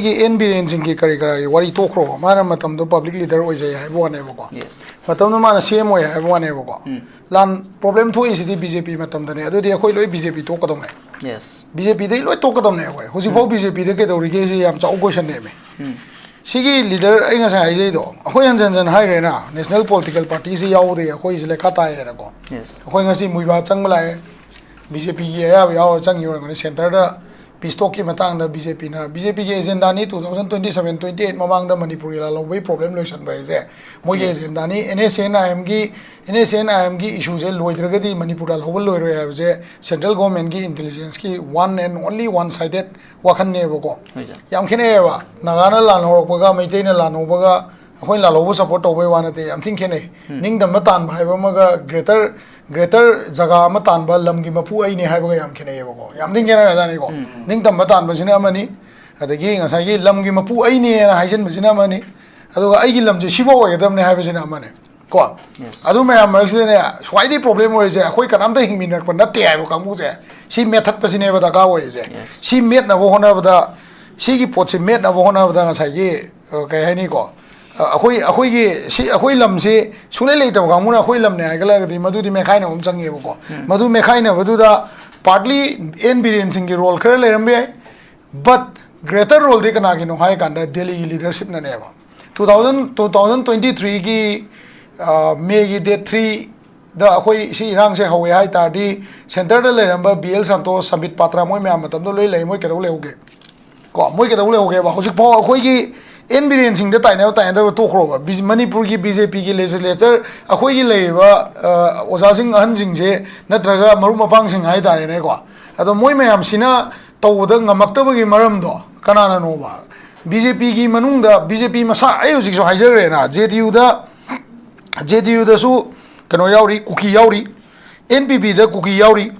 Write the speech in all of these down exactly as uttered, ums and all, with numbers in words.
And Biren ꯁꯤꯡꯒꯤ ꯀꯔꯤ ꯀꯔꯥꯒꯤ ꯋꯥꯔꯤ ꯇꯣꯛꯈ꯭ꯔꯣ, ꯃꯥꯅ ꯃꯇꯝꯗꯣ ꯄꯕ꯭ꯂꯤꯛ ꯂꯤꯗꯔ ꯑꯣꯏꯖꯩ ꯍꯥꯏꯕ ꯋꯥꯅꯦꯕꯀꯣ꯫ ꯃꯇꯝꯗꯣ ꯃꯥꯅ ꯁꯤ ꯑꯦꯝ ꯑꯣꯏ ꯍꯥꯏꯕ ꯋꯥꯅꯦꯕꯀꯣ꯫ ꯂꯥꯟ ꯄ꯭ꯔꯣꯕ꯭ꯂꯦꯝ ꯊꯣꯛꯏꯁꯤꯗꯤ ꯕꯤ ꯖꯦ ꯄꯤ ꯃꯇꯝꯗꯅꯦ꯫ ꯑꯗꯨꯗꯤ ꯑꯩꯈꯣꯏ ꯂꯣꯏ ꯕꯤ ꯖꯦ ꯄꯤ ꯇꯣꯛꯀꯗꯧꯅꯦ꯫ ꯕꯤ ꯖꯦ ꯄꯤꯗꯩ ꯂꯣꯏ ꯇꯣꯛꯀꯗꯧꯅꯦ ꯑꯩꯈꯣꯏ꯫ ꯍꯧꯖꯤꯛꯐꯥꯎ ꯕꯤ ꯖꯦ ꯄꯤꯗ ꯀꯩꯗꯧꯔꯤꯒꯦ ꯁꯤ ꯌꯥꯝ ꯆꯥꯎꯕ ꯀꯣꯏꯁꯟꯅꯦꯃꯤ꯫ ꯁꯤꯒꯤ ꯂꯤꯗꯔ ꯑꯩ ꯉꯁꯥꯏ ꯍꯥꯏꯖꯩꯗꯣ, ꯑꯩꯈꯣꯏ ꯍꯟꯖꯟ ꯍꯟꯖꯟ ꯍꯥꯏꯈ꯭ꯔꯦꯅ, ꯅꯦꯁꯅꯦꯜ ꯄꯣꯂꯤꯇꯤꯀꯦꯜ ꯄꯥꯔꯇꯤꯁꯤ ꯌꯥꯎꯕꯗꯒꯤ ꯑꯩꯈꯣꯏꯁꯤ ꯂꯩꯈꯥ ꯇꯥꯏꯌꯦꯅꯀꯣ꯫ ꯑꯩꯈꯣꯏ ꯉꯁꯤ ꯃꯨꯏꯕꯥ ꯆꯪꯕ ꯂꯥꯛꯑꯦ, ꯕꯤ ꯖꯦ ꯄꯤꯒꯤ ꯑꯌꯥꯕ ꯌꯥꯎꯔ ꯆꯪꯉꯤ ꯑꯣꯏꯔꯝꯒꯅꯤ꯫ ꯁꯦꯟꯇꯔꯗ ꯄꯤꯁ ꯇꯣꯛꯀꯤ ꯃꯇꯥꯡꯗ ꯕꯤ ꯖꯦ ꯄꯤꯅ, ꯕꯤ ꯖꯦ ꯄꯤꯒꯤ ꯑꯦꯖꯦꯟꯗꯥꯅꯤ two thousand twenty seven, twenty eight ꯃꯃꯥꯡꯗ ꯃꯅꯤꯄꯨꯔꯒꯤ ꯂꯥꯜꯍꯧꯕꯒꯤ ꯄ꯭ꯔꯣꯕ꯭ꯂꯦꯝ ꯂꯣꯏꯁꯟꯕ ꯍꯥꯏꯁꯦ ꯃꯣꯏꯒꯤ ꯑꯦꯖꯦꯟꯗꯥꯅꯤ꯫ ꯑꯦꯟ ꯑꯦꯁ ꯑꯦꯟ ꯑꯥꯏ ꯑꯦꯝꯒꯤ, ꯑꯦꯟ ꯑꯦꯁ ꯑꯦꯟ ꯑꯥꯏ ꯑꯦꯝꯒꯤ ꯏꯁꯨꯁꯦ ꯂꯣꯏꯗ꯭ꯔꯒꯗꯤ ꯃꯅꯤꯄꯨꯔ ꯂꯥꯜꯍꯧꯕ ꯂꯣꯏꯔꯣꯏ ꯍꯥꯏꯕꯁꯦ ꯁꯦꯟꯇ꯭ꯔꯦꯜ ꯒꯣꯔꯃꯦꯟꯒꯤ ꯏꯟꯇꯦꯂꯤꯖꯦꯟꯁꯀꯤ one and only one sided ꯋꯥꯈꯜꯅꯦꯕꯀꯣ꯫ ꯌꯥꯝ ꯈꯦꯠꯅꯩꯌꯦꯕ꯫ ꯅꯥꯒꯥꯅ ꯂꯥꯟꯍꯧꯔꯛꯄꯒ, ꯃꯩꯇꯩꯅ ꯂꯥꯟꯍꯧꯕꯒ, ꯑꯩꯈꯣꯏꯅ ꯂꯥꯜꯍꯧꯕ ꯁꯞꯄꯣꯔꯠ ꯇꯧꯕꯩ ꯋꯥ ꯅꯠꯇꯦ, ꯌꯥꯝ ꯊꯤꯅ ꯈꯦꯠꯅꯩ꯫ ꯅꯤꯡꯇꯝꯕ ꯇꯥꯟꯕ ꯍꯥꯏꯕ ꯑꯃꯒ ꯒ꯭ꯔꯦꯇꯔ, ꯒ꯭ꯔꯦꯇꯔ ꯖꯒꯥ ꯑꯃ ꯇꯥꯟꯕ, ꯂꯝꯒꯤ ꯃꯄꯨ ꯑꯩꯅꯦ ꯍꯥꯏꯕꯒ ꯌꯥꯝ ꯈꯦꯠꯅꯩꯌꯦꯕꯀꯣ꯫ ꯌꯥꯝ ꯊꯤꯅ ꯈꯦꯠꯅꯔꯖꯥꯠꯅꯤꯀꯣ꯫ ꯅꯤꯡꯇꯝꯕ ꯇꯥꯟꯕꯁꯤꯅ ꯑꯃꯅꯤ, ꯑꯗꯒꯤ ꯉꯁꯥꯏꯒꯤ ꯂꯝꯒꯤ ꯃꯄꯨ ꯑꯩꯅꯦꯅ ꯍꯥꯏꯖꯟꯕꯁꯤꯅ ꯑꯃꯅꯤ, ꯑꯗꯨꯒ ꯑꯩꯒꯤ ꯂꯝꯁꯦ ꯁꯤꯐꯥꯎ ꯑꯣꯏꯒꯗꯕꯅꯦ ꯍꯥꯏꯕꯁꯤꯅ ꯑꯃꯅꯤ꯫ ꯀꯣ? ꯑꯗꯨ ꯃꯌꯥꯝ ꯃꯔꯛꯁꯤꯗꯅꯦ, ꯈ꯭ꯋꯥꯏꯗꯒꯤ ꯄ꯭ꯔꯣꯕ꯭ꯂꯦꯝ ꯑꯣꯏꯔꯤꯁꯦ ꯑꯩꯈꯣꯏ ꯀꯅꯥꯝꯇ ꯍꯤꯡꯃꯤꯟꯅꯔꯛꯄ ꯅꯠꯇꯦ ꯍꯥꯏꯕ ꯀꯥꯡꯕꯨꯁꯦ, ꯁꯤ ꯃꯦꯠꯊꯠꯄꯁꯤꯅꯦꯕ ꯗꯔꯀꯥꯔ ꯑꯣꯏꯔꯤꯁꯦ꯫ ꯁꯤ ꯃꯦꯠꯅꯕ ꯍꯣꯠꯅꯕꯗ, ꯁꯤꯒꯤ ꯄꯣꯠꯁꯤ ꯃꯦꯠꯅꯕ ꯍꯣꯠꯅꯕꯗ ꯉꯁꯥꯏꯒꯤ, ꯑ, ꯀꯩ ꯍꯥꯏꯅꯤꯀꯣ, ꯑ, ꯑꯩꯈꯣꯏ, ꯑꯩꯈꯣꯏꯒꯤ, ꯁꯤ, ꯑꯩꯈꯣꯏ ꯂꯝꯁꯤ ꯁꯨꯡꯂꯩ ꯂꯩꯇꯕ ꯀꯥꯡꯕꯨꯅ ꯑꯩꯈꯣꯏ ꯂꯝꯅꯦ ꯍꯥꯏꯒꯠꯂꯒꯗꯤ ꯃꯗꯨꯗꯤ ꯃꯦꯠꯈꯥꯏꯅꯕ ꯑꯃ ꯆꯪꯉꯦꯕꯀꯣ꯫ ꯃꯗꯨ ꯃꯦꯠꯈꯥꯏꯅꯕꯗꯨꯗ partly ꯑꯦꯟ ꯕꯤꯔꯦꯟ ꯁꯤꯡꯒꯤ ꯔꯣꯜ ꯈꯔ ꯂꯩꯔꯝꯕ ꯌꯥꯏ, but greater ꯔꯣꯜꯗꯤ ꯀꯅꯥꯒꯤꯅꯣ ꯍꯥꯏ ꯀꯥꯟꯗ ꯗꯦꯜꯂꯤꯒꯤ ꯂꯤꯗꯔꯁꯤꯞꯅꯅꯦꯕ꯫ Two thousand, two thousand twenty ꯊ꯭ꯔꯤꯒꯤ, ꯑ, ꯃꯦꯒꯤ ꯗꯦꯠ ꯊ꯭ꯔꯤꯗ ꯑꯩꯈꯣꯏ ꯁꯤ ꯏꯔꯥꯡꯁꯦ ꯍꯧꯋꯦ ꯍꯥꯏ ꯇꯥꯔꯗꯤ, ꯁꯦꯟꯇꯔꯗ ꯂꯩꯔꯝꯕ ꯕꯤ ꯑꯦꯜ ꯁꯟꯇꯣꯁ, ꯁꯝꯕꯤꯠ ꯄꯥꯇ꯭ꯔꯥ, ꯃꯣꯏ ꯃꯌꯥꯝ ꯃꯇꯝꯗ ꯂꯣꯏ ꯂꯩ, ꯃꯣꯏ ꯀꯩꯗꯧ ꯂꯩꯍꯧꯒꯦ? ꯀꯣ, ꯃꯣꯏ ꯀꯩꯗꯧ ꯂꯩꯍꯧꯒꯦꯕ? ꯍꯧꯖꯤꯛꯐꯥꯎ ꯑꯩꯈꯣꯏꯒꯤ ꯑꯦꯟ ꯕꯤꯔꯦꯟ ꯁꯤꯡꯗ ꯇꯥꯏꯅꯕ ꯇꯥꯏꯅꯗꯕ ꯇꯣꯛꯈ꯭ꯔꯣꯕ, ꯕꯤ-, ꯃꯅꯤꯄꯨꯔꯒꯤ ꯕꯤ ꯖꯦ ꯄꯤꯒꯤ ꯂꯦꯖꯤꯁꯂꯦꯆꯔ, ꯑꯩꯈꯣꯏꯒꯤ ꯂꯩꯔꯤꯕ, ꯑ, ꯑꯣꯖꯥꯁꯤꯡ, ꯑꯍꯟꯁꯤꯡꯁꯦ, ꯅꯠꯇ꯭ꯔꯒ ꯃꯔꯨꯞ ꯃꯄꯥꯡꯁꯤꯡ ꯍꯥꯏ ꯇꯥꯔꯦꯅꯦꯀꯣ, ꯑꯗꯣ ꯃꯣꯏ ꯃꯌꯥꯝꯁꯤꯅ ꯇꯧꯕꯗ ꯉꯝꯃꯛꯇꯕꯒꯤ ꯃꯔꯝꯗꯣ ꯀꯅꯥꯅꯅꯣꯕ? ꯕꯤ ꯖꯦ ꯄꯤꯒꯤ ꯃꯅꯨꯡꯗ, ꯕꯤ ꯖꯦ ꯄꯤ ꯃꯁꯥ, ꯑꯩ ꯍꯧꯖꯤꯛꯁꯨ ꯍꯥꯏꯖꯈ꯭ꯔꯦꯅ, ꯖꯦ ꯗꯤ ꯌꯨꯗ, ꯖꯦ ꯗꯤ ꯌꯨꯗꯁꯨ ꯀꯩꯅꯣ ꯌꯥꯎꯔꯤ, ꯀꯨꯀꯤ ꯌꯥꯎꯔꯤ, ꯑꯦꯟ ꯄꯤ ꯄꯤꯗ ꯀꯨꯀꯤ ꯌꯥꯎꯔꯤ,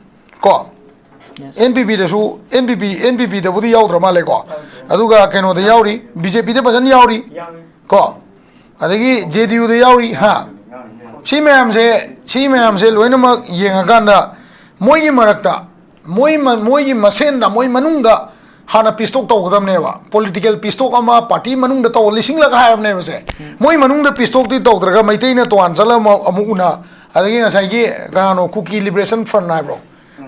ꯀꯣ? ꯑꯦꯟ ꯄꯤ ꯄꯤꯗꯁꯨ, ꯑꯦꯟ ꯄꯤ ꯄꯤ, ꯑꯦꯟ ꯄꯤ ꯄꯤꯗꯕꯨꯗꯤ ꯌꯥꯎꯗ꯭ꯔ ꯃꯥꯜꯂꯦꯀꯣ꯫ ꯑꯗꯨꯒ ꯀꯩꯅꯣꯗ ꯌꯥꯎꯔꯤ, ꯕꯤ ꯖꯦ ꯄꯤꯗ ꯐꯖꯅ ꯌꯥꯎꯔꯤ, ꯀꯣ? ꯑꯗꯒꯤ ꯖꯦ ꯗꯤ ꯌꯨꯗ ꯌꯥꯎꯔꯤ, ꯍꯥ? ꯁꯤ ꯃꯌꯥꯝꯁꯦ, ꯁꯤ ꯃꯌꯥꯝꯁꯦ ꯂꯣꯏꯅꯃꯛ ꯌꯦꯡꯉꯀꯥꯟꯗ ꯃꯣꯏꯒꯤ ꯃꯔꯛꯇ, ꯃꯣꯏ ꯃ-, ꯃꯣꯏꯒꯤ ꯃꯁꯦꯟꯗ, ꯃꯣꯏ ꯃꯅꯨꯡꯗ ꯍꯥꯟꯅ ꯄꯤꯁ ꯇꯣꯛ ꯇꯧꯒꯗꯕꯅꯦꯕ꯫ ꯄꯣꯂꯤꯇꯤꯀꯦꯜ ꯄꯤꯁ ꯇꯣꯛ ꯑꯃ ꯄꯥꯔꯇꯤ ꯃꯅꯨꯡꯗ ꯇꯧ, ꯂꯤꯁꯤꯡꯂꯒ ꯍꯥꯏꯔꯕꯅꯦꯕ ꯁꯦ꯫ ꯃꯣꯏ ꯃꯅꯨꯡꯗ ꯄꯤꯁ ꯇꯣꯛꯇꯤ ꯇꯧꯗ꯭ꯔꯒ ꯃꯩꯇꯩꯅ ꯇꯣꯉꯥꯟ ꯆꯠꯂꯒ ꯑꯃ-, ꯑꯃꯨꯛ ꯎꯅ, ꯑꯗꯒꯤ ꯉꯁꯥꯏꯒꯤ ꯀꯅꯥꯅꯣ, ꯀꯨꯀꯤ ꯂꯤꯕꯔꯦꯁꯟ ꯐ꯭ꯔꯟ ꯍꯥꯏꯕ꯭ꯔꯣ?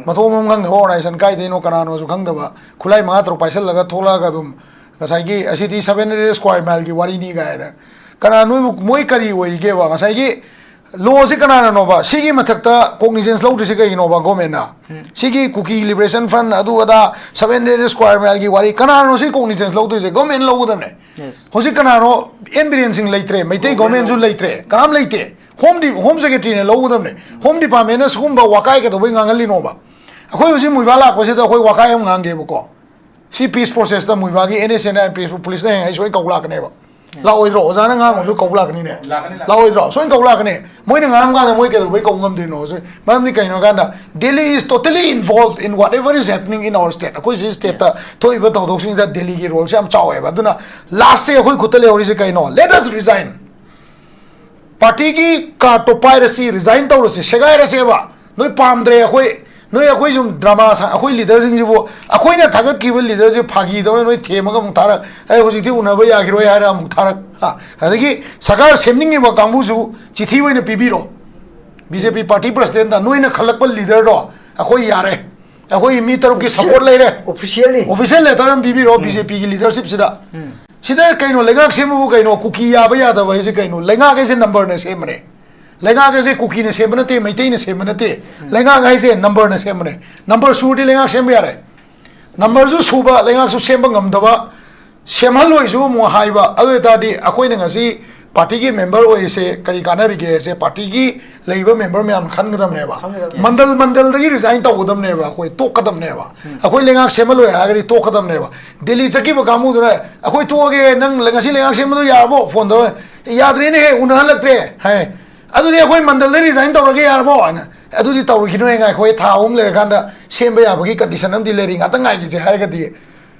ꯃꯊꯣꯡ ꯃꯔꯝ ꯈꯪꯗꯕ ꯑꯣꯔꯒꯅꯥꯏꯖꯦꯁꯟ, ꯀꯥꯏꯗꯩꯅꯣ ꯀꯅꯥꯅꯣꯁꯨ ꯈꯪꯗꯕ, ꯈꯨꯠꯂꯥꯏ ꯃꯉꯥ ꯇꯔꯨꯛ ꯄꯥꯏꯁꯜꯂꯒ ꯊꯣꯛꯂꯛꯑꯒ ꯑꯗꯨꯝ ꯉꯁꯥꯏꯒꯤ ꯑꯁꯤꯗꯤ seven hundred square mile ꯒꯤ ꯋꯥꯔꯤꯅꯤ ꯀꯥꯏꯅ, ꯀꯅꯥ ꯅꯣꯏꯕꯨ, ꯃꯣꯏ ꯀꯔꯤ ꯑꯣꯏꯔꯤꯒꯦꯕ? ꯉꯁꯥꯏꯒꯤ ꯂꯣꯁꯤ ꯀꯅꯥꯅꯅꯣꯕ? ꯁꯤꯒꯤ ꯃꯊꯛꯇ ꯀꯣꯒꯅꯤꯖꯦꯟꯁ ꯂꯧꯗ꯭ꯔꯤꯁꯤ ꯀꯩꯒꯤꯅꯣꯕ ꯒꯣꯔꯃꯦꯟꯅ? ꯁꯤꯒꯤ ꯀꯨꯀꯤ ꯂꯤꯕꯔꯦꯁꯟ ꯐ꯭ꯔꯟ, ꯑꯗꯨ ꯑꯗꯥ, ꯁꯚꯦꯟ ꯍꯟꯗ꯭ꯔꯦꯗ ꯁ꯭ꯀ꯭ꯋꯥꯔ ꯃꯥꯏꯜꯒꯤ ꯋꯥꯔꯤ, ꯀꯅꯥꯅꯣ ꯁꯤ ꯀꯣꯒꯅꯤꯖꯦꯟꯁ ꯂꯧꯗꯣꯏꯁꯦ? ꯒꯣꯔꯃꯦꯟ ꯂꯧꯒꯗꯕꯅꯦ꯫ ꯍꯧꯖꯤꯛ ꯀꯅꯥꯅꯣ? ꯑꯦꯟ ꯕꯤꯔꯦꯟ ꯁꯤꯡ ꯂꯩꯇ꯭ꯔꯦ, ꯃꯩꯇꯩ ꯒꯣꯔꯃꯦꯟꯁꯨ ꯂꯩꯇ꯭ꯔꯦ, ꯀꯅꯥꯝ ꯂꯩꯇꯦ꯫ ꯍꯣꯝ ꯗꯤ-, ꯍꯣꯝ ꯁꯦꯀ꯭ꯔꯦꯇꯔꯤꯅ ꯂꯧꯒꯗꯕꯅꯦ꯫ ꯍꯣꯝ ꯗꯤꯄꯥꯔꯠꯃꯦꯟꯅ ꯁꯤꯒꯨꯝꯕ ꯋꯥꯀꯥꯏ ꯀꯩꯗꯧꯕꯩ ꯉꯥꯡꯍꯜꯂꯤꯅꯣꯕ? ꯑꯩꯈꯣꯏ ꯍꯧꯖꯤꯛ ꯃꯨꯏꯕꯥ ꯂꯥꯛꯄꯁꯤꯗ ꯑꯩꯈꯣꯏ ꯋꯥꯀꯥꯏ ꯑꯃ ꯉꯥꯡꯒꯦꯕꯀꯣ꯫ ꯁꯤ ꯄꯤꯁ ꯄ꯭ꯔꯣꯁꯦꯁꯇ ꯃꯨꯏꯕꯥꯒꯤ ꯑꯦꯟ ꯑꯦꯁ ꯑꯦꯟ ꯑꯥꯏ ꯄꯨꯂꯤꯁꯅ ꯍꯌꯦꯡ ꯑꯩ ꯁꯣꯏ ꯀꯧ ꯂꯥꯛꯀꯅꯦꯕ꯫ ꯂꯥꯛꯑꯣꯏꯗ꯭ꯔꯣ? ꯑꯣꯖꯥꯅ ꯉꯥꯡꯕꯁꯨ ꯀꯧ ꯂꯥꯛꯀꯅꯤꯅꯦ꯫ ꯂꯥꯛꯀꯅꯤ, ꯂꯥꯛꯀꯅꯤ꯫ ꯂꯥꯛꯑꯣꯏꯗ꯭ꯔꯣ? ꯁꯣꯏꯅ ꯀꯧ ꯂꯥꯛꯀꯅꯤ꯫ ꯃꯣꯏꯅ ꯉꯥꯡꯕ ꯀꯥꯟꯗ ꯃꯣꯏ ꯀꯩꯗꯧꯕꯩ ꯀꯧ ꯉꯝꯗ꯭ꯔꯤꯅꯣ? ꯁꯣꯏ-, ꯃꯔꯝꯗꯤ ꯀꯩꯅꯣ ꯍꯥꯏ ꯀꯥꯟꯗ, Delhi is totally involved in whatever is happening in our state. ꯑꯩꯈꯣꯏ ꯁꯤ ꯁ꯭ꯇꯦꯠꯇ ꯊꯣꯛꯏꯕ ꯊꯧꯗꯣꯛꯁꯤꯡꯁꯤꯗ ꯗꯦꯜꯂꯤꯒꯤ ꯔꯣꯜꯁꯦ ꯌꯥꯝ ꯆꯥꯎꯋꯦꯕ꯫ ꯑꯗꯨꯅ ꯂꯥꯁꯁꯦ ꯑꯩꯈꯣꯏ ꯈꯨꯠꯇ ꯂꯩꯍꯧꯔꯤꯁꯦ ꯀꯩꯅꯣ? Let us resign. ꯄꯥꯔꯇꯤꯒꯤ ꯀꯥꯔꯠꯇꯣ ꯄꯥꯏꯔꯁꯤ, ꯔꯤꯖꯥꯏꯟ ꯇꯧꯔꯁꯤ, ꯁꯦꯒꯥꯏꯔꯁꯦꯕ꯫ ꯅꯣꯏ ꯄꯥꯝꯗ꯭ꯔꯦ, ꯑꯩꯈꯣꯏ, ꯅꯣꯏ ꯑꯩꯈꯣꯏ ꯁꯨꯝ ꯗ꯭ꯔꯃꯥ ꯁꯥ-, ꯑꯩꯈꯣꯏ ꯂꯤꯗꯔꯁꯤꯡꯁꯤꯕꯨ, ꯑꯩꯈꯣꯏꯅ ꯊꯥꯒꯠꯈꯤꯕ ꯂꯤꯗꯔꯁꯦ ꯐꯥꯒꯤ ꯇꯧꯔ ꯅꯣꯏ ꯊꯦꯝꯃꯒ ꯑꯃꯨꯛ ꯊꯥꯔꯛ, "ꯑꯩ ꯍꯧꯖꯤꯛꯇꯤ ꯎꯅꯕ ꯌꯥꯈꯤꯔꯣꯏ" ꯍꯥꯏꯔ ꯑꯃꯨꯛ ꯊꯥꯔꯛ, ꯍꯥ? ꯑꯗꯒꯤ ꯁꯔꯀꯥꯔ ꯁꯦꯝꯅꯤꯡꯉꯤꯕ ꯀꯥꯡꯕꯨꯁꯨ ꯆꯤꯊꯤ ꯑꯣꯏꯅ ꯄꯤꯕꯤꯔꯣ꯫ ꯕꯤ ꯖꯦ ꯄꯤ ꯄꯥꯔꯇꯤ ꯄ꯭ꯔꯁꯤꯗꯦꯟꯗ ꯅꯣꯏꯅ ꯈꯜꯂꯛꯄ ꯂꯤꯗꯔꯗꯣ ꯑꯩꯈꯣꯏ ꯌꯥꯔꯦ, ꯑꯩꯈꯣꯏ ꯃꯤ ꯇꯔꯨꯛꯀꯤ ꯁꯄꯣꯔꯠ ꯂꯩꯔꯦ꯫ ꯑꯣꯐꯤꯁꯤꯌꯦꯜꯅꯤ꯫ ꯑꯣꯐꯤꯁꯤꯌꯦꯜ ꯂꯦꯇꯔ ꯑꯃ ꯄꯤꯕꯤꯔꯣ ꯕꯤ ꯖꯦ ꯄꯤꯒꯤ ꯂꯤꯗꯔꯁꯤꯞꯁꯤꯗ꯫ ꯁꯤꯗ ꯀꯩꯅꯣ, ꯂꯩꯉꯥꯛ ꯁꯦꯝꯕꯕꯨ ꯀꯩꯅꯣ? ꯀꯨꯀꯤ ꯌꯥꯕ ꯌꯥꯗꯕ ꯍꯥꯏꯁꯦ ꯀꯩꯅꯣ? ꯂꯩꯉꯥꯛ ꯍꯥꯏꯁꯦ ꯅꯝꯕꯔꯅ ꯁꯦꯝꯕꯅꯦ꯫ ꯂꯩꯉꯥꯛ ꯍꯥꯏꯁꯦ ꯀꯨꯀꯤꯅ ꯁꯦꯝꯕ ꯅꯠꯇꯦ, ꯃꯩꯇꯩꯅ ꯁꯦꯝꯕ ꯅꯠꯇꯦ꯫ ꯂꯩꯉꯥꯛ ꯍꯥꯏꯁꯦ ꯅꯝꯕꯔꯅ ꯁꯦꯝꯕꯅꯦ꯫ ꯅꯝꯕꯔ ꯁꯨꯔꯗꯤ ꯂꯩꯉꯥꯛ ꯁꯦꯝꯕ ꯌꯥꯔꯦ꯫ ꯅꯝꯕꯔꯁꯨ ꯁꯨꯕ, ꯂꯩꯉꯥꯛꯁꯨ ꯁꯦꯝꯕ ꯉꯝꯗꯕ, ꯁꯦꯝꯍꯜꯂꯣꯏꯁꯨ ꯑꯃꯨꯛ ꯍꯥꯏꯕ꯫ ꯑꯗꯨ ꯑꯣꯏ ꯇꯥꯔꯗꯤ ꯑꯩꯈꯣꯏꯅ ꯉꯁꯤ ꯄꯥꯔꯇꯤꯒꯤ ꯃꯦꯝꯕꯔ ꯑꯣꯏꯔꯤꯁꯦ ꯀꯔꯤ ꯀꯥꯟꯅꯔꯤꯒꯦ ꯍꯥꯏꯁꯦ ꯄꯥꯔꯇꯤꯒꯤ ꯂꯩꯔꯤꯕ ꯃꯦꯝꯕꯔ ꯃꯌꯥꯝꯅ ꯈꯟꯒꯗꯕꯅꯦꯕ꯫ ꯈꯟꯒꯗꯕꯅꯦ꯫ ꯃꯟꯗꯜ, ꯃꯟꯗꯜꯗꯒꯤ ꯔꯤꯖꯥꯏꯟ ꯇꯧꯒꯗꯕꯅꯦꯕ, ꯑꯩꯈꯣꯏ ꯇꯣꯛꯀꯗꯕꯅꯦꯕ꯫ ꯑꯩꯈꯣꯏ ꯂꯩꯉꯥꯛ ꯁꯦꯝꯍꯜꯂꯣꯏ ꯍꯥꯏꯔꯒꯗꯤ ꯇꯣꯛꯀꯗꯕꯅꯦꯕ꯫ ꯗꯦꯜꯂꯤ ꯆꯠꯈꯤꯕ ꯀꯥꯡꯕꯨꯗꯨꯅ, "ꯑꯩꯈꯣꯏ ꯇꯣꯛꯑꯒꯦ, ꯅꯪ ꯉꯁꯤ ꯂꯩꯉꯥꯛ ꯁꯦꯝꯕꯗꯣ ꯌꯥꯔꯕꯣ?" ꯐꯣꯟ ꯇꯧꯔꯒ, "ꯌꯥꯗ꯭ꯔꯦꯅꯦꯍꯦ, ꯎꯅꯍꯜꯂꯛꯇ꯭ꯔꯦ" ꯍꯥꯏ꯫ "ꯑꯗꯨꯗꯤ ꯑꯩꯈꯣꯏ ꯃꯟꯗꯜꯗ ꯔꯤꯖꯥꯏꯟ ꯇꯧꯔꯒꯦ ꯌꯥꯔꯕꯣ?" ꯍꯥꯏꯅ꯫ "ꯑꯗꯨꯗꯤ ꯇꯧꯔꯨꯈꯤꯅꯨꯍꯦ, ꯉꯥꯏꯈꯣꯍꯦ, ꯊꯥ ꯑꯍꯨꯝ ꯂꯩꯔꯀꯥꯟꯗ ꯁꯦꯝꯕ ꯌꯥꯕꯒꯤ ꯀꯟꯗꯤꯁꯟ ꯑꯃꯗꯤ ꯂꯩꯔꯤ, ꯉꯥꯛꯇꯪ ꯉꯥꯏꯈꯤꯁꯦ" ꯍꯥꯏꯔꯒꯗꯤ,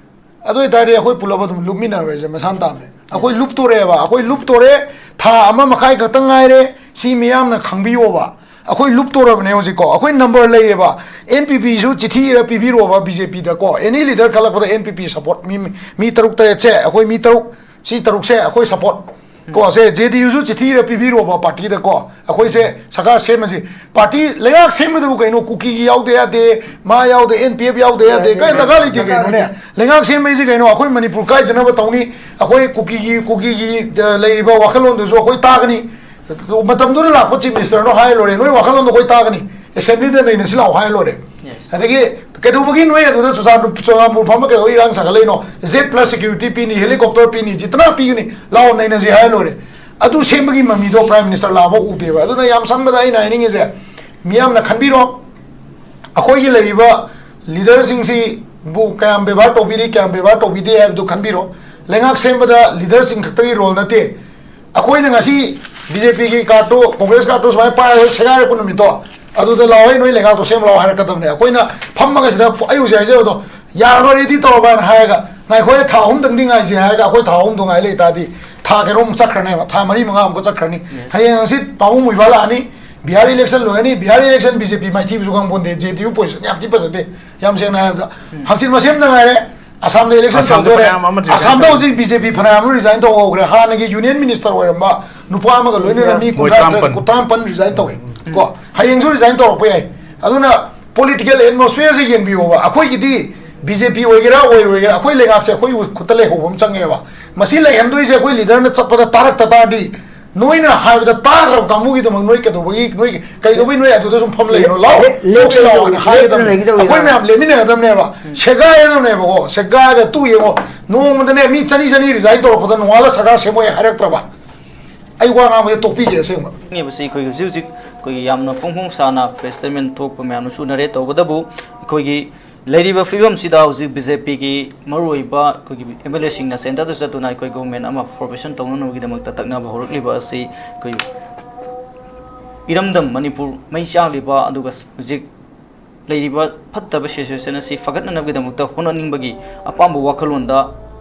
ꯑꯗꯨ ꯑꯣꯏꯇꯥꯔꯗꯤ ꯑꯩꯈꯣꯏ ꯄꯨꯂꯞ ꯑꯗꯨꯝ ꯂꯨꯞꯃꯤꯟꯅꯕ ꯍꯥꯏꯁꯦ ꯃꯁꯥꯟ ꯇꯥꯕꯅꯦ꯫ ꯑꯩꯈꯣꯏ ꯂꯨꯞꯇꯣꯔꯦꯕ, ꯑꯩꯈꯣꯏ ꯂꯨꯞꯇꯣꯔꯦ, ꯊꯥ ꯑꯃ ꯃꯈꯥꯏ ꯈꯛꯇꯪ ꯉꯥꯏꯔꯦ, ꯁꯤ ꯃꯤꯌꯥꯝꯅ ꯈꯪꯕꯤꯌꯣꯕ꯫ ꯑꯩꯈꯣꯏ ꯂꯨꯞꯇꯣꯔꯕꯅꯦ ꯍꯧꯖꯤꯛꯀꯣ꯫ ꯑꯩꯈꯣꯏ ꯅꯝꯕꯔ ꯂꯩꯌꯦꯕ꯫ ꯑꯦꯟ ꯄꯤ ꯄꯤꯁꯨ ꯆꯤꯊꯤ ꯏꯔ ꯄꯤꯕꯤꯔꯣꯕ ꯕꯤ ꯖꯦ ꯄꯤꯗꯀꯣ꯫ ꯑꯦꯅꯤ ꯂꯤꯗꯔ ꯈꯜꯂꯛꯄꯗ ꯑꯦꯟ ꯄꯤ ꯄꯤ ꯁꯄꯣꯔꯠ ꯃꯤ, ꯃꯤ ꯇꯔꯨꯛ ꯇꯔꯦꯠꯁꯦ, ꯑꯩꯈꯣꯏ ꯃꯤ ꯇꯔꯨꯛ, ꯁꯤ ꯇꯔꯨꯛꯁꯦ ꯑꯩꯈꯣꯏ ꯁꯄꯣꯔꯠ ꯀꯣ꯫ ꯁꯦ ꯖꯦ ꯗꯤ ꯌꯨꯁꯨ ꯆꯤꯊꯤ ꯏꯔ ꯄꯤꯕꯤꯔꯣꯕ ꯄꯥꯔꯇꯤꯗꯀꯣ꯫ ꯑꯩꯈꯣꯏꯁꯦ ꯁꯔꯀꯥꯔ ꯁꯦꯝꯃꯁꯤ꯫ ꯄꯥꯔꯇꯤ ꯂꯩꯉꯥꯛ ꯁꯦꯝꯕꯗꯕꯨ ꯀꯩꯅꯣ? ꯀꯨꯀꯤꯒꯤ ꯌꯥꯎꯗ ꯌꯥꯗꯦ, ꯃꯥ ꯌꯥꯎꯗꯦ, ꯑꯦꯟ ꯄꯤ ꯑꯦꯐ ꯌꯥꯎꯗ ꯌꯥꯗꯦ, ꯀꯩ ꯗꯔꯀꯥꯔ ꯂꯩꯇꯦ ꯀꯩꯅꯣꯅꯦ꯫ ꯂꯩꯉꯥꯛ ꯁꯦꯝꯕꯩꯁꯤ ꯀꯩꯅꯣ? ꯑꯩꯈꯣꯏ ꯃꯅꯤꯄꯨꯔ ꯀꯥꯏꯗꯅꯕ ꯇꯧꯅꯤ꯫ ꯑꯩꯈꯣꯏ ꯀꯨꯀꯤꯒꯤ, ꯀꯨꯀꯤꯒꯤ, ꯑ, ꯂꯩꯔꯤꯕ ꯋꯥꯈꯜꯂꯣꯟꯗꯨꯁꯨ ꯑꯩꯈꯣꯏ ꯇꯥꯒꯅꯤ꯫ ꯃꯇꯝꯗꯨꯗ ꯂꯥꯛꯄ ꯆꯤꯐ ꯃꯤꯅꯤꯁꯇꯔꯅꯣ ꯍꯥꯏꯔ ꯂꯣꯏꯔꯦ, ꯅꯣꯏ ꯋꯥꯈꯜꯂꯣꯟꯗꯣ ꯑꯩꯈꯣꯏ ꯇꯥꯒꯅꯤ, ꯑꯦꯁꯦꯝꯕ꯭ꯂꯤꯗ ꯅꯩꯅꯁꯤ ꯂꯥꯛꯑꯣ ꯍꯥꯏꯔ ꯂꯣꯏꯔꯦ꯫ Yes. ꯑꯗꯒꯤ ꯀꯩꯗꯧꯕꯒꯤ ꯅꯣꯏ ꯑꯗꯨꯗ ꯆꯨꯔꯆꯥꯟꯄꯨꯔ, ꯆꯨꯔꯆꯥꯟꯄꯨꯔ ꯐꯝꯕ ꯀꯩꯗꯧꯕꯒꯤ ꯏꯔꯥꯡ ꯁꯥꯒꯠꯂꯛꯏꯅꯣ? ꯖꯦꯠ ꯄ꯭ꯂꯁ ꯁꯦꯀ꯭ꯌꯨꯔꯤꯇꯤ ꯄꯤꯅꯤ, ꯍꯦꯂꯤꯀꯣꯞꯇꯔ ꯄꯤꯅꯤ, ꯖꯤꯇꯅꯥ ꯄꯤꯒꯅꯤ, ꯂꯥꯛꯑꯣ ꯅꯩꯅꯁꯤ ꯍꯥꯏꯔ ꯂꯣꯏꯔꯦ꯫ ꯑꯗꯨ ꯁꯦꯝꯕꯒꯤ ꯃꯃꯤꯗꯣ ꯄ꯭ꯔꯥꯏꯝ ꯃꯤꯅꯤꯁꯇꯔ ꯂꯥꯛꯑꯐꯥꯎ ꯎꯗꯦꯕ꯫ ꯑꯗꯨꯅ ꯌꯥꯝ ꯁꯝꯕꯗ ꯑꯩꯅ ꯍꯥꯏꯅꯤꯡꯉꯤꯁꯦ, ꯃꯤꯌꯥꯝꯅ ꯈꯟꯕꯤꯔꯣ, ꯑꯩꯈꯣꯏꯒꯤ ꯂꯩꯔꯤꯕ ꯂꯤꯗꯔꯁꯤꯡꯁꯤꯕꯨ ꯀꯌꯥꯝ ꯕꯦꯕꯥꯔ ꯇꯧꯕꯤꯔꯤ, ꯀꯌꯥꯝ ꯕꯦꯕꯥꯔ ꯇꯧꯕꯤꯗꯦ ꯍꯥꯏꯕꯗꯨ ꯈꯟꯕꯤꯔꯣ꯫ ꯂꯩꯉꯥꯛ ꯁꯦꯝꯕꯗ ꯂꯤꯗꯔꯁꯤꯡ ꯈꯛꯇꯒꯤ ꯔꯣꯜ ꯅꯠꯇꯦ꯫ ꯑꯩꯈꯣꯏꯅ ꯉꯁꯤ ꯕꯤ ꯖꯦ ꯄꯤꯒꯤ ꯀꯥꯔꯠꯇꯨ, ꯀꯣꯡꯒ꯭ꯔꯦꯁ ꯀꯥꯔꯠꯇꯨ ꯁꯨꯃꯥꯏꯅ ꯄꯥꯏꯔꯒ ꯁꯦꯒꯥꯏꯔꯛꯄ ꯅꯨꯃꯤꯠꯇꯣ, ꯑꯗꯨꯗ ꯂꯥꯛꯑꯣ, "ꯑꯩ ꯅꯣꯏ ꯂꯩꯉꯥꯛꯇꯣ ꯁꯦꯝꯕ ꯂꯥꯛꯑꯣ" ꯍꯥꯏꯔꯛꯀꯗꯕꯅꯦ꯫ ꯑꯩꯈꯣꯏꯅ ꯐꯝꯃꯒ ꯁꯤꯗ ꯐ-, ꯑꯩ ꯍꯧꯖꯤꯛ ꯍꯥꯏꯖꯕꯗꯣ, "ꯌꯥꯔꯕ, ꯔꯦꯗꯤ ꯇꯧꯔꯕ?" ꯍꯥꯏꯅ ꯍꯥꯏꯔꯒ, "ꯉꯥꯏꯈꯣꯍꯦ, ꯊꯥ ꯑꯍꯨꯝꯗꯪꯗꯤ ꯉꯥꯏꯁꯤ" ꯍꯥꯏꯔꯒ ꯑꯩꯈꯣꯏ ꯊꯥ ꯑꯍꯨꯝꯗꯣ ꯉꯥꯏ ꯂꯩ ꯇꯥꯔꯗꯤ, ꯊꯥ ꯀꯩꯅꯣꯃꯨꯛ ꯆꯠꯈ꯭ꯔꯅꯦꯕ, ꯊꯥ ꯃꯔꯤ ꯃꯉꯥꯃꯨꯛꯀ ꯆꯠꯈ꯭ꯔꯅꯤ꯫ Yes. ꯍꯌꯦꯡ ꯍꯪꯆꯤꯠ ꯄꯥꯕꯨꯡ ꯃꯣꯏꯕꯥ ꯂꯥꯛꯑꯅꯤ, ꯕꯤꯍꯥꯔ ꯏꯂꯦꯛꯁꯟ ꯂꯣꯏꯔꯅꯤ, ꯕꯤꯍꯥꯔ ꯏꯂꯦꯛꯁꯟ ꯕꯤ ꯖꯦ ꯄꯤ ꯃꯥꯏꯊꯤꯕꯁꯨ ꯈꯪꯄꯣꯟꯗꯦ, ꯖꯦ ꯗꯤ ꯌꯨ ꯄꯣꯖꯤꯁꯟ ꯌꯥꯝ ꯊꯤ ꯐꯖꯗꯦ, ꯌꯥꯝ ꯁꯦꯡꯅ ꯍꯥꯏꯔꯕꯗ꯫ ꯎꯝ꯫ ꯍꯪꯆꯤꯠ ꯃꯁꯦꯝꯗ ꯉꯥꯏꯔꯦ꯫ ꯑꯁꯥꯝꯗ ꯏꯂꯦꯛꯁꯟ ꯑꯁꯥꯝꯗ ꯇꯧꯗꯣꯔꯦ꯫ ꯐꯅꯌꯥꯝ ꯑꯃ resign ꯑꯁꯥꯝꯗ ꯇꯧꯔꯦ꯫ ꯍꯧꯖꯤꯛ ꯕꯤ ꯖꯦ ꯄꯤ ꯐꯅꯌꯥꯝ ꯑꯃ ꯔꯤꯖꯥꯏꯟ ꯇꯧꯍꯧꯈ꯭ꯔꯦ꯫ ꯍꯥꯟꯅꯒꯤ ꯌꯨꯅꯤꯌꯟ ꯃꯤꯅꯤꯁꯇꯔ ꯑꯣꯏꯔꯝꯕ ꯅꯨꯄꯥ ꯑꯃꯒ ꯂꯣꯏꯅꯅ ꯃꯤ ꯃꯣꯏ ꯀꯨꯟꯊ꯭ꯔꯥ ꯇꯔꯥꯃꯥꯄꯟ꯫ ꯀꯨꯟꯊ꯭ꯔꯥ ꯃꯥꯄꯟ ꯔꯤꯖꯥꯏꯟ ꯇꯧꯋꯦ꯫ ꯎꯝ꯫ ꯀꯣ, ꯍꯌꯦꯡꯁꯨ ꯔꯤꯖꯥꯏꯟ ꯇꯧꯔꯛꯄ ꯌꯥꯏ꯫ ꯑꯗꯨꯅ ꯄꯣꯂꯤꯇꯤꯀꯦꯜ ꯑꯦꯠꯃꯣꯁꯐꯤꯌꯔꯁꯦ ꯌꯦꯡꯕꯤꯌꯣꯕ꯫ ꯑꯩꯈꯣꯏꯒꯤꯗꯤ ꯕꯤ ꯖꯦ ꯄꯤ ꯑꯣꯏꯒꯦꯔꯥ ꯑꯣꯏꯔꯣꯏꯒꯦꯔꯥ, ꯑꯩꯈꯣꯏ ꯂꯩꯉꯥꯛꯁꯦ ꯑꯩꯈꯣꯏ ꯈꯨꯠꯇ ꯂꯩꯍꯧꯕ ꯑꯃ ꯆꯪꯉꯦꯕ꯫ ꯃꯁꯤ ꯂꯩꯍꯟꯗꯣꯏꯁꯦ ꯑꯩꯈꯣꯏ ꯂꯤꯗꯔꯅ ꯆꯠꯄꯗ ꯇꯥꯔꯛꯇ ꯇꯥꯔꯗꯤ, ꯅꯣꯏꯅ ꯍꯥꯏꯕꯗ ꯇꯥꯈ꯭ꯔꯕ ꯀꯥꯡꯕꯨꯒꯤꯗꯃꯛ ꯅꯣꯏ ꯀꯩꯗꯧꯕꯒꯤ, ꯅꯣꯏ ꯀꯩꯗꯧꯕꯩ ꯅꯣꯏ ꯑꯗꯨꯗ ꯁꯨꯝ ꯐꯝ ꯂꯩꯔꯤꯅꯣ? ꯂꯥꯛꯑꯣ, ꯂꯦꯞ-, ꯂꯦꯞ-, ꯇꯣꯛꯁꯤ ꯂꯥꯛꯑꯣ ꯍꯥꯏꯅ ꯂꯦꯞꯇꯨꯅ ꯍꯥꯏꯒꯗꯕꯅꯦ꯫ ꯂꯩꯒꯗꯕꯅꯤ꯫ ꯑꯩꯈꯣꯏ ꯃꯌꯥꯝ ꯂꯦꯞꯃꯤꯟꯅꯒꯗꯕꯅꯦꯕ꯫ ꯎꯝ꯫ ꯁꯦꯒꯥꯏꯒꯗꯕꯅꯦꯕꯀꯣ꯫ ꯁꯦꯒꯥꯏꯔꯒ ꯇꯨ ꯌꯦꯡꯉꯣ, ꯅꯣꯡꯃꯗꯅꯦ ꯃꯤ ꯆꯅꯤ ꯆꯅꯤ ꯔꯤꯖꯥꯏꯟ ꯇꯧꯔꯛꯄꯗ ꯅꯣꯡꯉꯥꯜꯂ ꯁꯔꯀꯥꯔ ꯁꯦꯝꯃꯣꯏ ꯍꯥꯏꯔꯛꯇ꯭ꯔꯕ? ꯑꯩ ꯋꯥ ꯉꯥꯡꯕꯁꯦ ꯇꯣꯛꯄꯤꯒꯦ ꯑꯁꯦꯡꯕ꯫ ꯐꯪꯉꯤꯕꯁꯤ ꯑꯩꯈꯣꯏ ꯍꯧꯖꯤꯛ ꯍꯧꯖꯤꯛ ꯑꯩꯈꯣꯏꯒꯤ ꯌꯥꯝꯅ ꯐꯣꯡ ꯐꯣꯡ ꯁꯥꯅ ꯄ꯭ꯔꯦꯁ ꯁ꯭ꯇꯦꯠꯃꯦꯟ ꯊꯣꯛꯄ ꯃꯌꯥꯝꯅꯁꯨ ꯎꯅꯔꯦ꯫ ꯇꯧꯕꯇꯕꯨ ꯑꯩꯈꯣꯏꯒꯤ ꯂꯩꯔꯤꯕ ꯐꯤꯕꯝꯁꯤꯗ ꯍꯧꯖꯤꯛ ꯕꯤ ꯖꯦ ꯄꯤꯒꯤ ꯃꯔꯨꯑꯣꯏꯕ ꯑꯩꯈꯣꯏꯒꯤ ꯑꯦꯝ ꯑꯦꯜ ꯑꯦꯁꯤꯡꯅ ꯁꯦꯟꯇꯔꯗ ꯆꯠꯇꯨꯅ ꯑꯩꯈꯣꯏ ꯒꯣꯚꯔꯟꯃꯦꯟ ꯑꯃ ꯐꯣꯔꯃꯦꯁꯟ ꯇꯧꯅꯅꯕꯒꯤꯗꯃꯛꯇ ꯇꯛꯅꯕ ꯍꯧꯔꯛꯂꯤꯕ ꯑꯁꯤ ꯑꯩꯈꯣꯏ ꯏꯔꯝꯗꯝ ꯃꯅꯤꯄꯨꯔ ꯃꯩ ꯆꯥꯛꯂꯤꯕ, ꯑꯗꯨꯒ ꯍꯧꯖꯤꯛ ꯂꯩꯔꯤꯕ ꯐꯠꯇꯕ ꯁꯤꯆꯨꯋꯦꯁꯟ ꯑꯁꯤ ꯐꯒꯠꯅꯅꯕꯒꯤꯗꯃꯛꯇ ꯍꯣꯠꯅꯅꯤꯡꯕꯒꯤ ꯑꯄꯥꯝꯕ ꯋꯥꯈꯜꯂꯣꯟꯗ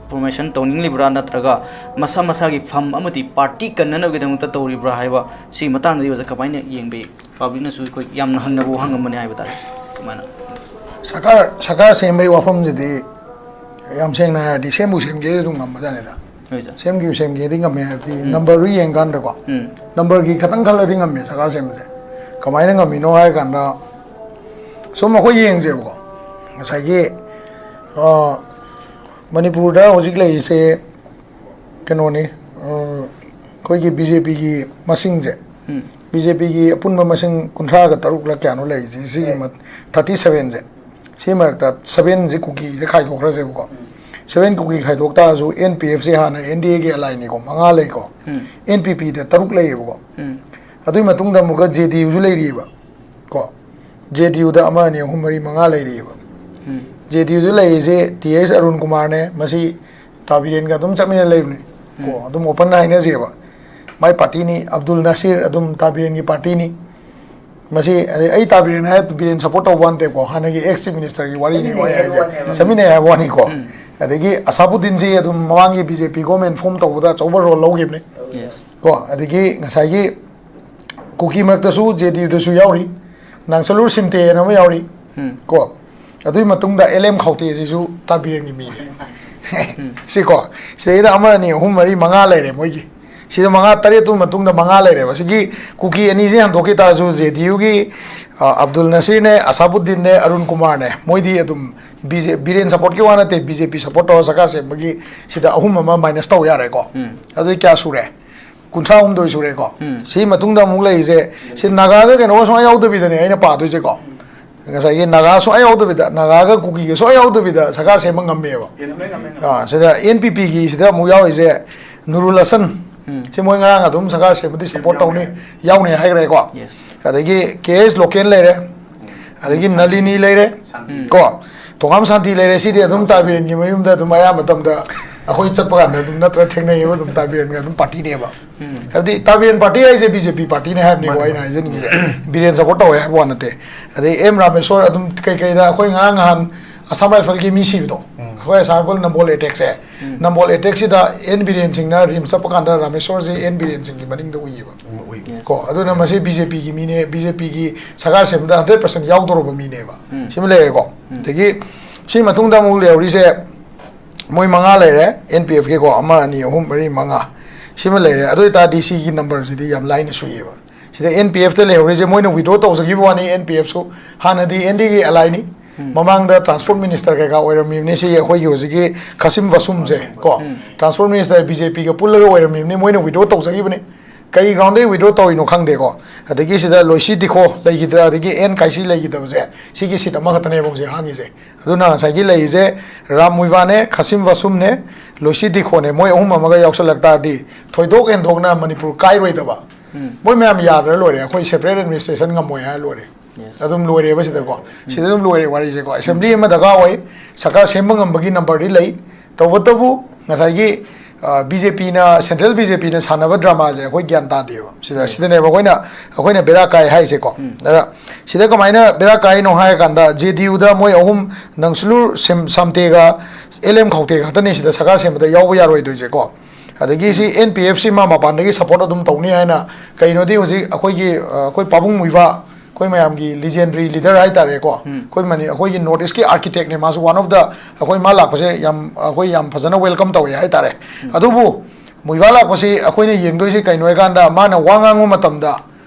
ꯐꯣꯔꯃꯦꯁꯟ ꯇꯧꯅꯤꯡꯂꯤꯕ꯭ꯔꯥ, ꯅꯠꯇ꯭ꯔꯒ ꯃꯁꯥ ꯃꯁꯥꯒꯤ ꯐꯝ ꯑꯃꯗꯤ ꯄꯥꯔꯇꯤ ꯀꯟꯅꯅꯕꯒꯤꯗꯃꯛꯇ ꯇꯧꯔꯤꯕ꯭ꯔꯥ ꯍꯥꯏꯕ, ꯁꯤꯒꯤ ꯃꯇꯥꯡꯗꯗꯤ ꯑꯣꯖꯥ ꯀꯃꯥꯏꯅ ꯌꯦꯡꯕꯤ? ꯄꯕ꯭ꯂꯤꯛꯅꯁꯨ ꯑꯩꯈꯣꯏ ꯌꯥꯝꯅ ꯍꯪꯅꯕ ꯋꯥꯍꯪ ꯑꯃꯅꯤ ꯍꯥꯏꯕ ꯇꯥꯔꯦ꯫ ꯑꯗꯨꯃꯥꯏꯅ ꯁꯔꯀꯥꯔ, ꯁꯔꯀꯥꯔ ꯁꯦꯝꯕꯒꯤ ꯋꯥꯐꯝꯁꯤꯗꯤ ꯌꯥꯝ ꯁꯦꯡꯅ ꯍꯥꯏꯔꯗꯤ ꯁꯦꯝꯕꯨ ꯁꯦꯝꯒꯦꯗꯤ ꯑꯗꯨꯝ ꯉꯝꯕꯖꯥꯠꯅꯤꯗ꯫ ꯍꯣꯏ, ꯁꯥꯔ꯫ ꯁꯦꯝꯈꯤꯕ ꯁꯦꯝꯒꯦꯗꯤ ꯉꯝꯃꯦ ꯍꯥꯏꯕꯗꯤ ꯎꯝ꯫ ꯅꯝꯕꯔꯗꯨ ꯌꯦꯡꯀꯥꯟꯗꯀꯣ꯫ ꯎꯝ꯫ ꯅꯝꯕꯔꯒꯤ ꯈꯇꯪ ꯈꯜꯂꯗꯤ ꯉꯝꯃꯦ ꯁꯔꯀꯥꯔ ꯁꯦꯝꯕꯁꯦ꯫ ꯀꯃꯥꯏꯅ ꯉꯝꯃꯤꯅꯣ ꯍꯥꯏ ꯀꯥꯟꯗ, ꯁꯨꯝ ꯑꯩꯈꯣꯏ ꯌꯦꯡꯁꯦꯕꯀꯣ, ꯉꯁꯥꯏꯒꯤ, ꯑ, ꯃꯅꯤꯄꯨꯔꯗ ꯍꯧꯖꯤꯛ ꯂꯩꯔꯤꯁꯦ ꯀꯩꯅꯣꯅꯤ, ꯑ, ꯑꯩꯈꯣꯏꯒꯤ ꯕꯤ ꯖꯦ ꯄꯤꯒꯤ ꯃꯁꯤꯡꯁꯦ, ꯎꯝ꯫ ꯕꯤ ꯖꯦ ꯄꯤꯒꯤ ꯑꯄꯨꯟꯕ ꯃꯁꯤꯡ ꯀꯨꯟꯊ꯭ꯔꯥꯒ ꯇꯔꯨꯛꯂ ꯀꯌꯥꯅꯣ ꯂꯩꯔꯤꯁꯦ, ꯁꯤꯒꯤ ꯃ-, ꯊꯥꯔꯇꯤ ꯁꯚꯦꯟꯁꯦ, ꯁꯤ ꯃꯔꯛꯇ ꯁꯚꯦꯟꯁꯦ ꯀꯨꯀꯤꯗ ꯈꯥꯏꯗꯣꯛꯈ꯭ꯔꯁꯦꯕꯀꯣ꯫ ꯁꯚꯦꯟ ꯀꯨꯀꯤ ꯈꯥꯏꯗꯣꯛ ꯇꯥꯔꯁꯨ, ꯑꯦꯟ ꯄꯤ ꯑꯦꯐꯁꯦ ꯍꯥꯟꯅ ꯑꯦꯟ ꯗꯤ ꯑꯦꯒꯤ ꯑꯦꯂꯥꯏꯟꯅꯤꯀꯣ, ꯃꯉꯥ ꯂꯩꯀꯣ꯫ ꯎꯝ꯫ ꯑꯦꯟ ꯄꯤ ꯄꯤꯗ ꯇꯔꯨꯛ ꯂꯩꯌꯦꯕꯀꯣ꯫ ꯎꯝ꯫ ꯑꯗꯨꯒꯤ ꯃꯇꯨꯡꯗ ꯑꯃꯨꯛꯀ ꯖꯦ ꯗꯤ ꯌꯨꯁꯨ ꯂꯩꯔꯤꯑꯕ ꯀꯣ꯫ ꯖꯦ ꯗꯤ ꯌꯨꯗ ꯑꯃ, ꯑꯅꯤ, ꯑꯍꯨꯝ, ꯃꯔꯤ, ꯃꯉꯥ ꯂꯩꯔꯤꯑꯕ꯫ ꯎꯝ꯫ ꯖꯦ ꯗꯤ ꯌꯨꯗ ꯂꯩꯔꯤꯁꯦ ꯇꯤ ꯑꯩꯆ ꯑꯔꯨꯟ ꯀꯨꯃꯥꯔꯅꯦ, ꯃꯁꯤ ꯇꯥ ꯕꯤꯔꯦꯟꯒ ꯑꯗꯨꯝ ꯆꯠꯃꯤꯟꯅ ꯂꯩꯕꯅꯦ ꯀꯣ꯫ ꯎꯝ꯫ ꯑꯗꯨꯝ ꯑꯣꯄꯟ ꯍꯥꯏꯅꯁꯦꯕ꯫ ꯃꯥꯏ ꯄꯥꯔꯇꯤꯅꯤ, ꯑꯕꯗꯨꯜ ꯅꯁꯤꯔ, ꯑꯗꯨꯝ ꯇꯥ ꯕꯤꯔꯦꯟꯒꯤ ꯄꯥꯔꯇꯤꯅꯤ꯫ ꯃꯁꯤ, ꯑꯗꯩ ꯑꯩ ꯇꯥ ꯕꯤꯔꯦꯟ ꯍꯥꯏ, ꯕꯤꯔꯦꯟ ꯁꯄꯣꯔꯠ ꯇꯧꯕ ꯋꯥ ꯅꯠꯇꯦꯀꯣ, ꯍꯥꯟꯅꯒꯤ ꯑꯦꯛꯁ ꯆꯤꯐ ꯃꯤꯅꯤꯁꯇꯔꯒꯤ ꯋꯥꯔꯤꯅꯤ ꯆꯠꯃꯤꯟꯅꯩ ꯑꯩ ꯍꯥꯏꯁꯦ꯫ ꯍꯥꯏꯕ ꯋꯥꯅꯦꯕ꯫ ꯆꯠꯃꯤꯟꯅꯩ ꯍꯥꯏꯕ ꯋꯥꯅꯤꯀꯣ꯫ ꯎꯝ꯫ ꯑꯗꯒꯤ ꯑꯁꯥꯕꯨꯗꯤꯟꯁꯤ ꯑꯗꯨꯝ ꯃꯃꯥꯡꯒꯤ ꯕꯤ ꯖꯦ ꯄꯤ ꯒꯣꯔꯃꯦꯟ ꯐꯣꯝ ꯇꯧꯕꯗ ꯑꯆꯧꯕ ꯔꯣꯜ ꯂꯧꯈꯤꯕꯅꯤ꯫ ꯌꯦꯁ꯫ ꯀꯣ, ꯑꯗꯒꯤ ꯉꯁꯥꯏꯒꯤ ꯀꯨꯀꯤ ꯃꯔꯛꯇꯁꯨ ꯖꯦ ꯗꯤ ꯌꯨꯗꯁꯨ ꯌꯥꯎꯔꯤ, ꯅꯥꯡꯆꯂꯨꯔ ꯁꯤꯝꯇꯦꯅ ꯑꯃ ꯌꯥꯎꯔꯤ꯫ ꯎꯝ꯫ ꯀꯣ, ꯑꯗꯨꯒꯤ ꯃꯇꯨꯡꯗ ꯑꯦꯜ ꯑꯦꯝ ꯈꯥꯎꯇꯦꯁꯤꯁꯨ ꯇꯥ ꯕꯤꯔꯦꯟꯒꯤ ꯃꯤꯅꯤ꯫ ꯎꯝ꯫ ꯁꯤꯀꯣ, ꯁꯤꯗꯩꯗ ꯑꯃ, ꯑꯅꯤ, ꯑꯍꯨꯝ, ꯃꯔꯤ, ꯃꯉꯥ ꯂꯩꯔꯦ ꯃꯣꯏꯒꯤ꯫ ꯁꯤꯗ ꯃꯉꯥ, ꯇꯔꯦꯠꯇꯨ ꯃꯇꯨꯡꯗ ꯃꯉꯥ ꯂꯩꯔꯦꯕ꯫ ꯁꯤꯒꯤ ꯀꯨꯀꯤ ꯑꯅꯤꯁꯤ ꯍꯟꯗꯣꯛꯈꯤ ꯇꯥꯔꯁꯨ, ꯖꯦ ꯗꯤ ꯌꯨꯒꯤ, ꯑ, ꯑꯕꯗꯨꯜ ꯅꯁꯤꯔꯅꯦ, ꯑꯁꯥꯕꯨꯗꯤꯟꯅꯦ, ꯑꯔꯨꯟ ꯀꯨꯃꯥꯔꯅꯦ, ꯃꯣꯏꯗꯤ ꯑꯗꯨꯝ ꯕꯤ ꯖꯦ, ꯕꯤꯔꯦꯟ ꯁꯄꯣꯔꯠꯀꯤ ꯋꯥ ꯅꯠꯇꯦ, ꯕꯤ ꯖꯦ ꯄꯤ ꯁꯄꯣꯔꯠ ꯇꯧꯔ ꯁꯔꯀꯥꯔ ꯁꯦꯝꯕꯒꯤ ꯁꯤꯗ ꯑꯍꯨꯝ ꯑꯃ ꯃꯥꯏꯅꯁ ꯇꯧ ꯌꯥꯔꯦꯀꯣ꯫ ꯎꯝ꯫ ꯑꯗꯨꯗꯤ ꯀꯌꯥ ꯁꯨꯔꯦ? ꯀꯨꯟꯊ꯭ꯔꯥ ꯍꯨꯝꯗꯣꯏ ꯁꯨꯔꯦꯀꯣ꯫ ꯎꯝ꯫ ꯁꯤꯒꯤ ꯃꯇꯨꯡꯗ ꯑꯃꯨꯛ ꯂꯩꯔꯤꯁꯦ, ꯁꯤ ꯅꯥꯒꯥꯒ ꯀꯩꯅꯣꯒ ꯁꯨꯡꯌꯥꯎ ꯌꯥꯎꯗꯕꯤꯗꯅꯦ ꯑꯩꯅ ꯄꯥꯗꯣꯏꯁꯦꯀꯣ꯫ ꯉꯁꯥꯏꯒꯤ ꯅꯥꯒꯥ ꯁꯨꯡꯌꯥꯎ ꯌꯥꯎꯗꯕꯤꯗ, ꯅꯥꯒꯥꯒ ꯀꯨꯀꯤꯒ ꯁꯨꯡꯌꯥꯎ ꯌꯥꯎꯗꯕꯤꯗ ꯁꯔꯀꯥꯔ ꯁꯦꯝꯕ ꯉꯝꯃꯦꯕ꯫ ꯉꯝꯃꯦ, ꯉꯝꯃꯦ, ꯉꯝꯃꯦ꯫ ꯑꯥ, ꯁꯤꯗ ꯑꯦꯟ ꯄꯤ ꯄꯤꯒꯤ ꯁꯤꯗ ꯑꯃꯨꯛ ꯌꯥꯎꯔꯤꯁꯦ ꯅꯨꯔꯨꯜ ꯍꯁꯟ꯫ ꯎꯝ꯫ ꯁꯤ ꯃꯣꯏ ꯉꯔꯥꯡ ꯑꯗꯨꯝ ꯁꯔꯀꯥꯔ ꯁꯦꯝꯕꯗꯤ ꯁꯄꯣꯔꯠ ꯇꯧꯅꯤ, ꯌꯥꯎꯅꯤ ꯍꯥꯏꯈ꯭ꯔꯦꯀꯣ꯫ ꯌꯦꯁ꯫ ꯑꯗꯒꯤ ꯀꯦ ꯑꯦꯁ ꯂꯣꯀꯦꯟ ꯂꯩꯔꯦ, ꯑꯗꯒꯤ ꯅꯂꯤꯅꯤ ꯂꯩꯔꯦ, ꯎꯝ꯫ ꯀꯣ, ꯊꯣꯉꯥꯝ ꯁꯥꯟꯇꯤ ꯂꯩꯔꯦ꯫ ꯁꯤꯗꯤ ꯑꯗꯨꯝ ꯇꯥ ꯕꯤꯔꯦꯟꯒꯤ ꯃꯌꯨꯝꯗ ꯑꯗꯨꯝ ꯑꯌꯥꯝꯕ ꯃꯇꯝꯗ ꯑꯩꯈꯣꯏ ꯆꯠꯄ ꯀꯥꯟꯗ ꯑꯗꯨꯝ ꯅꯠꯇ꯭ꯔ ꯊꯦꯡꯅꯩꯌꯦꯕ, ꯑꯗꯨꯝ ꯇꯥ ꯕꯤꯔꯦꯟꯒ ꯑꯗꯨꯝ ꯄꯥꯔꯇꯤꯅꯦꯕ꯫ ꯎꯝ꯫ ꯍꯥꯏꯕꯗꯤ ꯇꯥ ꯕꯤꯔꯦꯟ ꯄꯥꯔꯇꯤ ꯍꯥꯏꯁꯦ ꯕꯤ ꯖꯦ ꯄꯤ ꯄꯥꯔꯇꯤꯅꯦ ꯍꯥꯏꯕꯅꯤꯀꯣ ꯃꯥꯅꯦ, ꯑꯩꯅ ꯃꯥꯅꯦ꯫ ꯍꯥꯏꯖꯅꯤꯡꯉꯤꯁꯦ꯫ ꯕꯤꯔꯦꯟ ꯁꯄꯣꯔꯠ ꯇꯧꯋꯦ ꯍꯥꯏꯕ ꯋꯥ ꯅꯠꯇꯦ꯫ ꯑꯗꯩ ꯑꯦꯝ ꯔꯥꯃꯦꯁꯣꯔ ꯑꯗꯨꯝ ꯀꯩꯀꯩꯗ ꯑꯩꯈꯣꯏ ꯉꯔꯥꯡ ꯅꯍꯥꯟ ꯑꯁꯥꯝ ꯔꯥꯏꯐꯜꯒꯤ ꯃꯤ ꯁꯤꯕꯗꯣ, ꯎꯝ꯫ ꯑꯩꯈꯣꯏ Assam rifle Nambol ꯑꯦꯇꯦꯛꯁꯦ, Nambol ꯑꯦꯇꯦꯛꯁꯤꯗ and Biren ꯁꯤꯡꯅ ꯔꯤꯝꯁ ꯆꯠꯄ ꯀꯥꯟꯗ ꯔꯥꯃꯦꯁꯣꯔꯁꯦ ꯑꯦꯟ ꯕꯤꯔꯦꯟ ꯁꯤꯡꯒꯤ ꯃꯅꯤꯡꯗ ꯎꯏꯌꯦꯕ꯫ ꯎꯏ꯫ ꯀꯣ ꯑꯗꯨꯅ ꯃꯁꯤ ꯕꯤ ꯖꯦ ꯄꯤꯒꯤ ꯃꯤꯅꯦ, ꯕꯤ ꯖꯦ ꯄꯤꯒꯤ ꯁꯔꯀꯥꯔ ꯁꯦꯝꯕꯗ ꯍꯟꯗ꯭ꯔꯦꯠ ꯄꯥꯔꯁꯦꯟ ꯌꯥꯎꯗꯧꯔꯕ ꯃꯤꯅꯦꯕ꯫ ꯁꯤꯃ ꯂꯩꯔꯦꯀꯣ꯫ ꯑꯗꯒꯤ ꯁꯤ ꯃꯇꯨꯡꯗ ꯑꯃꯨꯛ ꯂꯩꯍꯧꯔꯤꯁꯦ ꯃꯣꯏ ꯃꯉꯥ ꯂꯩꯔꯦ, ꯑꯦꯟ ꯄꯤ ꯑꯦꯐ ꯀꯤꯀꯣ, ꯑꯃ, ꯑꯅꯤ, ꯑꯍꯨꯝ, ꯃꯔꯤ, ꯃꯉꯥ꯫ ꯁꯤꯃ ꯂꯩꯔꯦ꯫ ꯑꯗꯨ ꯑꯣꯏꯇꯥꯔꯗꯤ ꯁꯤꯒꯤ ꯅꯝꯕꯔꯁꯤꯗꯤ ꯌꯥꯝ ꯂꯥꯏꯅ ꯁꯨꯏꯌꯦꯕ꯫ ꯁꯤꯗ ꯑꯦꯟ ꯄꯤ ꯑꯦꯐꯇ ꯂꯩꯍꯧꯔꯤꯁꯦ ꯃꯣꯏꯅ ꯋꯤꯗ꯭ꯔꯣ ꯇꯧꯖꯈꯤꯕ ꯋꯥꯅꯤ꯫ ꯑꯦꯟ ꯄꯤ ꯑꯦꯐꯁꯨ ꯍꯥꯟꯅꯗꯤ ꯑꯦꯟ ꯗꯤꯒꯤ ꯑꯦꯂꯥꯏꯅꯤ, ꯃꯃꯥꯡꯗ ꯇ꯭ꯔꯥꯟꯁꯄꯣꯔꯠ ꯃꯤꯅꯤꯁꯇꯔ ꯀꯩꯀꯥ ꯑꯣꯏꯔꯝꯃꯤꯕꯅꯤ꯫ ꯁꯤ ꯑꯩꯈꯣꯏꯒꯤ ꯍꯧꯖꯤꯛꯀꯤ ꯈꯥꯁꯤꯝ ꯕꯥꯁꯨꯝꯁꯦ ꯀꯣ, ꯇ꯭ꯔꯥꯟꯁꯄꯣꯔꯠ ꯃꯤꯅꯤꯁꯇꯔ ꯕꯤ ꯖꯦ ꯄꯤꯒ ꯄꯨꯜꯂꯒ ꯑꯣꯏꯔꯝꯃꯤꯕꯅꯤ, ꯃꯣꯏꯅ ꯋꯤꯗ꯭ꯔꯣ ꯇꯧꯖꯈꯤꯕꯅꯤ꯫ ꯀꯔꯤ ꯒ꯭ꯔꯥꯎꯟꯗꯒꯤ ꯋꯤꯗ꯭ꯔꯣ ꯇꯧꯔꯤꯅꯣ ꯈꯪꯗꯦꯀꯣ꯫ ꯑꯗꯒꯤ ꯁꯤꯗ ꯂꯣꯏꯁꯤ ꯗꯤꯈꯣ ꯂꯩꯈꯤꯗ꯭ꯔꯥ, ꯑꯗꯒꯤ ꯑꯦꯟ ꯀꯥꯏꯁꯤ ꯂꯩꯈꯤꯗꯕꯁꯦ, ꯁꯤꯒꯤ ꯁꯤꯠ ꯑꯃꯈꯛꯇꯅꯦꯕ ꯍꯧꯖꯤꯛ ꯍꯥꯡꯉꯤꯁꯦ꯫ ꯑꯗꯨꯅ ꯉꯁꯥꯏꯒꯤ ꯂꯩꯔꯤꯁꯦ ꯔꯥꯝ ꯃꯨꯏꯕꯥꯅꯦ, ꯈꯥꯁꯤꯝ ꯕꯥꯁꯨꯝꯅꯦ, ꯂꯣꯏꯁꯤ ꯗꯤꯈꯣꯅꯦ, ꯃꯣꯏ ꯑꯍꯨꯝ ꯑꯃꯒ ꯌꯥꯎꯁꯜꯂꯛ ꯇꯥꯔꯗꯤ ꯊꯣꯏꯗꯣꯛ ꯍꯦꯟꯗꯣꯛꯅ ꯃꯅꯤꯄꯨꯔ ꯀꯥꯏꯔꯣꯏꯗꯕ꯫ ꯃꯣꯏ ꯃꯌꯥꯝ ꯌꯥꯗ꯭ꯔ ꯂꯣꯏꯔꯦ, ꯑꯩꯈꯣꯏ ꯁꯦꯄꯔꯦꯠ ꯑꯦꯗꯃꯤꯅꯤꯁꯇ꯭ꯔꯦꯁꯟ ꯉꯝꯃꯣꯏ ꯍꯥꯏꯔ ꯂꯣꯏꯔꯦ꯫ ꯑꯗꯨꯝ ꯂꯣꯏꯔꯦꯕ ꯁꯤꯗꯀꯣ꯫ ꯁꯤꯗ ꯑꯗꯨꯝ ꯂꯣꯏꯔꯦ ꯋꯥꯔꯤꯁꯦꯀꯣ꯫ ꯑꯦꯁꯦꯝꯕ꯭ꯂꯤ ꯑꯃ ꯗꯔꯀꯥꯔ ꯑꯣꯏ, ꯁꯔꯀꯥꯔ ꯁꯦꯝꯕ ꯉꯝꯕꯒꯤ ꯅꯝꯕꯔꯗꯤ ꯂꯩ꯫ ꯇꯧꯕꯇꯕꯨ ꯉꯁꯥꯏꯒꯤ ꯕꯤ ꯖꯦ ꯄꯤꯅ, ꯁꯦꯟꯇ꯭ꯔꯦꯜ ꯕꯤ ꯖꯦ ꯄꯤꯅ ꯁꯥꯟꯅꯕ ꯗ꯭ꯔꯃꯥꯁꯦ ꯑꯩꯈꯣꯏ ꯒ꯭ꯌꯥꯟ ꯇꯥꯗꯦꯕ꯫ ꯁꯤꯗ, ꯁꯤꯗꯅꯦꯕ ꯑꯩꯈꯣꯏꯅ, ꯑꯩꯈꯣꯏꯅ ꯕꯦꯔꯥ ꯀꯥꯏ ꯍꯥꯏꯁꯦꯀꯣ꯫ ꯑꯗ ꯁꯤꯗ ꯀꯃꯥꯏꯅ ꯕꯦꯔꯥ ꯀꯥꯏꯅꯣ ꯍꯥꯏꯔ ꯀꯥꯟꯗ, ꯖꯦ ꯗꯤ ꯌꯨꯗ ꯃꯣꯏ ꯑꯍꯨꯝ, ꯅꯪꯁꯂꯨꯔ ꯁꯦꯝ-, ꯁꯥꯝꯇꯦꯒ ꯑꯦꯜ ꯑꯦꯝ ꯈꯧꯇꯦ ꯈꯛꯇꯅꯤ ꯁꯤꯗ ꯁꯔꯀꯥꯔ ꯁꯦꯝꯕꯗ ꯌꯥꯎꯕ ꯌꯥꯔꯣꯏꯗꯣꯏꯁꯦꯀꯣ꯫ ꯑꯗꯒꯤ ꯁꯤ ꯑꯦꯟ ꯄꯤ ꯑꯦꯐ ꯁꯤ ꯃꯥ ꯃꯄꯥꯟꯗꯒꯤ ꯁꯄꯣꯔꯠ ꯑꯗꯨꯝ ꯇꯧꯅꯤ ꯍꯥꯏꯅ, ꯀꯩꯅꯣꯗꯤ ꯍꯧꯖꯤꯛ ꯑꯩꯈꯣꯏꯒꯤ, ꯑ, ꯑꯩꯈꯣꯏ ꯄꯥꯕꯨꯡ ꯃꯨꯏꯕꯥ, ꯑꯩꯈꯣꯏ ꯃꯌꯥꯝꯒꯤ ꯂꯤꯖꯦꯟꯗꯔꯤ ꯂꯤꯗꯔ ꯍꯥꯏꯇꯥꯔꯦꯀꯣ꯫ ꯑꯩꯈꯣꯏ ꯃꯅꯤ-, ꯑꯩꯈꯣꯏꯒꯤ ꯅꯣꯔꯠ ꯏꯁꯀꯤ ꯑꯥꯔꯀꯤꯇꯦꯛꯅꯦ ꯃꯥꯁꯨ, ꯋꯥꯟ ꯑꯣꯐ ꯗ, ꯑꯩꯈꯣꯏ ꯃꯥ ꯂꯥꯛꯄꯁꯦ ꯌꯥꯝ, ꯑꯩꯈꯣꯏ ꯌꯥꯝ ꯐꯖꯅ ꯋꯦꯜꯀꯝ ꯇꯧꯋꯦ ꯍꯥꯏꯇꯥꯔꯦ꯫ ꯑꯗꯨꯕꯨ ꯃꯨꯏꯕꯥ ꯂꯥꯛꯄꯁꯤ ꯑꯩꯈꯣꯏꯅ ꯌꯦꯡꯗꯣꯏꯁꯤ ꯀꯩꯅꯣ ꯍꯥꯏꯀꯥꯟꯗ, ꯃꯥꯅ ꯋꯥ ꯉꯥꯡꯕ ꯃꯇꯝꯗ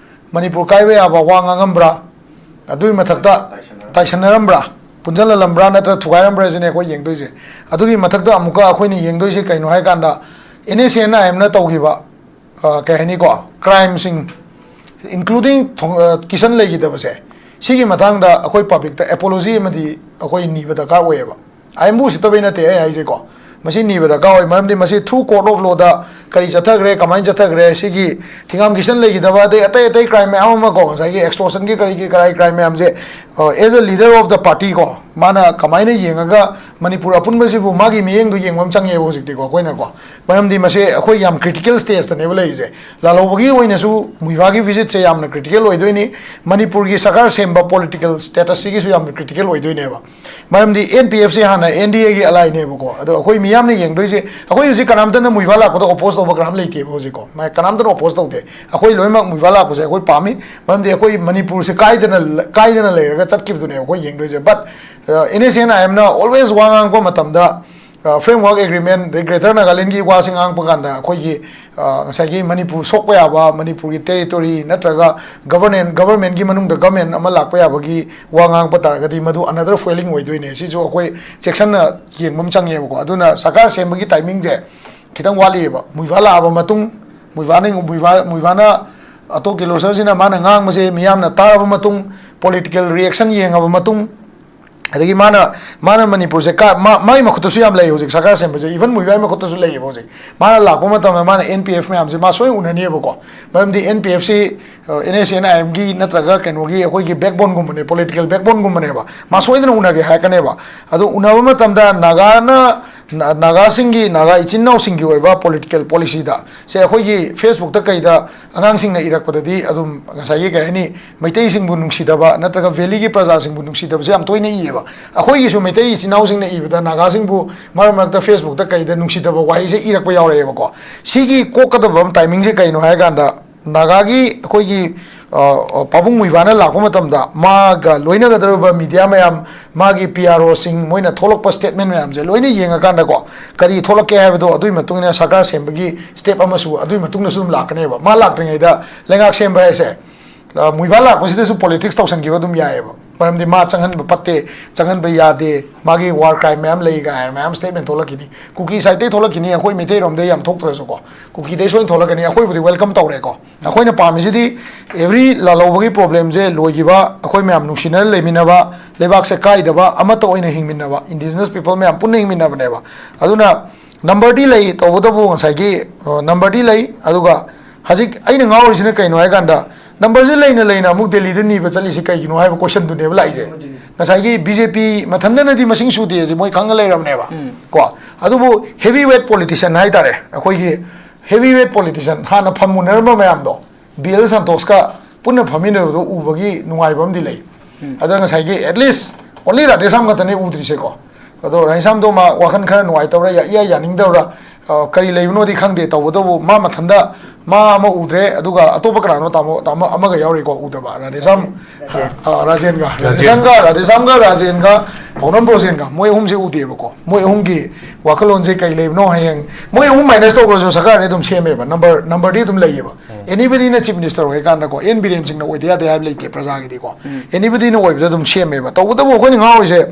ꯃꯅꯤꯄꯨꯔ ꯀꯥꯏꯕ ꯌꯥꯕ ꯋꯥ ꯉꯥꯡꯉꯝꯕ꯭ꯔꯥ? ꯑꯗꯨꯒꯤ ꯃꯊꯛꯇ ꯇꯥꯏꯁꯟꯅꯔꯝꯕ꯭ꯔꯥ, ꯄꯨꯟꯁꯤꯜꯍꯜꯂꯝꯕ꯭ꯔꯥ ꯅꯠꯇ꯭ꯔꯒ ꯊꯨꯒꯥꯏꯔꯝꯕ꯭ꯔꯥ ꯁꯤꯅꯦ ꯑꯩꯈꯣꯏ ꯌꯦꯡꯗꯣꯏꯁꯦ꯫ ꯑꯗꯨꯒꯤ ꯃꯊꯛꯇ ꯑꯃꯨꯛꯀ ꯑꯩꯈꯣꯏꯅ ꯌꯦꯡꯗꯣꯏꯁꯦ ꯀꯩꯅꯣ ꯍꯥꯏꯀꯥꯟꯗ, and S A N I ꯑꯦꯝꯅ ꯇꯧꯈꯤꯕ, ꯑ, ꯀꯩ ꯍꯥꯏꯅꯤꯀꯣ, ꯀ꯭ꯔꯥꯏꯝꯁꯤꯡ, ꯏꯟꯀ꯭ꯂꯨꯗꯤꯡ ꯊꯣꯡ-, ꯑ, ꯀꯤꯁꯟ ꯂꯩꯈꯤꯗꯕꯁꯦ, ꯁꯤꯒꯤ ꯃꯇꯥꯡꯗ ꯑꯩꯈꯣꯏ ꯄꯕ꯭ꯂꯤꯛꯇ ꯑꯦꯄꯣꯂꯣꯖꯤ ꯑꯃꯗꯤ ꯑꯩꯈꯣꯏ ꯅꯤꯕ ꯗꯔꯀꯥꯔ ꯑꯣꯏꯌꯦꯕ꯫ ꯑꯥꯏ ꯑꯦꯝꯕꯨ ꯎꯁꯤꯠꯇꯕꯩ ꯅꯠꯇꯦ ꯑꯩ ꯍꯥꯏꯁꯦꯀꯣ, ꯃꯁꯤ ꯅꯤꯕ ꯗꯔꯀꯥꯔ ꯑꯣꯏ꯫ ꯃꯔꯝꯗꯤ ꯃꯁꯤ through court of lawꯗ ꯀꯔꯤ ꯆꯠꯊꯈ꯭ꯔꯦ, ꯀꯃꯥꯏꯅ ꯆꯠꯊꯈ꯭ꯔꯦ, ꯁꯤꯒꯤ ꯊꯤꯡꯒꯥꯝ ꯀꯤꯁꯟ ꯂꯩꯈꯤꯗꯕ, ꯑꯗꯩ ꯑꯇꯩ ꯑꯇꯩ ꯀ꯭ꯔꯥꯏꯝ ꯃꯌꯥꯝ ꯑꯃ ꯀꯣ, ꯉꯁꯥꯏꯒꯤ ꯑꯦꯛꯁꯇꯣꯔꯁꯟꯒꯤ ꯀꯔꯤꯒꯤ ꯀꯔꯥꯏ ꯀ꯭ꯔꯥꯏꯝ ꯃꯌꯥꯝꯁꯦ ꯑꯦꯖ ꯑ ꯂꯤꯗꯔ ꯑꯣꯐ ꯗ ꯄꯥꯔꯇꯤ ꯀꯣ, ꯃꯥꯅ ꯀꯃꯥꯏꯅ ꯌꯦꯡꯉꯒ ꯃꯅꯤꯄꯨꯔ ꯑꯄꯨꯟꯕꯁꯤꯕꯨ ꯃꯥꯒꯤ ꯃꯤꯠꯌꯦꯡꯗꯣ ꯌꯦꯡꯕ ꯑꯃ ꯆꯪꯉꯦꯕ ꯍꯧꯖꯤꯛꯇꯤꯀꯣ ꯑꯩꯈꯣꯏꯅꯀꯣ꯫ ꯃꯔꯝꯗꯤ ꯃꯁꯦ ꯑꯩꯈꯣꯏ ꯌꯥꯝ ꯀ꯭ꯔꯤꯇꯤꯀꯦꯜ ꯁ꯭ꯇꯦꯖꯇꯅꯦꯕ ꯂꯩꯔꯤꯁꯦ꯫ ꯂꯥꯜꯍꯧꯕꯒꯤ ꯑꯣꯏꯅꯁꯨ ꯃꯨꯏꯚꯥꯒꯤ ꯚꯤꯖꯤꯠꯁꯦ ꯌꯥꯝꯅ ꯀ꯭ꯔꯤꯇꯤꯀꯦꯜ ꯑꯣꯏꯗꯣꯏꯅꯤ꯫ ꯃꯅꯤꯄꯨꯔꯒꯤ ꯁꯔꯀꯥꯔ ꯁꯦꯝꯕ ꯄꯣꯂꯤꯇꯤꯀꯦꯜ ꯁ꯭ꯇꯦꯇꯁꯁꯤꯒꯤꯁꯨ ꯌꯥꯝꯅ ꯀ꯭ꯔꯤꯇꯤꯀꯦꯜ ꯑꯣꯏꯗꯣꯏꯅꯦꯕ꯫ ꯃꯔꯝꯗꯤ ꯑꯦꯟ ꯄꯤ ꯑꯦꯐꯁꯦ ꯍꯥꯟꯅ ꯑꯦꯟ ꯗꯤ ꯑꯦꯒꯤ ꯑꯦꯂꯥꯏꯅꯦꯕꯀꯣ꯫ ꯑꯗꯣ ꯑꯩꯈꯣꯏ ꯃꯤꯌꯥꯝꯅ ꯌꯦꯡꯗꯣꯏꯁꯦ, ꯑꯩꯈꯣꯏ ꯍꯧꯖꯤꯛ ꯀꯅꯥꯝꯇꯅ ꯃꯨꯏꯚꯥ ꯂꯥꯛꯄꯗ ꯑꯣꯄꯣꯖ ꯇꯧꯕ ꯀꯅꯥꯝ ꯂꯩꯇꯦꯕ ꯍꯧꯖꯤꯛꯀꯣ꯫ ꯃꯥ-, ꯀꯅꯥꯝꯇꯅ ꯑꯣꯄꯣꯖ ꯇꯧꯗꯦ꯫ ꯑꯩꯈꯣꯏ ꯂꯣꯏꯅꯃꯛ ꯃꯨꯏꯚꯥ ꯂꯥꯛꯄꯁꯦ ꯑꯩꯈꯣꯏ ꯄꯥꯝꯃꯤ꯫ ꯃꯔꯝꯗꯤ ꯑꯩꯈꯣꯏ ꯃꯅꯤꯄꯨꯔꯁꯦ ꯀꯥꯏꯗꯅ, ꯀꯥꯏꯗꯅ ꯂꯩꯔꯒ ꯆꯠꯈꯤꯕꯗꯨꯅꯦꯕ ꯑꯩꯈꯣꯏ ꯌꯦꯡꯗꯣꯏꯁꯦ꯫ But, uh, N S N I ꯑꯦꯝꯅ always ꯋꯥ ꯉꯥꯡꯉꯛꯄ ꯃꯇꯝꯗ, ꯑ, ꯐ꯭ꯔꯦꯝꯋꯥꯔꯛ ꯑꯦꯒ꯭ꯔꯤꯃꯦꯟ, ꯑꯗꯩ ꯒ꯭ꯔꯦꯇꯔ ꯅꯥꯒꯥꯂꯦꯟꯒꯤ ꯋꯥꯁꯦ ꯉꯥꯡꯉꯛꯄ ꯀꯥꯟꯗ ꯑꯩꯈꯣꯏꯒꯤ, ꯑ, ꯉꯁꯥꯏꯒꯤ ꯃꯅꯤꯄꯨꯔ ꯁꯣꯛꯄ ꯌꯥꯕ, ꯃꯅꯤꯄꯨꯔꯒꯤ ꯇꯦꯔꯤꯇꯣꯔꯤ ꯅꯠꯇ꯭ꯔꯒ ꯒꯕꯔꯅꯦꯟ-, ꯒꯕꯔꯃꯦꯟꯒꯤ ꯃꯅꯨꯡꯗ ꯒꯕꯔꯃꯦꯟ ꯑꯃ ꯂꯥꯛꯄ ꯌꯥꯕꯒꯤ ꯋꯥ ꯉꯥꯡꯉꯛꯄ ꯇꯥꯔꯒꯗꯤ ꯃꯗꯨ another failing ꯑꯣꯏꯗꯣꯏꯅꯦ꯫ ꯁꯤꯁꯨ ꯑꯩꯈꯣꯏ ꯆꯦꯛꯁꯤꯟꯅ ꯌꯦꯡꯕ ꯑꯃ ꯆꯪꯉꯦꯕꯀꯣ꯫ ꯑꯗꯨꯅ ꯁꯔꯀꯥꯔ ꯁꯦꯝꯕꯒꯤ ꯇꯥꯏꯃꯤꯡꯁꯦ ꯈꯤꯇꯪ ꯋꯥꯠꯂꯤꯑꯕ꯫ ꯃꯨꯏꯚꯥ ꯂꯥꯛꯑꯕ ꯃꯇꯨꯡ, ꯃꯨꯏꯚꯥꯅ, ꯃꯨꯏꯚꯥ, ꯃꯨꯏꯚꯥꯅ ꯑꯇꯣ ꯀꯤꯂꯣꯁꯔꯁꯤꯅ ꯃꯥꯅ ꯉꯥꯡꯕꯁꯦ ꯃꯤꯌꯥꯝꯅ ꯇꯥꯔꯕ ꯃꯇꯨꯡ, ꯄꯣꯂꯤꯇꯤꯀꯦꯜ ꯔꯤꯑꯦꯛꯁꯟ ꯌꯦꯡꯉꯕ ꯃꯇꯨꯡ, ꯑꯗꯒꯤ ꯃꯥꯅ, ꯃꯥꯅ ꯃꯅꯤꯄꯨꯔꯁꯦ ꯀꯥ-, ꯃꯥ-, ꯃꯥꯒꯤ ꯃꯈꯨꯠꯇꯁꯨ ꯌꯥꯝ ꯂꯩ ꯍꯧꯖꯤꯛ ꯁꯔꯀꯥꯔ ꯁꯦꯝꯕꯁꯦ, ꯏꯚꯟ ꯃꯨꯏꯚꯥꯒꯤ ꯃꯈꯨꯠꯇꯁꯨ ꯂꯩꯌꯦꯕ ꯍꯧꯖꯤꯛ꯫ ꯃꯥꯅ ꯂꯥꯛꯄ ꯃꯇꯝꯗ ꯃꯥꯅ ꯑꯦꯟ ꯄꯤ ꯑꯦꯐ ꯃꯌꯥꯝꯁꯦ ꯃꯥ ꯁꯣꯏ ꯎꯅꯅꯤꯕꯀꯣ꯫ ꯃꯔꯝꯗꯤ ꯑꯦꯟ ꯄꯤ ꯑꯦꯐꯁꯤ, ꯑ, ꯑꯦꯟ ꯑꯦꯁ ꯑꯦꯟ ꯑꯥꯏ ꯑꯦꯝꯒꯤ ꯅꯠꯇ꯭ꯔꯒ ꯀꯩꯅꯣꯒꯤ ꯑꯩꯈꯣꯏꯒꯤ ꯕꯦꯛꯕꯣꯟꯒꯨꯝꯕꯅꯦ, ꯄꯣꯂꯤꯇꯤꯀꯦꯜ ꯕꯦꯛꯕꯣꯟꯒꯨꯝꯕꯅꯦꯕ꯫ ꯃꯥ ꯁꯣꯏꯗꯅ ꯎꯅꯒꯦ ꯍꯥꯏꯔꯛꯀꯅꯦꯕ꯫ ꯑꯗꯣ ꯎꯅꯕ ꯃꯇꯝꯗ ꯅꯥꯒꯥꯅ, ꯅꯥ-, ꯅꯥꯒꯥꯁꯤꯡꯒꯤ, ꯅꯥꯒꯥ ꯏꯆꯤꯟ ꯏꯅꯥꯎꯁꯤꯡꯒꯤ ꯑꯣꯏꯕ ꯄꯣꯂꯤꯇꯤꯀꯦꯜ ꯄꯣꯂꯤꯁꯤꯗ ꯁꯦ ꯑꯩꯈꯣꯏꯒꯤ ꯐꯦꯁꯕꯨꯛꯇ ꯀꯩꯗ ꯑꯉꯥꯡꯁꯤꯡꯅ ꯏꯔꯛꯄꯗꯗꯤ ꯑꯗꯨꯝ ꯉꯁꯥꯏꯒꯤ ꯀꯩ ꯍꯥꯏꯅꯤ, ꯃꯩꯇꯩꯁꯤꯡꯕꯨ ꯅꯨꯡꯁꯤꯗꯕ ꯅꯠꯇ꯭ꯔꯒ ꯚꯦꯂꯤꯒꯤ ꯄ꯭ꯔꯖꯥꯁꯤꯡꯕꯨ ꯅꯨꯡꯁꯤꯗꯕꯁꯦ ꯌꯥꯝ ꯇꯣꯏꯅ ꯏꯌꯦꯕ꯫ ꯑꯩꯈꯣꯏꯒꯤꯁꯨ ꯃꯩꯇꯩ ꯏꯆꯤꯟ ꯏꯅꯥꯎꯁꯤꯡꯅ ꯏꯕꯗ ꯅꯥꯒꯥꯁꯤꯡꯕꯨ ꯃꯔꯛ ꯃꯔꯛꯇ ꯐꯦꯁꯕꯨꯛꯇ ꯀꯩꯗ ꯅꯨꯡꯁꯤꯗꯕ ꯋꯥꯍꯩꯁꯦ ꯏꯔꯛꯄ ꯌꯥꯎꯔꯛꯑꯦꯕꯀꯣ꯫ ꯁꯤꯒꯤ ꯀꯣꯛꯀꯗꯕ ꯇꯥꯏꯃꯤꯡꯁꯦ ꯀꯩꯅꯣ ꯍꯥꯏꯔꯀꯥꯟꯗ, ꯅꯥꯒꯥꯒꯤ ꯑꯩꯈꯣꯏꯒꯤ, ꯑ, ꯑ, ꯄꯥꯕꯨꯡ ꯃꯨꯏꯕꯥꯅ ꯂꯥꯛꯄ ꯃꯇꯝꯗ ꯃꯥꯒ ꯂꯣꯏꯅꯒꯗꯧꯔꯤꯕ ꯃꯤꯗꯤꯌꯥ ꯃꯌꯥꯝ, ꯃꯥꯒꯤ ꯄꯤ ꯑꯥꯔ ꯑꯣꯁꯤꯡ, ꯃꯣꯏꯅ ꯊꯣꯛꯂꯛꯄ ꯁ꯭ꯇꯦꯠꯃꯦꯟ ꯃꯌꯥꯝꯁꯦ ꯂꯣꯏꯅ ꯌꯦꯡꯉꯀꯥꯟꯗꯀꯣ, ꯀꯔꯤ ꯊꯣꯛꯂꯛꯀꯦ ꯍꯥꯏꯕꯗꯣ ꯑꯗꯨꯒꯤ ꯃꯇꯨꯡ ꯏꯟꯅ ꯁꯔꯀꯥꯔ ꯁꯦꯝꯕꯒꯤ ꯁ꯭ꯇꯦꯞ ꯑꯃꯁꯨ ꯑꯗꯨꯒꯤ ꯃꯇꯨꯡꯗꯁꯨ ꯑꯗꯨꯝ ꯂꯥꯛꯀꯅꯦꯕ꯫ ꯃꯥ ꯂꯥꯛꯇ꯭ꯔꯤꯉꯩꯗ ꯂꯩꯉꯥꯛ ꯁꯦꯝꯕ ꯍꯥꯏꯁꯦ, ꯑ, ꯃꯨꯏꯕꯥ ꯂꯥꯛꯄꯁꯤꯗꯁꯨ ꯄꯣꯂꯤꯇꯤꯛꯁ ꯇꯧꯁꯟꯈꯤꯕ ꯑꯗꯨꯝ ꯌꯥꯏꯑꯕ꯫ ꯃꯔꯝꯗꯤ ꯃꯥ ꯆꯪꯍꯟꯕ ꯐꯠꯇꯦ, ꯆꯪꯍꯟꯕ ꯌꯥꯗꯦ, ꯃꯥꯒꯤ ꯋꯥꯔ ꯀ꯭ꯔꯥꯏꯝ ꯃꯌꯥꯝ ꯂꯩ ꯀꯥꯏꯅ ꯃꯌꯥꯝ ꯁ꯭ꯇꯦꯠꯃꯦꯟ ꯊꯣꯛꯂꯛꯈꯤꯅꯤ꯫ ꯀꯨꯀꯤ ꯁꯥꯏꯠꯇꯩ ꯊꯣꯛꯂꯛꯈꯤꯅꯤ, ꯑꯩꯈꯣꯏ ꯃꯩꯇꯩꯔꯣꯝꯗꯩ ꯌꯥꯝ ꯊꯣꯛꯇ꯭ꯔꯁꯨꯀꯣ꯫ ꯀꯨꯀꯤꯗꯩ ꯁꯣꯏꯅ ꯊꯣꯛꯂꯛꯀꯅꯤ, ꯑꯩꯈꯣꯏꯕꯨꯗꯤ ꯋꯦꯜꯀꯝ ꯇꯧꯔꯦꯀꯣ꯫ ꯑꯩꯈꯣꯏꯅ ꯄꯥꯝꯃꯤꯁꯤꯗꯤ ꯑꯦꯚ꯭ꯔꯤ ꯂꯥꯜꯍꯧꯕꯒꯤ ꯄ꯭ꯔꯣꯕ꯭ꯂꯦꯝꯁꯦ ꯂꯣꯏꯈꯤꯕ, ꯑꯩꯈꯣꯏ ꯃꯌꯥꯝ ꯅꯨꯡꯁꯤꯅꯅ ꯂꯩꯃꯤꯟꯅꯕ, ꯂꯩꯕꯥꯛꯁꯦ ꯀꯥꯏꯗꯕ, ꯑꯃꯠꯇ ꯑꯣꯏꯅ ꯍꯤꯡꯃꯤꯟꯅꯕ, ꯏꯟꯗꯤꯖꯤꯅꯁ ꯄꯤꯄꯜ ꯃꯌꯥꯝ ꯄꯨꯟꯅ ꯍꯤꯡꯃꯤꯟꯅꯕꯅꯦꯕ꯫ ꯑꯗꯨꯅ ꯅꯝꯕꯔꯗꯤ ꯂꯩ, ꯇꯧꯕꯇꯕꯨ ꯉꯁꯥꯏꯒꯤ, ꯑ, ꯅꯝꯕꯔꯗꯤ ꯂꯩ꯫ ꯑꯗꯨꯒ ꯍꯧꯖꯤꯛ ꯑꯩꯅ ꯉꯥꯎꯔꯤꯁꯤꯅ ꯀꯩꯅꯣ ꯍꯥꯏ ꯀꯥꯟꯗ, ꯅꯝꯕꯔꯁꯦ ꯂꯩꯅ ꯂꯩꯅ ꯑꯃꯨꯛ ꯗꯦꯜꯂꯤꯗ ꯅꯤꯕ ꯆꯠꯂꯤꯁꯦ ꯀꯩꯒꯤꯅꯣ ꯍꯥꯏꯕ ꯀꯣꯏꯁꯟꯗꯨꯅꯦꯕ ꯂꯥꯛꯏꯁꯦ꯫ ꯉꯁꯥꯏꯒꯤ ꯕꯤ ꯖꯦ ꯄꯤ ꯃꯊꯟꯇꯅꯗꯤ ꯃꯁꯤꯡ ꯁꯨꯗꯦ ꯑꯁꯤ ꯃꯣꯏ ꯈꯪꯉ ꯂꯩꯔꯕꯅꯦꯕ꯫ ꯀꯣ, ꯑꯗꯨꯕꯨ ꯍꯦꯚꯤ ꯋꯦꯠ ꯄꯣꯂꯤꯇꯤꯁꯤꯌꯟ ꯍꯥꯏꯇꯥꯔꯦ, ꯑꯩꯈꯣꯏꯒꯤ ꯍꯦꯚꯤ ꯋꯦꯠ ꯄꯣꯂꯤꯇꯤꯁꯤꯌꯟ ꯍꯥꯟꯅ ꯐꯝꯃꯨꯅꯔꯝꯕ ꯃꯌꯥꯝꯗꯣ, ꯕꯤ ꯑꯦꯜ ꯁꯟꯇꯣꯁꯀ ꯄꯨꯟꯅ ꯐꯝꯃꯤꯟꯅꯕꯗꯣ ꯎꯕꯒꯤ ꯅꯨꯡꯉꯥꯏꯕ ꯑꯃꯗꯤ ꯂꯩ꯫ ꯑꯗꯨꯅ ꯉꯁꯥꯏꯒꯤ at least only ꯔꯥꯙꯦꯁ꯭ꯌꯥꯝ ꯈꯛꯇꯅꯦ ꯎꯗ꯭ꯔꯤꯁꯦꯀꯣ꯫ ꯑꯗꯣ ꯔꯥꯙꯦꯁ꯭ꯌꯥꯝꯗꯣ ꯃꯥ ꯋꯥꯈꯜ ꯈꯔ ꯅꯨꯡꯉꯥꯏꯇꯕ꯭ꯔꯥ, ꯏꯌꯥ ꯌꯥꯅꯤꯡꯗꯕ꯭ꯔꯥ, ꯑ, ꯀꯔꯤ ꯂꯩꯕꯅꯣꯗꯤ ꯈꯪꯗꯦ꯫ ꯇꯧꯕꯇꯕꯨ ꯃꯥ ꯃꯊꯟꯇ, ꯃꯥ ꯑꯃ ꯎꯗ꯭ꯔꯦ, ꯑꯗꯨꯒ ꯑꯇꯣꯞꯄ ꯀꯅꯥꯅꯣ, ꯇꯥꯃꯣ, ꯇꯥꯃꯣ ꯑꯃꯒ ꯌꯥꯎꯔꯤꯀꯣ ꯎꯗꯕ? ꯔꯥꯙꯦꯁ꯭ꯌꯥꯝ, ꯔꯥꯖꯦꯟ꯫ ꯑ, ꯔꯥꯖꯦꯟꯒ, ꯔꯥꯖꯦꯟ꯫ ꯔꯥꯙꯦꯁ꯭ꯌꯥꯝꯒ, ꯔꯥꯙꯦꯁ꯭ꯌꯥꯝꯒ ꯔꯥꯖꯦꯟꯒ ꯄꯥꯎꯅꯝ ꯕ꯭ꯔꯣꯖꯦꯟꯒ ꯃꯣꯏ ꯑꯍꯨꯝꯁꯦ ꯎꯗꯦꯕꯀꯣ꯫ ꯃꯣꯏ ꯑꯍꯨꯝꯒꯤ ꯋꯥꯈꯜꯂꯣꯟꯁꯦ ꯀꯩ ꯂꯩꯕꯅꯣ? ꯍꯌꯦꯡ ꯃꯣꯏ ꯑꯍꯨꯝ ꯃꯥꯏꯅꯁ ꯇꯧꯈ꯭ꯔꯁꯨ ꯁꯔꯀꯥꯔꯗꯤ ꯑꯗꯨꯝ ꯁꯦꯝꯃꯦꯕ, ꯅꯝꯕꯔ, ꯅꯝꯕꯔꯗꯤ ꯑꯗꯨꯝ ꯂꯩꯌꯦꯕ꯫ ꯑꯦꯅꯤꯕꯗꯤꯅ ꯆꯤꯐ ꯃꯤꯅꯤꯁꯇꯔ ꯑꯣꯏꯔꯀꯥꯟꯗꯀꯣ, ꯑꯦꯟ ꯕꯤꯔꯦꯟ ꯁꯤꯡꯅ ꯑꯣꯏꯗ ꯌꯥꯗꯦ ꯍꯥꯏꯕ ꯂꯩꯇꯦ ꯄ꯭ꯔꯖꯥꯒꯤꯗꯤꯀꯣ꯫ ꯑꯦꯅꯤꯕꯗꯤꯅ ꯑꯣꯏꯕꯗ ꯑꯗꯨꯝ ꯁꯦꯝꯃꯦꯕ꯫ ꯇꯧꯕꯇꯕꯨ ꯑꯩꯈꯣꯏꯅ ꯉꯥꯎꯔꯤꯁꯦ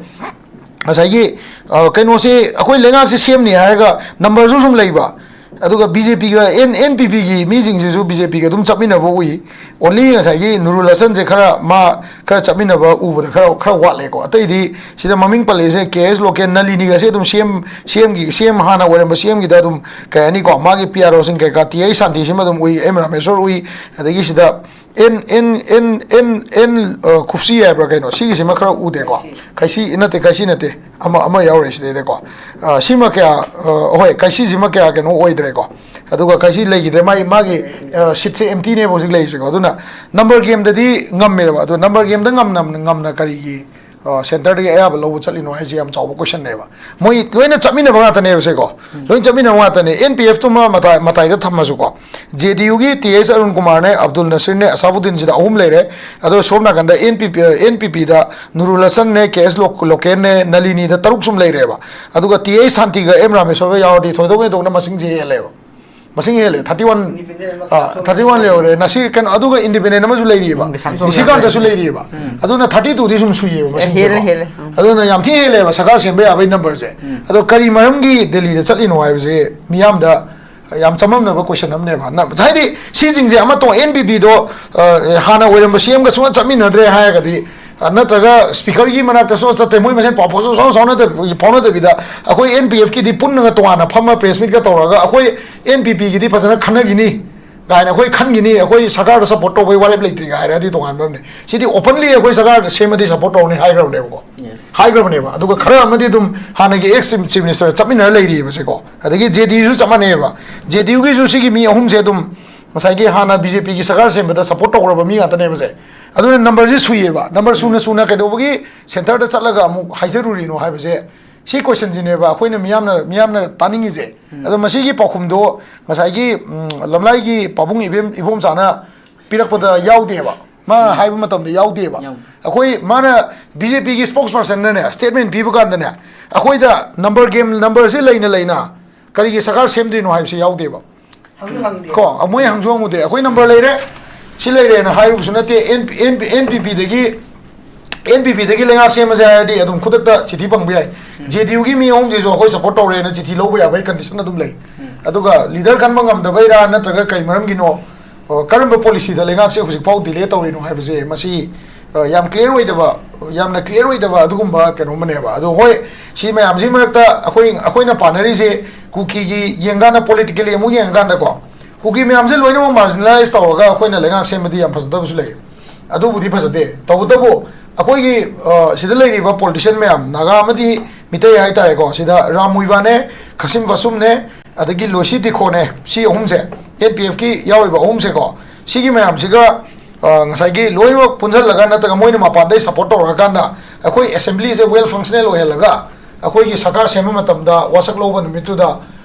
ꯉꯁꯥꯏꯒꯤ, ꯑ, ꯀꯩꯅꯣꯁꯦ, ꯑꯩꯈꯣꯏ ꯂꯩꯉꯥꯛꯁꯦ ꯁꯦꯝꯅꯤ ꯍꯥꯏꯔꯒ ꯅꯝꯕꯔꯁꯨ ꯁꯨꯝ ꯂꯩꯕ, ꯑꯗꯨꯒ ꯕꯤ ꯖꯦ ꯄꯤꯒ, ꯑꯦꯟ, ꯑꯦꯟ ꯄꯤ ꯄꯤꯒꯤ ꯃꯤꯁꯤꯡꯁꯤꯁꯨ ꯕꯤ ꯖꯦ ꯄꯤꯒ ꯑꯗꯨꯝ ꯆꯠꯃꯤꯟꯅꯕ ꯎꯏ꯫ ꯑꯣꯟꯂꯤ ꯉꯁꯥꯏꯒꯤ ꯅꯨꯔꯨꯜ ꯍꯁꯟꯁꯦ ꯈꯔ, ꯃꯥ ꯈꯔ ꯆꯠꯃꯤꯟꯅꯕ ꯎꯕꯗ ꯈꯔ, ꯈꯔ ꯋꯥꯠꯂꯦꯀꯣ꯫ ꯑꯇꯩꯗꯤ ꯁꯤꯗ ꯃꯃꯤꯡ ꯄꯜꯂꯛꯏꯁꯦ ꯀꯦ ꯑꯦꯁ ꯂꯣꯀꯦꯟ, ꯅꯂꯤꯅꯤꯒꯁꯦ ꯑꯗꯨꯝ ꯁꯤ ꯑꯦꯝ, ꯁꯤ ꯑꯦꯝꯒꯤ, ꯁꯤ ꯑꯦꯝ ꯍꯥꯟꯅ ꯑꯣꯏꯔꯝꯕ ꯁꯤ ꯑꯦꯝꯒꯤꯗ ꯑꯗꯨꯝ, ꯀꯩ ꯍꯥꯏꯅꯤꯀꯣ, ꯃꯥꯒꯤ ꯄꯤ ꯑꯥꯔ ꯑꯣꯁꯤꯡ ꯀꯩꯀꯥ, ꯇꯤ ꯑꯩ ꯁꯥꯟꯇꯤꯁꯤꯃ ꯑꯗꯨꯝ ꯎꯏ, ꯑꯦꯝ ꯔꯥꯃꯦꯁꯣꯔ ꯎꯏ, ꯑꯗꯒꯤ ꯁꯤꯗ ꯑꯦꯟ, ꯑꯦꯟ, ꯑꯦꯟ, ꯑꯦꯟ, ꯑꯦꯟ, ꯑ, ꯈꯨꯞꯁꯤ ꯍꯥꯏꯕ꯭ꯔꯥ ꯀꯩꯅꯣ, ꯁꯤꯒꯤꯁꯤꯃ ꯈꯔ ꯎꯗꯦꯀꯣ꯫ ꯈꯩꯁꯤ ꯅꯠꯇꯦ, ꯈꯩꯁꯤ ꯅꯠꯇꯦ, ꯑꯃ, ꯑꯃ ꯌꯥꯎꯔꯦ ꯁꯤꯗꯩꯗꯀꯣ꯫ ꯑ, ꯁꯤꯃ ꯀꯌꯥ, ꯑ, ꯍꯣꯏ, ꯈꯩꯁꯤꯁꯤꯃ ꯀꯌꯥ ꯀꯩꯅꯣ ꯑꯣꯏꯗ꯭ꯔꯦꯀꯣ꯫ ꯑꯗꯨꯒ ꯈꯩꯁꯤ ꯂꯩꯈꯤꯗ꯭ꯔꯦ, ꯃꯥꯒꯤ, ꯃꯥꯒꯤ, ꯑ, ꯁꯤꯠꯁꯦ ꯑꯦꯝꯇꯤꯅꯦꯕ ꯍꯧꯖꯤꯛ ꯂꯩꯔꯤꯁꯦꯀꯣ꯫ ꯑꯗꯨꯅ ꯅꯝꯕꯔ ꯒꯦꯝꯗꯗꯤ ꯉꯝꯃꯦꯕ꯫ ꯑꯗꯣ ꯅꯝꯕꯔ ꯒꯦꯝꯗ ꯉꯝꯅ, ꯉꯝꯅ ꯀꯔꯤꯒꯤ, ꯑ, ꯁꯦꯟꯇꯔꯗꯒꯤ ꯑꯌꯥꯕ ꯂꯧꯕ ꯆꯠꯂꯤꯅꯣ ꯍꯥꯏꯁꯦ ꯌꯥꯝ ꯆꯥꯎꯕ ꯀꯣꯏꯁꯟꯅꯦꯕ꯫ ꯃꯣꯏ ꯂꯣꯏꯅ ꯆꯠꯃꯤꯟꯅꯕ ꯉꯥꯛꯇꯅꯦꯕ ꯁꯦꯀꯣ꯫ ꯂꯣꯏꯅ ꯆꯠꯃꯤꯟꯅꯕ ꯉꯥꯛꯇꯅꯦ꯫ ꯑꯦꯟ ꯄꯤ ꯑꯦꯐ ꯇꯨꯃ ꯃꯇꯥꯏ, ꯃꯇꯥꯏꯗ ꯊꯝꯃꯁꯨꯀꯣ꯫ ꯖꯦ ꯗꯤ ꯌꯨꯒꯤ ꯇꯤ ꯑꯩꯆ ꯑꯔꯨꯟ ꯀꯨꯃꯥꯔꯅꯦ, ꯑꯕꯗꯨꯜ ꯅꯁꯤꯔꯅꯦ, ꯑꯁꯥꯕꯨꯗꯤꯟꯁꯤꯗ ꯑꯍꯨꯝ ꯂꯩꯔꯦ꯫ ꯑꯗꯣ ꯁꯣꯝ ꯅꯥꯀꯟꯗ ꯑꯦꯟ ꯄꯤ ꯄꯤ, ꯑꯦꯟ ꯄꯤ ꯄꯤꯗ ꯅꯨꯔꯨꯜ ꯍꯁꯟꯅꯦ, ꯀꯦ ꯑꯦꯁ ꯂꯣ-, ꯂꯣꯀꯦꯟꯅꯦ, ꯅꯂꯤꯅꯤꯗ ꯇꯔꯨꯛ ꯁꯨꯝ ꯂꯩꯔꯦꯕ꯫ ꯑꯗꯨꯒ ꯇꯤ ꯑꯩꯆ ꯁꯥꯟꯇꯤꯒ ꯑꯦꯝ ꯔꯥꯃꯦꯁꯣꯔꯒ ꯌꯥꯎꯔꯗꯤ ꯊꯣꯏꯗꯣꯛ ꯍꯦꯟꯗꯣꯛꯅ ꯃꯁꯤꯡꯁꯦ ꯍꯦꯜꯂꯦꯕ꯫ ꯃꯁꯤꯡ ꯍꯦꯜꯂꯦ, ꯊꯥꯔꯇꯤ ꯋꯥꯟ, ꯊꯥꯔꯇꯤ ꯋꯥꯟ ꯌꯧꯔꯦ꯫ ꯅꯁꯤꯔ ꯀꯩꯅꯣ, ꯑꯗꯨꯒ ꯏꯟꯗꯤꯄꯦꯟꯗꯦꯟ ꯑꯃꯁꯨ ꯂꯩꯔꯤꯑꯕ, ꯅꯤꯁꯤꯀꯥꯟꯇꯁꯨ ꯂꯩꯔꯤꯑꯕ꯫ ꯑꯗꯨꯅ ꯊꯥꯔꯇꯤ ꯇꯨꯗꯤ ꯁꯨꯝ ꯁꯨꯏꯌꯦꯕ ꯃꯁꯤꯡꯁꯦꯀꯣ꯫ ꯍꯦꯜꯂꯦ, ꯍꯦꯜꯂꯦ꯫ ꯎꯝ꯫ ꯑꯗꯨꯅ ꯌꯥꯝ ꯊꯤ ꯍꯦꯜꯂꯦꯕ ꯁꯔꯀꯥꯔ ꯁꯦꯝꯕ ꯌꯥꯕꯒꯤ ꯅꯝꯕꯔꯁꯦ꯫ ꯑꯗꯣ ꯀꯔꯤ ꯃꯔꯝꯒꯤ ꯗꯦꯜꯂꯤꯗ ꯆꯠꯂꯤꯅꯣ ꯍꯥꯏꯕꯁꯦ ꯃꯤꯌꯥꯝꯗ ꯌꯥꯝ ꯆꯃꯝꯅꯕ ꯀꯣꯏꯁꯟ ꯑꯃꯅꯦꯕ꯫ ꯅ-, ꯍꯥꯏꯗꯤ ꯁꯤꯁꯤꯡꯁꯦ ꯑꯃ ꯇꯣ-, ꯑꯦꯟ ꯄꯤ ꯄꯤꯗꯣ, ꯑ, ꯍꯥꯟꯅ ꯑꯣꯏꯔꯝꯕ ꯁꯤ ꯑꯦꯝꯒ ꯁꯨꯡꯆꯠ ꯆꯠꯃꯤꯟꯅꯗ꯭ꯔꯦ ꯍꯥꯏꯔꯒꯗꯤ, ꯑ, ꯅꯠꯇ꯭ꯔꯒ ꯁ꯭ꯄꯤꯀꯔꯒꯤ ꯃꯅꯥꯛꯇ ꯁꯨꯡꯆꯠ ꯆꯠꯇꯦ, ꯃꯣꯏ ꯃꯁꯦꯟ ꯄꯥꯎ ꯐꯥꯎꯁꯨ ꯁꯥꯎ-, ꯁꯥꯎꯅꯗ-, ꯐꯥꯎꯅꯗꯕꯤꯗ ꯑꯩꯈꯣꯏ ꯑꯦꯟ ꯄꯤ ꯑꯦꯐꯀꯤꯗꯤ ꯄꯨꯟꯅꯒ ꯇꯣꯉꯥꯟꯅ ꯐꯝꯃ ꯄ꯭ꯔꯦꯁ ꯃꯤꯠꯀ ꯇꯧꯔꯒ ꯑꯩꯈꯣꯏ ꯑꯦꯟ ꯄꯤ ꯄꯤꯒꯤꯗꯤ ꯐꯖꯅ ꯈꯟꯅꯈꯤꯅꯤ꯫ ꯀꯥꯏꯅ ꯑꯩꯈꯣꯏ ꯈꯟꯈꯤꯅꯤ, ꯑꯩꯈꯣꯏ ꯁꯔꯀꯥꯔꯗ ꯁꯞꯄꯣꯔꯠ ꯇꯧꯕꯒꯤ ꯋꯥꯔꯦꯞ ꯂꯩꯇ꯭ꯔꯤ ꯀꯥꯏ ꯍꯥꯏꯔꯗꯤ ꯇꯣꯉꯥꯟꯕ ꯑꯃꯅꯤ꯫ ꯁꯤꯗꯤ ꯑꯣꯄꯟꯂꯤ ꯑꯩꯈꯣꯏ ꯁꯔꯀꯥꯔ ꯁꯦꯝꯃꯗꯤ ꯁꯞꯄꯣꯔꯠ ꯇꯧꯔꯅꯤ ꯍꯥꯏꯈ꯭ꯔꯕꯅꯦꯕꯀꯣ꯫ ꯍꯥꯏꯈ꯭ꯔꯕꯅꯦꯕ꯫ ꯑꯗꯨꯒ ꯈꯔ ꯑꯃꯗꯤ ꯑꯗꯨꯝ ꯍꯥꯟꯅꯒꯤ ꯑꯦꯛꯁ ꯆꯤꯐ ꯃꯤꯅꯤꯁꯇꯔ ꯆꯠꯃꯤꯟꯅꯔ ꯂꯩꯔꯤꯑꯕꯁꯦꯀꯣ꯫ ꯑꯗꯒꯤ ꯖꯦ ꯗꯤ ꯌꯨꯁꯨ ꯆꯞ ꯃꯥꯟꯅꯩꯑꯕ꯫ ꯖꯦ ꯗꯤ ꯌꯨꯒꯤꯁꯨ ꯁꯤꯒꯤ ꯃꯤ ꯑꯍꯨꯝꯁꯦ ꯑꯗꯨꯝ ꯉꯁꯥꯏꯒꯤ ꯍꯥꯟꯅ ꯕꯤ ꯖꯦ ꯄꯤꯒꯤ ꯁꯔꯀꯥꯔ ꯁꯦꯝꯕꯗ ꯁꯞꯄꯣꯔꯠ ꯇꯧꯈ꯭ꯔꯕ ꯃꯤ ꯉꯥꯛꯇꯅꯦꯕꯁꯦ꯫ ꯑꯗꯨꯅ ꯅꯝꯕꯔꯁꯤ ꯁꯨꯏꯌꯦꯕ꯫ ꯅꯝꯕꯔ ꯁꯨꯅ ꯁꯨꯅ ꯀꯩꯗꯧꯕꯒꯤ ꯁꯦꯟꯇꯔꯗ ꯆꯠꯂꯒ ꯑꯃꯨꯛ ꯍꯥꯏꯖꯔꯨꯔꯤꯅꯣ ꯍꯥꯏꯕꯁꯦ, ꯁꯤ ꯀꯣꯏꯁꯟꯁꯤꯅꯦꯕ ꯑꯩꯈꯣꯏꯅ ꯃꯤꯌꯥꯝꯅ, ꯃꯤꯌꯥꯝꯅ ꯇꯥꯅꯤꯡꯉꯤꯁꯦ꯫ ꯑꯗꯣ ꯃꯁꯤꯒꯤ ꯄꯥꯎꯈꯨꯝꯗꯣ ꯉꯁꯥꯏꯒꯤ, ꯎꯝ, ꯂꯝꯂꯥꯏꯒꯤ ꯄꯥꯕꯨꯡ ꯏꯕꯦꯝ, ꯏꯕꯣꯝꯆꯥꯅ ꯄꯤꯔꯛꯄꯗ ꯌꯥꯎꯗꯦꯕ꯫ ꯃꯥꯅ ꯍꯥꯏꯕ ꯃꯇꯝꯗ ꯌꯥꯎꯗꯦꯕ꯫ ꯌꯥꯎꯗꯦ꯫ ꯑꯩꯈꯣꯏ, ꯃꯥꯅ ꯕꯤ ꯖꯦ ꯄꯤꯒꯤ ꯁ꯭ꯄꯣꯛꯁ ꯄꯔꯁꯟꯅꯅꯦ ꯁ꯭ꯇꯦꯠꯃꯦꯟ ꯄꯤꯕ ꯀꯥꯟꯗꯅꯦ, ꯑꯩꯈꯣꯏꯗ ꯅꯝꯕꯔ ꯒꯦꯝ, ꯅꯝꯕꯔꯁꯤ ꯂꯩꯅ ꯂꯩꯅ ꯀꯔꯤꯒꯤ ꯁꯔꯀꯥꯔ ꯁꯦꯝꯗ꯭ꯔꯤꯅꯣ ꯍꯥꯏꯕꯁꯤ ꯌꯥꯎꯗꯦꯕ꯫ ꯍꯪꯁꯨ ꯍꯪꯗꯦ꯫ ꯀꯣ, ꯃꯣꯏ ꯍꯪꯁꯨ ꯍꯪꯉꯨꯗꯦ꯫ ꯑꯩꯈꯣꯏ ꯅꯝꯕꯔ ꯂꯩꯔꯦ, ꯁꯤ ꯂꯩꯔꯦꯅ ꯍꯥꯏꯔꯨꯕꯁꯨ ꯅꯠꯇꯦ꯫ N P, N P, N P ꯄꯤꯗꯒꯤ, ꯑꯦꯟ ꯄꯤ ꯄꯤꯗꯒꯤ ꯂꯩꯉꯥꯛ ꯁꯦꯝꯃꯁꯦ ꯍꯥꯏꯔꯗꯤ ꯑꯗꯨꯝ ꯈꯨꯗꯛꯇ ꯆꯤꯊꯤ ꯐꯪꯕ ꯌꯥꯏ꯫ ꯖꯦ ꯗꯤ ꯌꯨꯒꯤ ꯃꯤ ꯑꯍꯨꯝꯁꯤꯁꯨ ꯑꯩꯈꯣꯏ ꯁꯞꯄꯣꯔꯠ ꯇꯧꯔꯦꯅ ꯆꯤꯊꯤ ꯂꯧꯕ ꯌꯥꯕꯒꯤ ꯀꯟꯗꯤꯁꯟ ꯑꯗꯨꯝ ꯂꯩ꯫ ꯑꯗꯨꯒ ꯂꯤꯗꯔ ꯈꯟꯕ ꯉꯝꯗꯕꯩꯔꯥ ꯅꯠꯇ꯭ꯔꯒ ꯀꯩ ꯃꯔꯝꯒꯤꯅꯣ, ꯑ, ꯀꯔꯝꯕ ꯄꯣꯂꯤꯁꯤꯗ ꯂꯩꯉꯥꯛꯁꯦ ꯍꯧꯖꯤꯛꯐꯥꯎ ꯗꯤꯂꯦ ꯇꯧꯔꯤꯅꯣ ꯍꯥꯏꯕꯁꯦ, ꯃꯁꯤ, ꯑ, ꯌꯥꯝ ꯀ꯭ꯂꯤꯌꯥꯔ ꯑꯣꯏꯗꯕ, ꯌꯥꯝꯅ ꯀ꯭ꯂꯤꯌꯥꯔ ꯑꯣꯏꯗꯕ ꯑꯗꯨꯒꯨꯝꯕ ꯀꯩꯅꯣꯝꯃꯅꯦꯕ꯫ ꯑꯗꯣ ꯍꯣꯏ, ꯁꯤ ꯃꯌꯥꯝꯁꯤꯒꯤ ꯃꯔꯛꯇ ꯑꯩꯈꯣꯏ, ꯑꯩꯈꯣꯏꯅ ꯄꯥꯅꯔꯤꯁꯦ ꯀꯨꯀꯤꯒꯤ ꯌꯦꯡꯀꯥꯟꯗ, ꯄꯣꯂꯤꯇꯤꯀꯦꯜꯂꯤ ꯑꯃꯨꯛ ꯌꯦꯡꯉꯀꯥꯟꯗꯀꯣ, ꯀꯨꯀꯤ ꯃꯌꯥꯝꯁꯦ ꯂꯣꯏꯅꯃꯛ ꯃꯥꯔꯖꯤꯅꯦꯂꯥꯏꯁ ꯇꯧꯔꯒ ꯑꯩꯈꯣꯏꯅ ꯂꯩꯉꯥꯛ ꯁꯦꯝꯕꯗꯤ ꯌꯥꯝ ꯐꯖꯗꯕꯁꯨ ꯂꯩ꯫ ꯑꯗꯨꯕꯨꯗꯤ ꯐꯖꯗꯦ꯫ ꯇꯧꯕꯇꯕꯨ ꯑꯩꯈꯣꯏꯒꯤ, ꯑ, ꯁꯤꯗ ꯂꯩꯔꯤꯕ ꯄꯣꯂꯤꯇꯤꯁꯤꯌꯟ ꯃꯌꯥꯝ, ꯅꯥꯒꯥ ꯑꯃꯗꯤ ꯃꯤꯇꯩ ꯍꯥꯏꯇꯥꯔꯦꯀꯣ, ꯁꯤꯗ ꯔꯥꯝ ꯃꯨꯏꯕꯥꯅꯦ, ꯈꯥꯁꯤꯝ ꯐꯥꯁꯨꯝꯅꯦ, ꯑꯗꯒꯤ ꯂꯣꯏꯁꯤ ꯇꯤꯈꯣꯅꯦ, ꯁꯤ ꯑꯍꯨꯝꯁꯦ, ꯑꯦꯟ ꯄꯤ ꯑꯦꯐꯀꯤ ꯌꯥꯎꯔꯤꯕ ꯑꯍꯨꯝꯁꯦꯀꯣ, ꯁꯤꯒꯤ ꯃꯌꯥꯝꯁꯤꯒ, ꯑ, ꯉꯁꯥꯏꯒꯤ ꯂꯣꯏꯅꯃꯛ ꯄꯨꯟꯁꯤꯜꯂꯒ ꯅꯠꯇ꯭ꯔꯒ ꯃꯣꯏꯅ ꯃꯄꯥꯟꯗꯩ ꯁꯞꯄꯣꯔꯠ ꯇꯧꯔꯀꯥꯟꯗ ꯑꯩꯈꯣꯏ ꯑꯦꯁꯦꯝꯕ꯭ꯂꯤꯁꯦ ꯋꯦꯜ ꯐꯪꯁꯅꯦꯜ ꯑꯣꯏꯍꯜꯂꯒ ꯑꯩꯈꯣꯏꯒꯤ ꯁꯔꯀꯥꯔ ꯁꯦꯝꯕ ꯃꯇꯝꯗ ꯋꯥꯁꯛ ꯂꯧꯕ ꯅꯨꯃꯤꯠꯇꯨꯗ,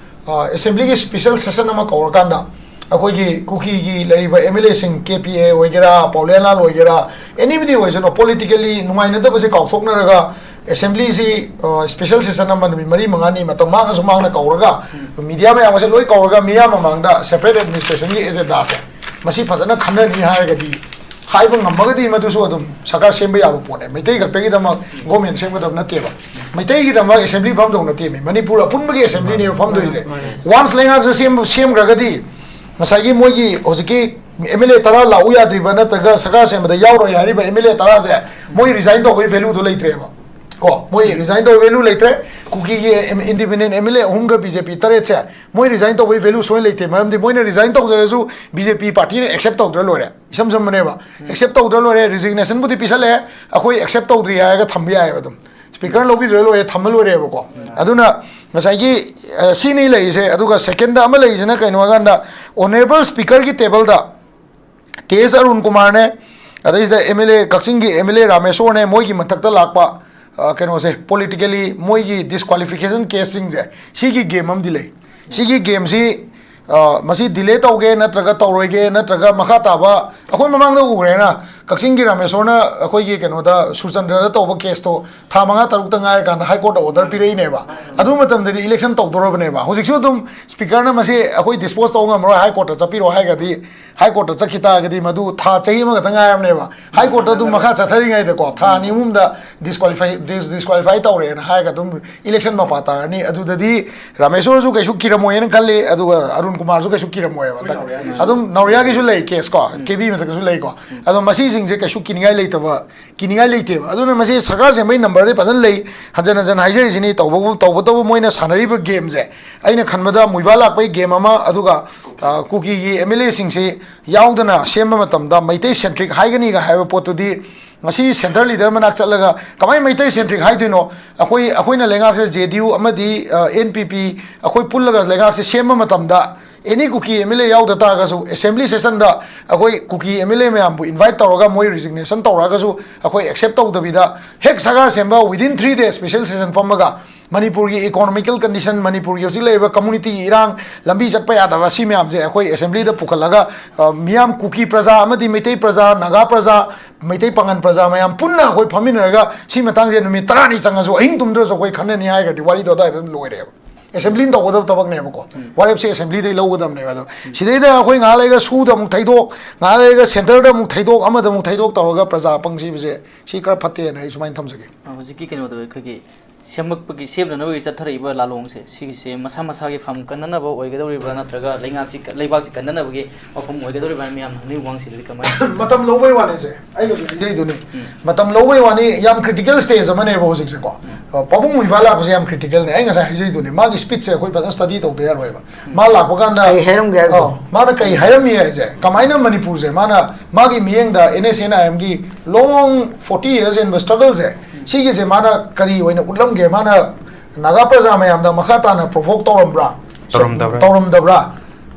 ꯑ, ꯑꯦꯁꯦꯝꯕ꯭ꯂꯤꯒꯤ ꯁ꯭ꯄꯤꯁꯦꯜ ꯁꯦꯁꯟ ꯑꯃ ꯀꯧꯔꯀꯥꯟꯗ ꯑꯩꯈꯣꯏꯒꯤ ꯀꯨꯀꯤꯒꯤ ꯂꯩꯔꯤꯕ ꯑꯦꯝ ꯑꯦꯜ ꯑꯦꯁꯤꯡ, ꯀꯦ ꯄꯤ ꯑꯦ ꯑꯣꯏꯒꯦꯔꯥ, ꯄꯥꯎꯂꯦꯟꯂꯥꯜ ꯑꯣꯏꯒꯦꯔꯥ, ꯑꯦꯅꯤꯕꯗꯤ ꯑꯣꯏꯁꯅꯨ, ꯄꯣꯂꯤꯇꯤꯀꯦꯜꯂꯤ ꯅꯨꯡꯉꯥꯏꯅꯗꯕꯁꯦ ꯀꯥꯎꯊꯣꯛꯅꯔꯒ ꯑꯦꯁꯦꯝꯕ꯭ꯂꯤꯁꯤ, ꯑ, ꯁ꯭ꯄꯤꯁꯦꯜ ꯁꯦꯁꯟ ꯑꯃ ꯅꯨꯃꯤꯠ ꯃꯔꯤ ꯃꯉꯥꯅꯤ ꯃꯇꯝ ꯃꯥꯡꯉꯁꯨ ꯃꯥꯡꯅ ꯀꯧꯔꯒ, ꯃꯤꯗꯤꯌꯥ ꯃꯌꯥꯝ ꯑꯁꯦ ꯂꯣꯏ ꯀꯧꯔꯒ ꯃꯤꯌꯥꯝ ꯃꯃꯥꯡꯗ ꯁꯦꯄꯔꯦꯠ ꯑꯦꯗꯃꯤꯅꯤꯁꯇ꯭ꯔꯦꯁꯟꯒꯤ ꯑꯦꯖꯦꯟꯗꯥꯁꯦ ꯃꯁꯤ ꯐꯖꯅ ꯈꯟꯅꯅꯤ ꯍꯥꯏꯔꯒꯗꯤ, ꯍꯥꯏꯕ ꯉꯝꯃꯒꯗꯤ ꯃꯗꯨꯁꯨ ꯑꯗꯨꯝ ꯁꯔꯀꯥꯔ ꯁꯦꯝꯕ ꯌꯥꯕ ꯄꯣꯠꯅꯦ꯫ ꯃꯩꯇꯩ ꯈꯛꯇꯒꯤꯗꯃꯛ ꯒꯣꯔꯃꯦꯟ ꯁꯦꯝꯒꯗꯕ ꯅꯠꯇꯦꯕ꯫ ꯃꯩꯇꯩꯒꯤꯗꯃꯛ ꯑꯦꯁꯦꯝꯕ꯭ꯂꯤ ꯐꯝꯗꯧ ꯅꯠꯇꯦꯃꯤ, ꯃꯅꯤꯄꯨꯔ ꯑꯄꯨꯟꯕꯒꯤ ꯑꯦꯁꯦꯝꯕ꯭ꯂꯤꯅꯦꯕ ꯐꯝꯗꯣꯏꯁꯦ꯫ ꯃꯥꯅꯦ꯫ ꯋꯥꯟꯁ ꯂꯩꯉꯥꯛꯁꯦ ꯁꯦꯝ-, ꯁꯦꯝꯈ꯭ꯔꯒꯗꯤ ꯉꯁꯥꯏꯒꯤ ꯃꯣꯏꯒꯤ ꯍꯧꯖꯤꯛꯀꯤ ꯑꯦꯝ ꯑꯦꯜ ꯑꯦ ꯇꯔꯥ ꯂꯥꯛꯎ ꯌꯥꯗ꯭ꯔꯤꯕ ꯅꯠꯇ꯭ꯔꯒ ꯁꯔꯀꯥꯔ ꯁꯦꯝꯕꯗ ꯌꯥꯎꯔꯣꯏ ꯍꯥꯏꯔꯤꯕ ꯑꯦꯝ ꯑꯦꯜ ꯑꯦ ꯇꯔꯥꯁꯦ ꯃꯣꯏ ꯔꯤꯖꯥꯏꯟ ꯇꯧꯕꯒꯤ ꯚꯦꯂꯨꯗꯣ ꯂꯩꯇ꯭ꯔꯦꯕ꯫ ꯀꯣ, ꯃꯣꯏ ꯔꯤꯖꯥꯏꯟ ꯇꯧꯕ ꯚꯦꯂꯨ ꯂꯩꯇ꯭ꯔꯦ꯫ ꯀꯨꯀꯤꯒꯤ ꯏꯟꯗꯤꯄꯦꯟꯗꯦꯟ ꯑꯦꯝ ꯑꯦꯜ ꯑꯦ ꯑꯍꯨꯝꯒ ꯕꯤ ꯖꯦ ꯄꯤ ꯇꯔꯦꯠꯁꯦ ꯃꯣꯏ ꯔꯤꯖꯥꯏꯟ ꯇꯧꯕꯒꯤ ꯚꯦꯂꯨ ꯁꯣꯏꯅ ꯂꯩꯇꯦ꯫ ꯃꯔꯝꯗꯤ ꯃꯣꯏꯅ ꯔꯤꯖꯥꯏꯟ ꯇꯧꯖꯔꯁꯨ ꯕꯤ ꯖꯦ ꯄꯤ ꯄꯥꯔꯇꯤꯅ ꯑꯦꯛꯁꯦꯞ ꯇꯧꯗ꯭ꯔ ꯂꯣꯏꯔꯦ, ꯏꯁꯝ ꯁꯝꯕꯅꯦꯕ꯫ ꯑꯦꯛꯁꯦꯞ ꯇꯧꯗ꯭ꯔ ꯂꯣꯏꯔꯦ, ꯔꯤꯖꯤꯒꯅꯦꯁꯟꯕꯨꯗꯤ ꯄꯤꯁꯜꯂꯛꯑꯦ, ꯑꯩꯈꯣꯏ ꯑꯦꯛꯁꯦꯞ ꯇꯧꯗ꯭ꯔꯤ ꯍꯥꯏꯔꯒ ꯊꯝꯕ ꯌꯥꯏꯑꯕ꯫ ꯑꯗꯨꯝ ꯁ꯭ꯄꯤꯀꯔ ꯂꯧꯕꯤꯗ꯭ꯔ ꯂꯣꯏꯔꯦ, ꯊꯝꯃ ꯂꯣꯏꯔꯦꯕꯀꯣ꯫ ꯑꯗꯨꯅ ꯉꯁꯥꯏꯒꯤ, ꯑ, ꯁꯤꯅꯤ ꯂꯩꯔꯤꯁꯦ꯫ ꯑꯗꯨꯒ ꯁꯦꯀꯦꯟꯗ ꯑꯃ ꯂꯩꯔꯤꯁꯤꯅ ꯀꯩꯅꯣ ꯍꯥꯏꯀꯥꯟꯗ, ꯑꯣꯅꯔꯦꯕꯜ ꯁ꯭ꯄꯤꯀꯔꯒꯤ ꯇꯦꯕꯜꯗ ꯀꯦ ꯑꯦꯁ ꯑꯔꯨꯟ ꯀꯨꯃꯥꯔꯅꯦ, ꯑꯗꯩꯁꯤꯗ ꯑꯦꯝ ꯑꯦꯜ ꯑꯦ, ꯀꯛꯆꯤꯡꯒꯤ ꯑꯦꯝ ꯑꯦꯜ ꯑꯦ ꯔꯥꯃꯦꯁꯣꯔꯅꯦ, ꯃꯣꯏꯒꯤ ꯃꯊꯛꯇ ꯂꯥꯛꯄ, ꯑ, ꯀꯩꯅꯣꯁꯦ, ꯄꯣꯂꯤꯇꯤꯀꯦꯂꯤ ꯃꯣꯏꯒꯤ ꯗꯤꯁꯀ꯭ꯋꯥꯂꯤꯐꯤꯀꯦꯁꯟ ꯀꯦꯁꯁꯤꯡꯁꯦ, ꯁꯤꯒꯤ ꯒꯦꯝ ꯑꯃꯗꯤ ꯂꯩ꯫ ꯁꯤꯒꯤ ꯒꯦꯝꯁꯤ, ꯑ, ꯃꯁꯤ ꯗꯤꯂꯦ ꯇꯧꯒꯦ ꯅꯠꯇ꯭ꯔꯒ ꯇꯧꯔꯣꯏꯒꯦ ꯅꯠꯇ꯭ꯔꯒ ꯃꯈꯥ ꯇꯥꯕ, ꯑꯩꯈꯣꯏ ꯃꯃꯥꯡꯗ ꯎꯈ꯭ꯔꯦꯅ, ꯀꯛꯆꯤꯡꯒꯤ ꯔꯥꯃꯦꯁꯣꯔꯅ ꯑꯩꯈꯣꯏꯒꯤ ꯀꯩꯅꯣꯗ, ꯁꯨꯔꯆꯟꯗ꯭ꯔꯗ ꯇꯧꯕ ꯀꯦꯁꯇꯣ ꯊꯥ ꯃꯉꯥ ꯇꯔꯨꯛꯇ ꯉꯥꯏꯔꯀꯥꯟꯗ ꯍꯥꯏ ꯀꯣꯔꯠꯇ ꯑꯣꯔꯗꯔ ꯄꯤꯔꯛꯏꯅꯦꯕ꯫ ꯑꯗꯨ ꯃꯇꯝꯗꯗꯤ ꯏꯂꯦꯛꯁꯟ ꯇꯧꯗꯣꯔꯕꯅꯦꯕ꯫ ꯍꯧꯖꯤꯛꯁꯨ ꯑꯗꯨꯝ ꯁ꯭ꯄꯤꯀꯔꯅ ꯃꯁꯤ ꯑꯩꯈꯣꯏ ꯗꯤꯁꯄꯣꯖ ꯇꯧꯕ ꯉꯝꯃꯔꯣꯏ, ꯍꯥꯏ ꯀꯣꯔꯠꯇ ꯆꯠꯄꯤꯔꯣ ꯍꯥꯏꯔꯒꯗꯤ, ꯍꯥꯏ ꯀꯣꯔꯠꯇ ꯆꯠꯈꯤ ꯇꯥꯔꯒꯗꯤ ꯃꯗꯨ ꯊꯥ ꯆꯍꯤ ꯑꯃꯈꯛꯇ ꯉꯥꯏꯔꯕꯅꯦꯕ꯫ ꯍꯥꯏ ꯀꯣꯔꯠꯇ ꯑꯗꯨꯝ ꯃꯈꯥ ꯆꯠꯊꯔꯤꯉꯩꯗꯀꯣ, ꯊꯥ ꯑꯅꯤ ꯑꯍꯨꯝꯗ ꯗꯤꯁꯀ꯭ꯋꯥꯂꯤꯐꯥꯏ, ꯗꯤꯁꯀ꯭ꯋꯥꯂꯤꯐꯥꯏ ꯇꯧꯔꯦꯅ ꯍꯥꯏꯔꯒ ꯑꯗꯨꯝ ꯏꯂꯦꯛꯁꯟ ꯃꯄꯥ ꯇꯥꯔꯅꯤ꯫ ꯑꯗꯨꯗꯗꯤ ꯔꯥꯃꯦꯁꯣꯔꯁꯨ ꯀꯩꯁꯨ ꯀꯤꯔꯝꯃꯣꯏꯅ ꯈꯜꯂꯤ, ꯑꯗꯨꯒ ꯑꯔꯨꯟ ꯀꯨꯃꯥꯔꯁꯨ ꯀꯩꯁꯨ ꯀꯤꯔꯝꯃꯣꯏꯕ꯫ ꯑꯗꯨꯝ ꯅꯥꯎꯔꯤꯌꯥꯒꯤꯁꯨ ꯂꯩ ꯀꯦꯁ ꯀꯣ, ꯀꯦ ꯕꯤ ꯃꯊꯛꯇꯁꯨ ꯂꯩꯀꯣ꯫ ꯑꯗꯣ ꯃꯁꯤꯁꯤꯡꯁꯦ ꯀꯩꯁꯨ ꯀꯤꯅꯤꯡꯉꯥꯏ ꯂꯩꯇꯕ, ꯀꯤꯅꯤꯡꯉꯥꯏ ꯂꯩꯇꯦꯕ꯫ ꯑꯗꯨꯅ ꯃꯁꯤ ꯁꯔꯀꯥꯔ ꯁꯦꯝꯕꯒꯤ ꯅꯝꯕꯔꯗꯤ ꯐꯖꯅ ꯂꯩ, ꯍꯟꯖꯟ ꯍꯟꯖꯟ ꯍꯥꯏꯖꯔꯤꯁꯤꯅꯤ꯫ ꯇꯧꯕꯕꯨ, ꯇꯧꯕꯇꯕꯨ ꯃꯣꯏꯅ ꯁꯥꯟꯅꯔꯤꯕ ꯒꯦꯝꯁꯦ ꯑꯩꯅ ꯈꯟꯕꯗ ꯃꯨꯏꯕꯥ ꯂꯥꯛꯄꯒꯤ ꯒꯦꯝ ꯑꯃ, ꯑꯗꯨꯒ, ꯑ, ꯀꯨꯀꯤꯒꯤ ꯑꯦꯝ ꯑꯦꯜ ꯑꯦꯁꯤꯡꯁꯤ ꯌꯥꯎꯗꯅ ꯁꯦꯝꯕ ꯃꯇꯝꯗ ꯃꯩꯇꯩ ꯁꯦꯟꯇ꯭ꯔꯤꯛ ꯍꯥꯏꯒꯅꯤꯒ ꯍꯥꯏꯕ ꯄꯣꯠꯇꯨꯗꯤ ꯉꯁꯤ ꯁꯦꯟꯇꯔ ꯂꯤꯗꯔ ꯃꯅꯥꯛ ꯆꯠꯂꯒ ꯀꯃꯥꯏꯅ ꯃꯩꯇꯩ ꯁꯦꯟꯇ꯭ꯔꯤꯛ ꯍꯥꯏꯗꯣꯏꯅꯣ? ꯑꯩꯈꯣꯏ, ꯑꯩꯈꯣꯏꯅ ꯂꯩꯉꯥꯛꯁꯦ ꯖꯦ ꯗꯤ ꯌꯨ ꯑꯃꯗꯤ, ꯑ, ꯑꯦꯟ ꯄꯤ ꯄꯤ, ꯑꯩꯈꯣꯏ ꯄꯨꯜꯂꯒ ꯂꯩꯉꯥꯛꯁꯦ ꯁꯦꯝꯕ ꯃꯇꯝꯗ ꯑꯦꯅꯤ ꯀꯨꯀꯤ ꯑꯦꯝ ꯑꯦꯜ ꯑꯦ ꯌꯥꯎꯗ ꯇꯥꯔꯒꯁꯨ ꯑꯦꯁꯦꯝꯕ꯭ꯂꯤ ꯁꯦꯁꯟꯗ ꯑꯩꯈꯣꯏ ꯀꯨꯀꯤ ꯑꯦꯝ ꯑꯦꯜ ꯑꯦ ꯃꯌꯥꯝꯕꯨ ꯏꯟꯚꯥꯏꯠ ꯇꯧꯔꯒ ꯃꯣꯏ ꯔꯤꯖꯤꯒꯅꯦꯁꯟ ꯇꯧꯔꯛꯑꯒꯁꯨ ꯑꯩꯈꯣꯏ ꯑꯦꯛꯁꯦꯞ ꯇꯧꯗꯕꯤꯗ ꯍꯦꯛ ꯁꯔꯀꯥꯔ ꯁꯦꯝꯕ within three days special session ꯐꯝꯃꯒ ꯃꯅꯤꯄꯨꯔꯒꯤ economical condition, ꯃꯅꯤꯄꯨꯔꯒꯤ ꯍꯧꯖꯤꯛ ꯂꯩꯔꯤꯕ community ꯒꯤ ꯏꯔꯥꯡ, ꯂꯝꯕꯤ ꯆꯠꯄ ꯌꯥꯗꯕ, ꯁꯤ ꯃꯌꯥꯝꯁꯦ ꯑꯩꯈꯣꯏ ꯑꯦꯁꯦꯝꯕ꯭ꯂꯤꯗ ꯄꯨꯈꯠꯂꯒ, ꯑ, ꯃꯤꯌꯥꯝ ꯀꯨꯀꯤ ꯄ꯭ꯔꯖꯥ ꯑꯃꯗꯤ ꯃꯩꯇꯩ ꯄ꯭ꯔꯖꯥ, ꯅꯥꯒꯥ ꯄ꯭ꯔꯖꯥ, ꯃꯩꯇꯩ ꯄꯥꯉꯟ ꯄ꯭ꯔꯖꯥ ꯃꯌꯥꯝ ꯄꯨꯟꯅ ꯑꯩꯈꯣꯏ ꯐꯝꯃꯤꯟꯅꯔꯒ ꯁꯤ ꯃꯇꯥꯡꯁꯦ ꯅꯨꯃꯤꯠ ꯇꯔꯥꯅꯤ ꯆꯪꯉꯁꯨ ꯑꯍꯤꯡ ꯇꯨꯝꯗ꯭ꯔꯁꯨ ꯑꯩꯈꯣꯏ ꯈꯟꯅꯅꯤ ꯍꯥꯏꯔꯒꯗꯤ ꯋꯥꯔꯤꯗꯣ ꯑꯗꯨꯋꯥꯏꯗ ꯑꯗꯨꯝ ꯂꯣꯏꯔꯦꯕ꯫ ꯑꯦꯁꯦꯝꯕ꯭ꯂꯤꯅ ꯇꯧꯒꯗꯕ ꯊꯕꯛꯅꯦꯕꯀꯣ꯫ ꯋꯥꯔꯦꯞꯁꯦ ꯑꯦꯁꯦꯝꯕ꯭ꯂꯤꯗꯩ ꯂꯧꯒꯗꯕꯅꯦꯕ꯫ ꯑꯗꯣ ꯁꯤꯗꯩꯗ ꯑꯩꯈꯣꯏ ꯉꯥꯏꯍꯥꯛ ꯂꯩꯔꯒ ꯁꯨꯗ ꯑꯃꯨꯛ ꯊꯩꯗꯣꯛ, ꯉꯥꯏꯍꯥꯛ ꯂꯩꯔꯒ ꯁꯦꯟꯇꯔꯗ ꯑꯃꯨꯛ ꯊꯩꯗꯣꯛ, ꯑꯃꯗ ꯑꯃꯨꯛ ꯊꯩꯗꯣꯛ ꯇꯧꯔꯒ ꯄ꯭ꯔꯖꯥ ꯑꯄꯪ ꯁꯤꯕꯁꯦ ꯁꯤ ꯈꯔ ꯐꯠꯇꯦꯅ ꯑꯩ ꯁꯨꯃꯥꯏꯅ ꯊꯝꯖꯒꯦ꯫ ꯑ, ꯍꯧꯖꯤꯛꯀꯤ ꯀꯩꯅꯣꯗꯣ ꯑꯩꯈꯣꯏꯒꯤ ꯁꯦꯝꯃꯛꯄꯒꯤ, ꯁꯦꯝꯅꯅꯕꯒꯤ ꯆꯠꯊꯔꯛꯏꯕ ꯂꯥꯂꯣꯡꯁꯦ, ꯁꯤꯒꯤꯁꯦ ꯃꯁꯥ ꯃꯁꯥꯒꯤ ꯐꯝ ꯀꯟꯅꯅꯕ ꯑꯣꯏꯒꯗꯧꯔꯤꯕ꯭ꯔꯥ, ꯅꯠꯇ꯭ꯔꯒ ꯂꯩꯉꯥꯛꯁꯤ, ꯂꯩꯕꯥꯛꯁꯤ ꯀꯟꯅꯅꯕꯒꯤ ꯋꯥꯐꯝ ꯑꯣꯏꯒꯗꯧꯔꯤꯕ꯭ꯔꯥ ꯍꯥꯏꯅ ꯃꯌꯥꯝꯅ ꯍꯪꯅꯔꯤꯕ ꯋꯥꯍꯪꯁꯤꯗꯗꯤ ꯀꯃꯥꯏꯅ? ꯃꯇꯝ ꯂꯧꯕꯩ ꯋꯥꯅꯤꯁꯦ, ꯑꯩꯅꯁꯨ ꯍꯥꯏꯖꯩꯗꯨꯅꯤ꯫ ꯎꯝ꯫ ꯃꯇꯝ ꯂꯧꯕꯩ ꯋꯥꯅꯤ, ꯌꯥꯝ critical stage ꯑꯃꯅꯦꯕ ꯍꯧꯖꯤꯛꯁꯦꯀꯣ꯫ ꯎꯝ꯫ ꯑ, ꯄꯥꯕꯨꯡ ꯃꯨꯏꯕꯥ ꯂꯥꯛꯄꯁꯦ ꯌꯥꯝ criticalꯅꯦ꯫ ꯑꯩ ꯉꯁꯥꯏ ꯍꯥꯏꯖꯩꯗꯨꯅꯤ, ꯃꯥꯒꯤ speechꯁꯦ ꯑꯩꯈꯣꯏ ꯐꯖꯅ study ꯇꯧꯗ ꯌꯥꯔꯣꯏꯕ꯫ ꯎꯝ꯫ ꯃꯥ ꯂꯥꯛꯄ ꯀꯥꯟꯗ ꯀꯩ ꯍꯥꯏꯔꯝꯒꯦ ꯍꯥꯏꯕꯗꯣ? ꯑ, ꯃꯥꯅ ꯀꯩ ꯍꯥꯏꯔꯝꯃꯤ ꯍꯥꯏꯁꯦ, ꯀꯃꯥꯏꯅ ꯃꯅꯤꯄꯨꯔꯁꯦ ꯃꯥꯅ ꯃꯥꯒꯤ ꯃꯤꯠꯌꯦꯡꯗ NSCN-IMꯒꯤ long forty years ꯏꯟꯕ struggleꯁꯦ, ꯎꯝ꯫ ꯁꯤꯒꯤꯁꯦ ꯃꯥꯅ ꯀꯔꯤ ꯑꯣꯏꯅ ꯎꯠꯂꯝꯒꯦ? ꯃꯥꯅ ꯅꯥꯒꯥ ꯄ꯭ꯔꯖꯥ ꯃꯌꯥꯝꯗ ꯃꯈꯥ ꯇꯥꯅ provoke ꯇꯧꯔꯝꯕ꯭ꯔꯥ? ꯇꯧꯔꯝꯗꯕ꯭ꯔꯥ? ꯇꯧꯔꯝꯗꯕ꯭ꯔꯥ?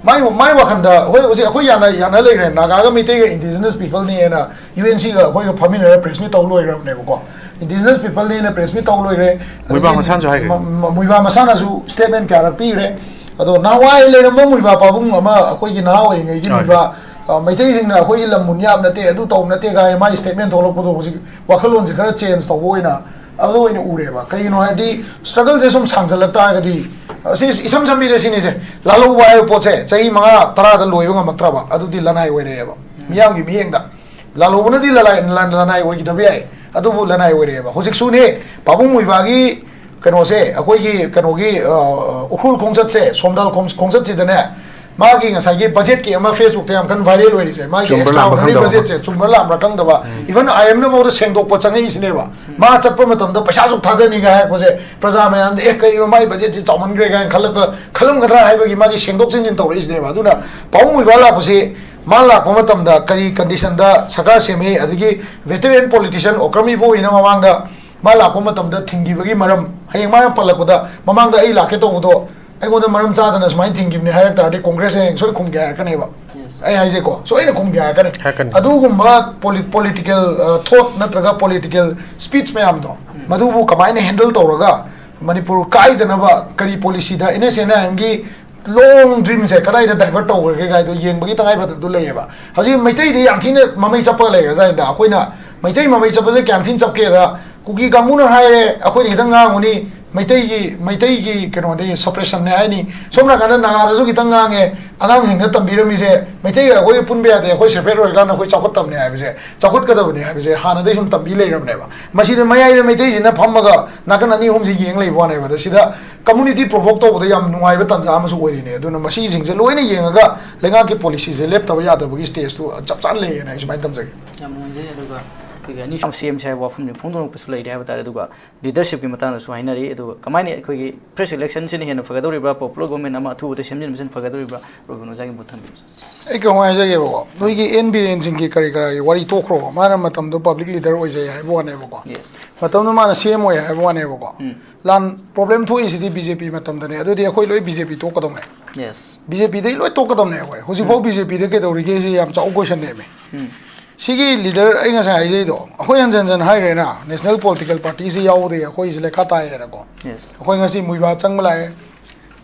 ꯃꯥꯏ, ꯃꯥꯏ ꯋꯥꯈꯜꯗ, ꯍꯣꯏ, ꯍꯧꯖꯤꯛ ꯑꯩꯈꯣꯏ ꯌꯥꯅ, ꯌꯥꯅ ꯂꯩꯈ꯭ꯔꯦ, ꯅꯥꯒꯥꯒ ꯃꯩꯇꯩꯒ indigenous peopleꯅꯦꯅ UNCꯒ ꯑꯩꯈꯣꯏꯒ ꯐꯝꯃꯤꯟꯅꯔ press meet ꯇꯧ ꯂꯣꯏꯈ꯭ꯔꯕꯅꯦꯕꯀꯣ꯫ Indigenous peopleꯅꯦꯅ press meet ꯇꯧ ꯂꯣꯏꯈ꯭ꯔꯦ꯫ ꯃꯨꯏꯕꯥ ꯑꯗꯒꯤ ꯃꯁꯥꯅꯁꯨ ꯍꯥꯏꯈ꯭ꯔꯦ꯫ ꯃ-, ꯃ-, ꯃꯨꯏꯕꯥ ꯃꯁꯥꯅꯁꯨ statement ꯀꯌꯥꯔꯛ ꯄꯤꯈ꯭ꯔꯦ꯫ ꯑꯗꯣ ꯅꯍꯥꯟꯋꯥꯏ ꯂꯩꯔꯝꯕ ꯃꯨꯏꯕꯥ ꯄꯥꯕꯨꯡ ꯑꯃ, ꯑꯩꯈꯣꯏꯒꯤ ꯅꯍꯥ ꯑꯣꯏꯔꯤꯉꯩꯒꯤ ꯍꯣꯏ꯫ ꯃꯨꯏꯕꯥ, ꯑ, ꯃꯩꯇꯩꯁꯤꯡꯅ ꯑꯩꯈꯣꯏꯒꯤ ꯂꯝ ꯃꯨꯟ ꯌꯥꯕ ꯅꯠꯇꯦ, ꯑꯗꯨ ꯇꯧꯕ ꯅꯠꯇꯦ ꯀꯥꯏꯅ ꯃꯥꯒꯤ statement ꯊꯣꯛꯂꯛꯄꯗꯣ ꯍꯧꯖꯤꯛ ꯋꯥꯈꯜꯂꯣꯟꯁꯦ ꯈꯔ change ꯇꯧꯕ ꯑꯣꯏꯅ ꯑꯗꯨ ꯑꯣꯏꯅ ꯎꯔꯦꯕ꯫ ꯀꯩꯒꯤꯅꯣ ꯍꯥꯏꯔꯗꯤ, struggleꯁꯦ ꯁꯨꯝ ꯁꯥꯡꯖꯜꯂꯛ ꯇꯥꯔꯒꯗꯤ, ꯑꯁꯤ ꯏꯁꯝ ꯁꯝꯕꯤꯗ ꯁꯤꯅꯤꯁꯦ, ꯂꯥꯜꯍꯧꯕ ꯍꯥꯏꯕ ꯄꯣꯠꯁꯦ ꯆꯍꯤ ꯃꯉꯥ ꯇꯔꯥꯗ ꯂꯣꯏꯕ ꯉꯝꯃꯛꯇ꯭ꯔꯕ, ꯑꯗꯨꯗꯤ ꯂꯅꯥꯏ ꯑꯣꯏꯔꯛꯑꯦꯕ꯫ ꯃꯤꯌꯥꯝꯒꯤ ꯃꯤꯠꯌꯦꯡꯗ ꯂꯥꯜꯍꯧꯕꯅꯗꯤ ꯂꯅꯥꯏ, ꯂ-, ꯂꯅꯥꯏ ꯑꯣꯏꯈꯤꯗꯕ ꯌꯥꯏ, ꯑꯗꯨꯕꯨ ꯂꯅꯥꯏ ꯑꯣꯏꯔꯛꯑꯦꯕ꯫ ꯍꯧꯖꯤꯛꯁꯨꯅꯦ, ꯄꯥꯕꯨꯡ ꯃꯨꯏꯕꯥꯒꯤ ꯀꯩꯅꯣꯁꯦ, ꯑꯩꯈꯣꯏꯒꯤ ꯀꯩꯅꯣꯒꯤ, ꯑ, ꯎꯈ꯭ꯔꯨꯜ ꯈꯣꯡꯆꯠꯁꯦ, ꯁꯣꯝꯗꯜ ꯈꯣꯡ-, ꯈꯣꯡꯆꯠꯁꯤꯗꯅꯦ, ꯃꯥꯒꯤ ꯉꯁꯥꯏꯒꯤ budgetꯀꯤ ꯑꯃ Facebookꯇ ꯌꯥꯝ ꯀꯟꯅ viral ꯑꯣꯏꯔꯤꯁꯦ, ꯃꯥꯒꯤ ꯆꯨꯝꯕ꯭ꯔꯥ ꯂꯥꯟꯕ꯭ꯔꯥ extraordinary ꯈꯪꯗꯕ ꯑꯃ꯫ Budgetꯁꯦ ꯆꯨꯝꯕ꯭ꯔꯥ ꯂꯥꯟꯕ꯭ꯔꯥ ꯈꯪꯗꯕ, ꯎꯝ꯫ Even IMꯅꯐꯥꯎꯗ ꯁꯦꯡꯗꯣꯛꯄ ꯆꯪꯉꯛꯏꯁꯤꯅꯦꯕ꯫ ꯎꯝ꯫ ꯃꯥ ꯆꯠꯄ ꯃꯇꯝꯗ ꯄꯩꯁꯥ ꯑꯁꯨꯛ ꯊꯥꯗꯅꯤꯒ ꯍꯥꯏꯔꯛꯄꯁꯦ, ꯄ꯭ꯔꯖꯥ ꯃꯌꯥꯝꯗ, "ꯑꯦ, ꯀꯩꯅꯣ ꯃꯥꯒꯤ budgetꯁꯦ ꯆꯥꯎꯃꯟꯈ꯭ꯔꯦ" ꯀꯥꯏꯅ ꯈꯜꯂꯛꯄ, ꯈꯜꯂꯝꯒꯗ꯭ꯔꯥ ꯍꯥꯏꯕꯒꯤ ꯃꯥꯒꯤ ꯁꯦꯡꯗꯣꯛ ꯁꯦꯡꯖꯤꯟ ꯇꯧꯔꯛꯏꯁꯤꯅꯦꯕ꯫ ꯑꯗꯨꯅ ꯄꯥꯕꯨꯡ ꯃꯨꯏꯕꯥ ꯂꯥꯛꯄꯁꯤ, ꯃꯥ ꯂꯥꯛꯄ ꯃꯇꯝꯗ ꯀꯔꯤ conditionꯗ ꯁꯔꯀꯥꯔ ꯁꯦꯝꯃꯤ, ꯑꯗꯒꯤ veteran politician ꯑꯣꯀ꯭ꯔꯝ ꯏꯕꯣꯕꯤꯅ ꯃꯃꯥꯡꯗ ꯃꯥ ꯂꯥꯛꯄ ꯃꯇꯝꯗ ꯊꯤꯡꯈꯤꯕꯒꯤ ꯃꯔꯝ, ꯍꯌꯦꯡ ꯃꯥꯅ ꯄꯜꯂꯛꯄꯗ, "ꯃꯃꯥꯡꯗ ꯑꯩ ꯂꯥꯛꯀꯦ ꯇꯧꯕꯗꯣ ꯑꯩꯉꯣꯟꯗ ꯃꯔꯝ ꯆꯥꯗꯅ ꯁꯨꯃꯥꯏꯅ ꯊꯤꯡꯈꯤꯕꯅꯤ" ꯍꯥꯏꯔꯛ ꯇꯥꯔꯗꯤ, ꯀꯣꯡꯒ꯭ꯔꯦꯁꯅ ꯍꯌꯦꯡ ꯁꯣꯏ ꯈꯨꯝꯒꯦ ꯍꯥꯏꯔꯛꯀꯅꯦꯕ꯫ Yes꯫ ꯑꯩ ꯍꯥꯏꯁꯦꯀꯣ, ꯁꯣꯏꯅ ꯈꯨꯝꯒꯦ ꯍꯥꯏꯔꯛꯀꯅꯤ꯫ ꯍꯥꯏꯔꯛꯀꯅꯤ꯫ ꯑꯗꯨꯒꯨꯝꯕ poli-, political, ꯑ, thought ꯅꯠꯇ꯭ꯔꯒ political speech ꯃꯌꯥꯝꯗꯣ, ꯎꯝ꯫ ꯃꯗꯨꯕꯨ ꯀꯃꯥꯏꯅ handle ꯇꯧꯔꯒ ꯃꯅꯤꯄꯨꯔ ꯀꯥꯏꯗꯅꯕ ꯀꯔꯤ policyꯗ NSCN-IMꯒꯤ long dreamꯁꯦ ꯀꯗꯥꯏꯗ divert ꯇꯧꯈ꯭ꯔꯒꯦ ꯀꯥꯏꯗꯣ ꯌꯦꯡꯕꯒꯤ ꯇꯉꯥꯏꯐꯗꯕꯗꯣ ꯂꯩꯌꯦꯕ꯫ ꯍꯧꯖꯤꯛ ꯃꯩꯇꯩꯗꯤ ꯌꯥꯝ ꯊꯤꯅ ꯃꯃꯩ ꯆꯞꯄꯒ ꯂꯩꯈ꯭ꯔꯖꯥꯠꯅꯤꯗ꯫ ꯑꯩꯈꯣꯏꯅ ꯃꯩꯇꯩ ꯃꯃꯩ ꯆꯞꯄꯁꯦ ꯀꯌꯥꯝ ꯊꯤꯅ ꯆꯞꯀꯦꯗ, ꯀꯨꯀꯤ ꯀꯥꯡꯕꯨꯅ ꯍꯥꯏꯔꯦ, ꯑꯩꯈꯣꯏꯅ ꯈꯤꯇꯪ ꯉꯥꯡꯉꯨꯅꯤ, ꯃꯩꯇꯩꯒꯤ ꯃꯩꯇꯩꯒꯤ ꯀꯩꯅꯣꯗꯤ ꯁꯄ꯭ꯔꯦꯁꯟꯅꯦ ꯍꯥꯏꯅꯤ꯫ ꯁꯣꯝ ꯅꯥꯀꯟꯗ ꯅꯥꯒꯥꯗꯁꯨ ꯈꯤꯇꯪ ꯉꯥꯡꯉꯦ, ꯑꯉꯥꯡꯁꯤꯡꯅ ꯇꯝꯕꯤꯔꯝꯃꯤꯁꯦ ꯃꯩꯇꯩꯒ ꯑꯩꯈꯣꯏꯒ ꯄꯨꯟꯕ ꯌꯥꯗꯦ, ꯑꯩꯈꯣꯏ ꯁꯦꯄꯔꯦꯠ ꯑꯣꯏꯔꯀꯥꯟꯗ ꯑꯩꯈꯣꯏ ꯆꯥꯎꯈꯠꯇꯕꯅꯦ ꯍꯥꯏꯕꯁꯦ, ꯆꯥꯎꯈꯠꯀꯗꯕꯅꯦ ꯍꯥꯏꯕꯁꯦ ꯍꯥꯟꯅꯗꯩ ꯁꯨꯝ ꯇꯝꯕꯤ ꯂꯩꯔꯕꯅꯦꯕ꯫ ꯃꯁꯤꯗ ꯃꯌꯥꯏꯗ ꯃꯩꯇꯩꯁꯤꯅ ꯐꯝꯃꯒ ꯅꯥꯀꯟ ꯑꯅꯤ ꯑꯍꯨꯝꯁꯤ ꯌꯦꯡ ꯂꯩꯕ ꯋꯥꯅꯦꯕ꯫ ꯑꯗ ꯁꯤꯗ ꯀꯝꯃꯨꯅꯤꯇꯤ ꯄ꯭ꯔꯣꯚꯣꯛ ꯇꯧꯕꯗ ꯌꯥꯝ ꯅꯨꯡꯉꯥꯏꯕ ꯇꯥꯟꯖꯥ ꯑꯃꯁꯨ ꯑꯣꯏꯔꯤꯅꯦ꯫ ꯑꯗꯨꯅ ꯃꯁꯤꯁꯤꯡꯁꯦ ꯂꯣꯏꯅ ꯌꯦꯡꯉꯒ ꯂꯩꯉꯥꯛꯀꯤ ꯄꯣꯂꯤꯁꯤꯁꯦ ꯂꯦꯞꯇꯕ ꯌꯥꯗꯕꯒꯤ ꯁ꯭ꯇꯦꯖꯇꯨ ꯆꯞ ꯆꯥꯅ ꯂꯩꯌꯦꯅ ꯑꯩ ꯁꯨꯃꯥꯏꯅ ꯇꯝꯖꯒꯦ꯫ ꯌꯥꯝ ꯅꯨꯡꯉꯥꯏꯖꯩ꯫ ꯑꯗꯨꯒ ꯑꯩꯈꯣꯏꯒꯤ ꯑꯅꯤꯁꯨꯕ ꯁꯤ ꯑꯦꯝꯁꯦ ꯍꯥꯏꯕ ꯋꯥꯐꯝꯁꯦ ꯐꯣꯡꯗꯣꯔꯛꯄꯁꯨ ꯂꯩꯔꯦ ꯍꯥꯏꯕ ꯇꯥꯔꯦ꯫ ꯑꯗꯨꯒ ꯂꯤꯗꯔꯁꯤꯞꯀꯤ ꯃꯇꯥꯡꯗꯁꯨ ꯍꯥꯏꯅꯔꯤ꯫ ꯑꯗꯨꯒ ꯀꯃꯥꯏꯅ ꯑꯩꯈꯣꯏꯒꯤ ꯐ꯭ꯔꯦꯁ ꯏꯂꯦꯛꯁꯟꯁꯤꯅ ꯍꯦꯟꯅ ꯐꯒꯗꯧꯔꯤꯕ꯭ꯔꯥ, ꯄꯣꯄꯨꯂꯔ ꯒꯣꯚꯔꯟꯃꯦꯟꯠ ꯑꯃ ꯑꯊꯨꯕꯗ ꯁꯦꯝꯖꯤꯟꯕꯁꯤꯅ ꯐꯒꯗꯧꯔꯤꯕ꯭ꯔꯥ, ꯔꯣꯕꯤꯟ ꯑꯣꯖꯥꯒꯤ ꯃꯣꯠ ꯊꯝꯕꯤꯌꯨ꯫ ꯑꯩ ꯀꯩꯅꯣ ꯍꯥꯏꯖꯒꯦꯕꯀꯣ, ꯅꯣꯏꯒꯤ ꯑꯦꯟ ꯕꯤꯔꯦꯟ ꯁꯤꯡꯒꯤ ꯀꯔꯤ ꯀꯔꯥꯒꯤ ꯋꯥꯔꯤ ꯇꯣꯛꯈ꯭ꯔꯣ, ꯃꯥꯅ ꯃꯇꯝꯗꯣ ꯄꯕ꯭ꯂꯤꯛ ꯂꯤꯗꯔ ꯑꯣꯏꯖꯩ ꯍꯥꯏꯕ ꯋꯥꯅꯦꯕꯀꯣ꯫ ꯌꯦꯁ꯫ ꯃꯇꯝꯗꯣ ꯃꯥꯅ ꯁꯤ ꯑꯦꯝ ꯑꯣꯏ ꯍꯥꯏꯕ ꯋꯥꯅꯦꯕꯀꯣ꯫ ꯎꯝ꯫ ꯂꯥꯟ ꯄ꯭ꯔꯣꯕ꯭ꯂꯦꯝ ꯊꯣꯛꯏꯁꯤꯗꯤ ꯕꯤ ꯖꯦ ꯄꯤ ꯃꯇꯝꯗꯅꯦ꯫ ꯑꯗꯨꯗꯤ ꯑꯩꯈꯣꯏ ꯂꯣꯏ ꯕꯤ ꯖꯦ ꯄꯤ ꯇꯣꯛꯀꯗꯧꯅꯦ꯫ ꯌꯦꯁ꯫ ꯕꯤ ꯖꯦ ꯄꯤꯗꯩ ꯂꯣꯏ ꯇꯣꯛꯀꯗꯧꯅꯦ ꯑꯩꯈꯣꯏ꯫ ꯍꯧꯖꯤꯛꯐꯥꯎ ꯎꯝ꯫ ꯕꯤ ꯖꯦ ꯄꯤꯗ ꯀꯩꯗꯧꯔꯤꯒꯦ ꯁꯤ ꯌꯥꯝ ꯆꯥꯎꯕ ꯀꯣꯏꯁꯟꯅꯦꯃꯤ꯫ ꯎꯝ꯫ ꯁꯤꯒꯤ ꯂꯤꯗꯔ ꯑꯩ ꯉꯁꯥꯏ ꯍꯥꯏꯖꯩꯗꯣ, ꯑꯩꯈꯣꯏ ꯍꯟꯖꯟ ꯍꯟꯖꯟ ꯍꯥꯏꯈ꯭ꯔꯦꯅ, ꯅꯦꯁꯅꯦꯜ ꯄꯣꯂꯤꯇꯤꯀꯦꯜ ꯄꯥꯔꯇꯤꯁꯤ ꯌꯥꯎꯕꯗꯒꯤ ꯑꯩꯈꯣꯏꯁꯤ ꯂꯩꯈꯥ ꯇꯥꯏꯌꯦꯅꯀꯣ꯫ ꯌꯦꯁ꯫ ꯑꯩꯈꯣꯏ ꯉꯁꯤ ꯃꯨꯏꯕꯥ ꯆꯪꯕ ꯂꯥꯛꯑꯦ,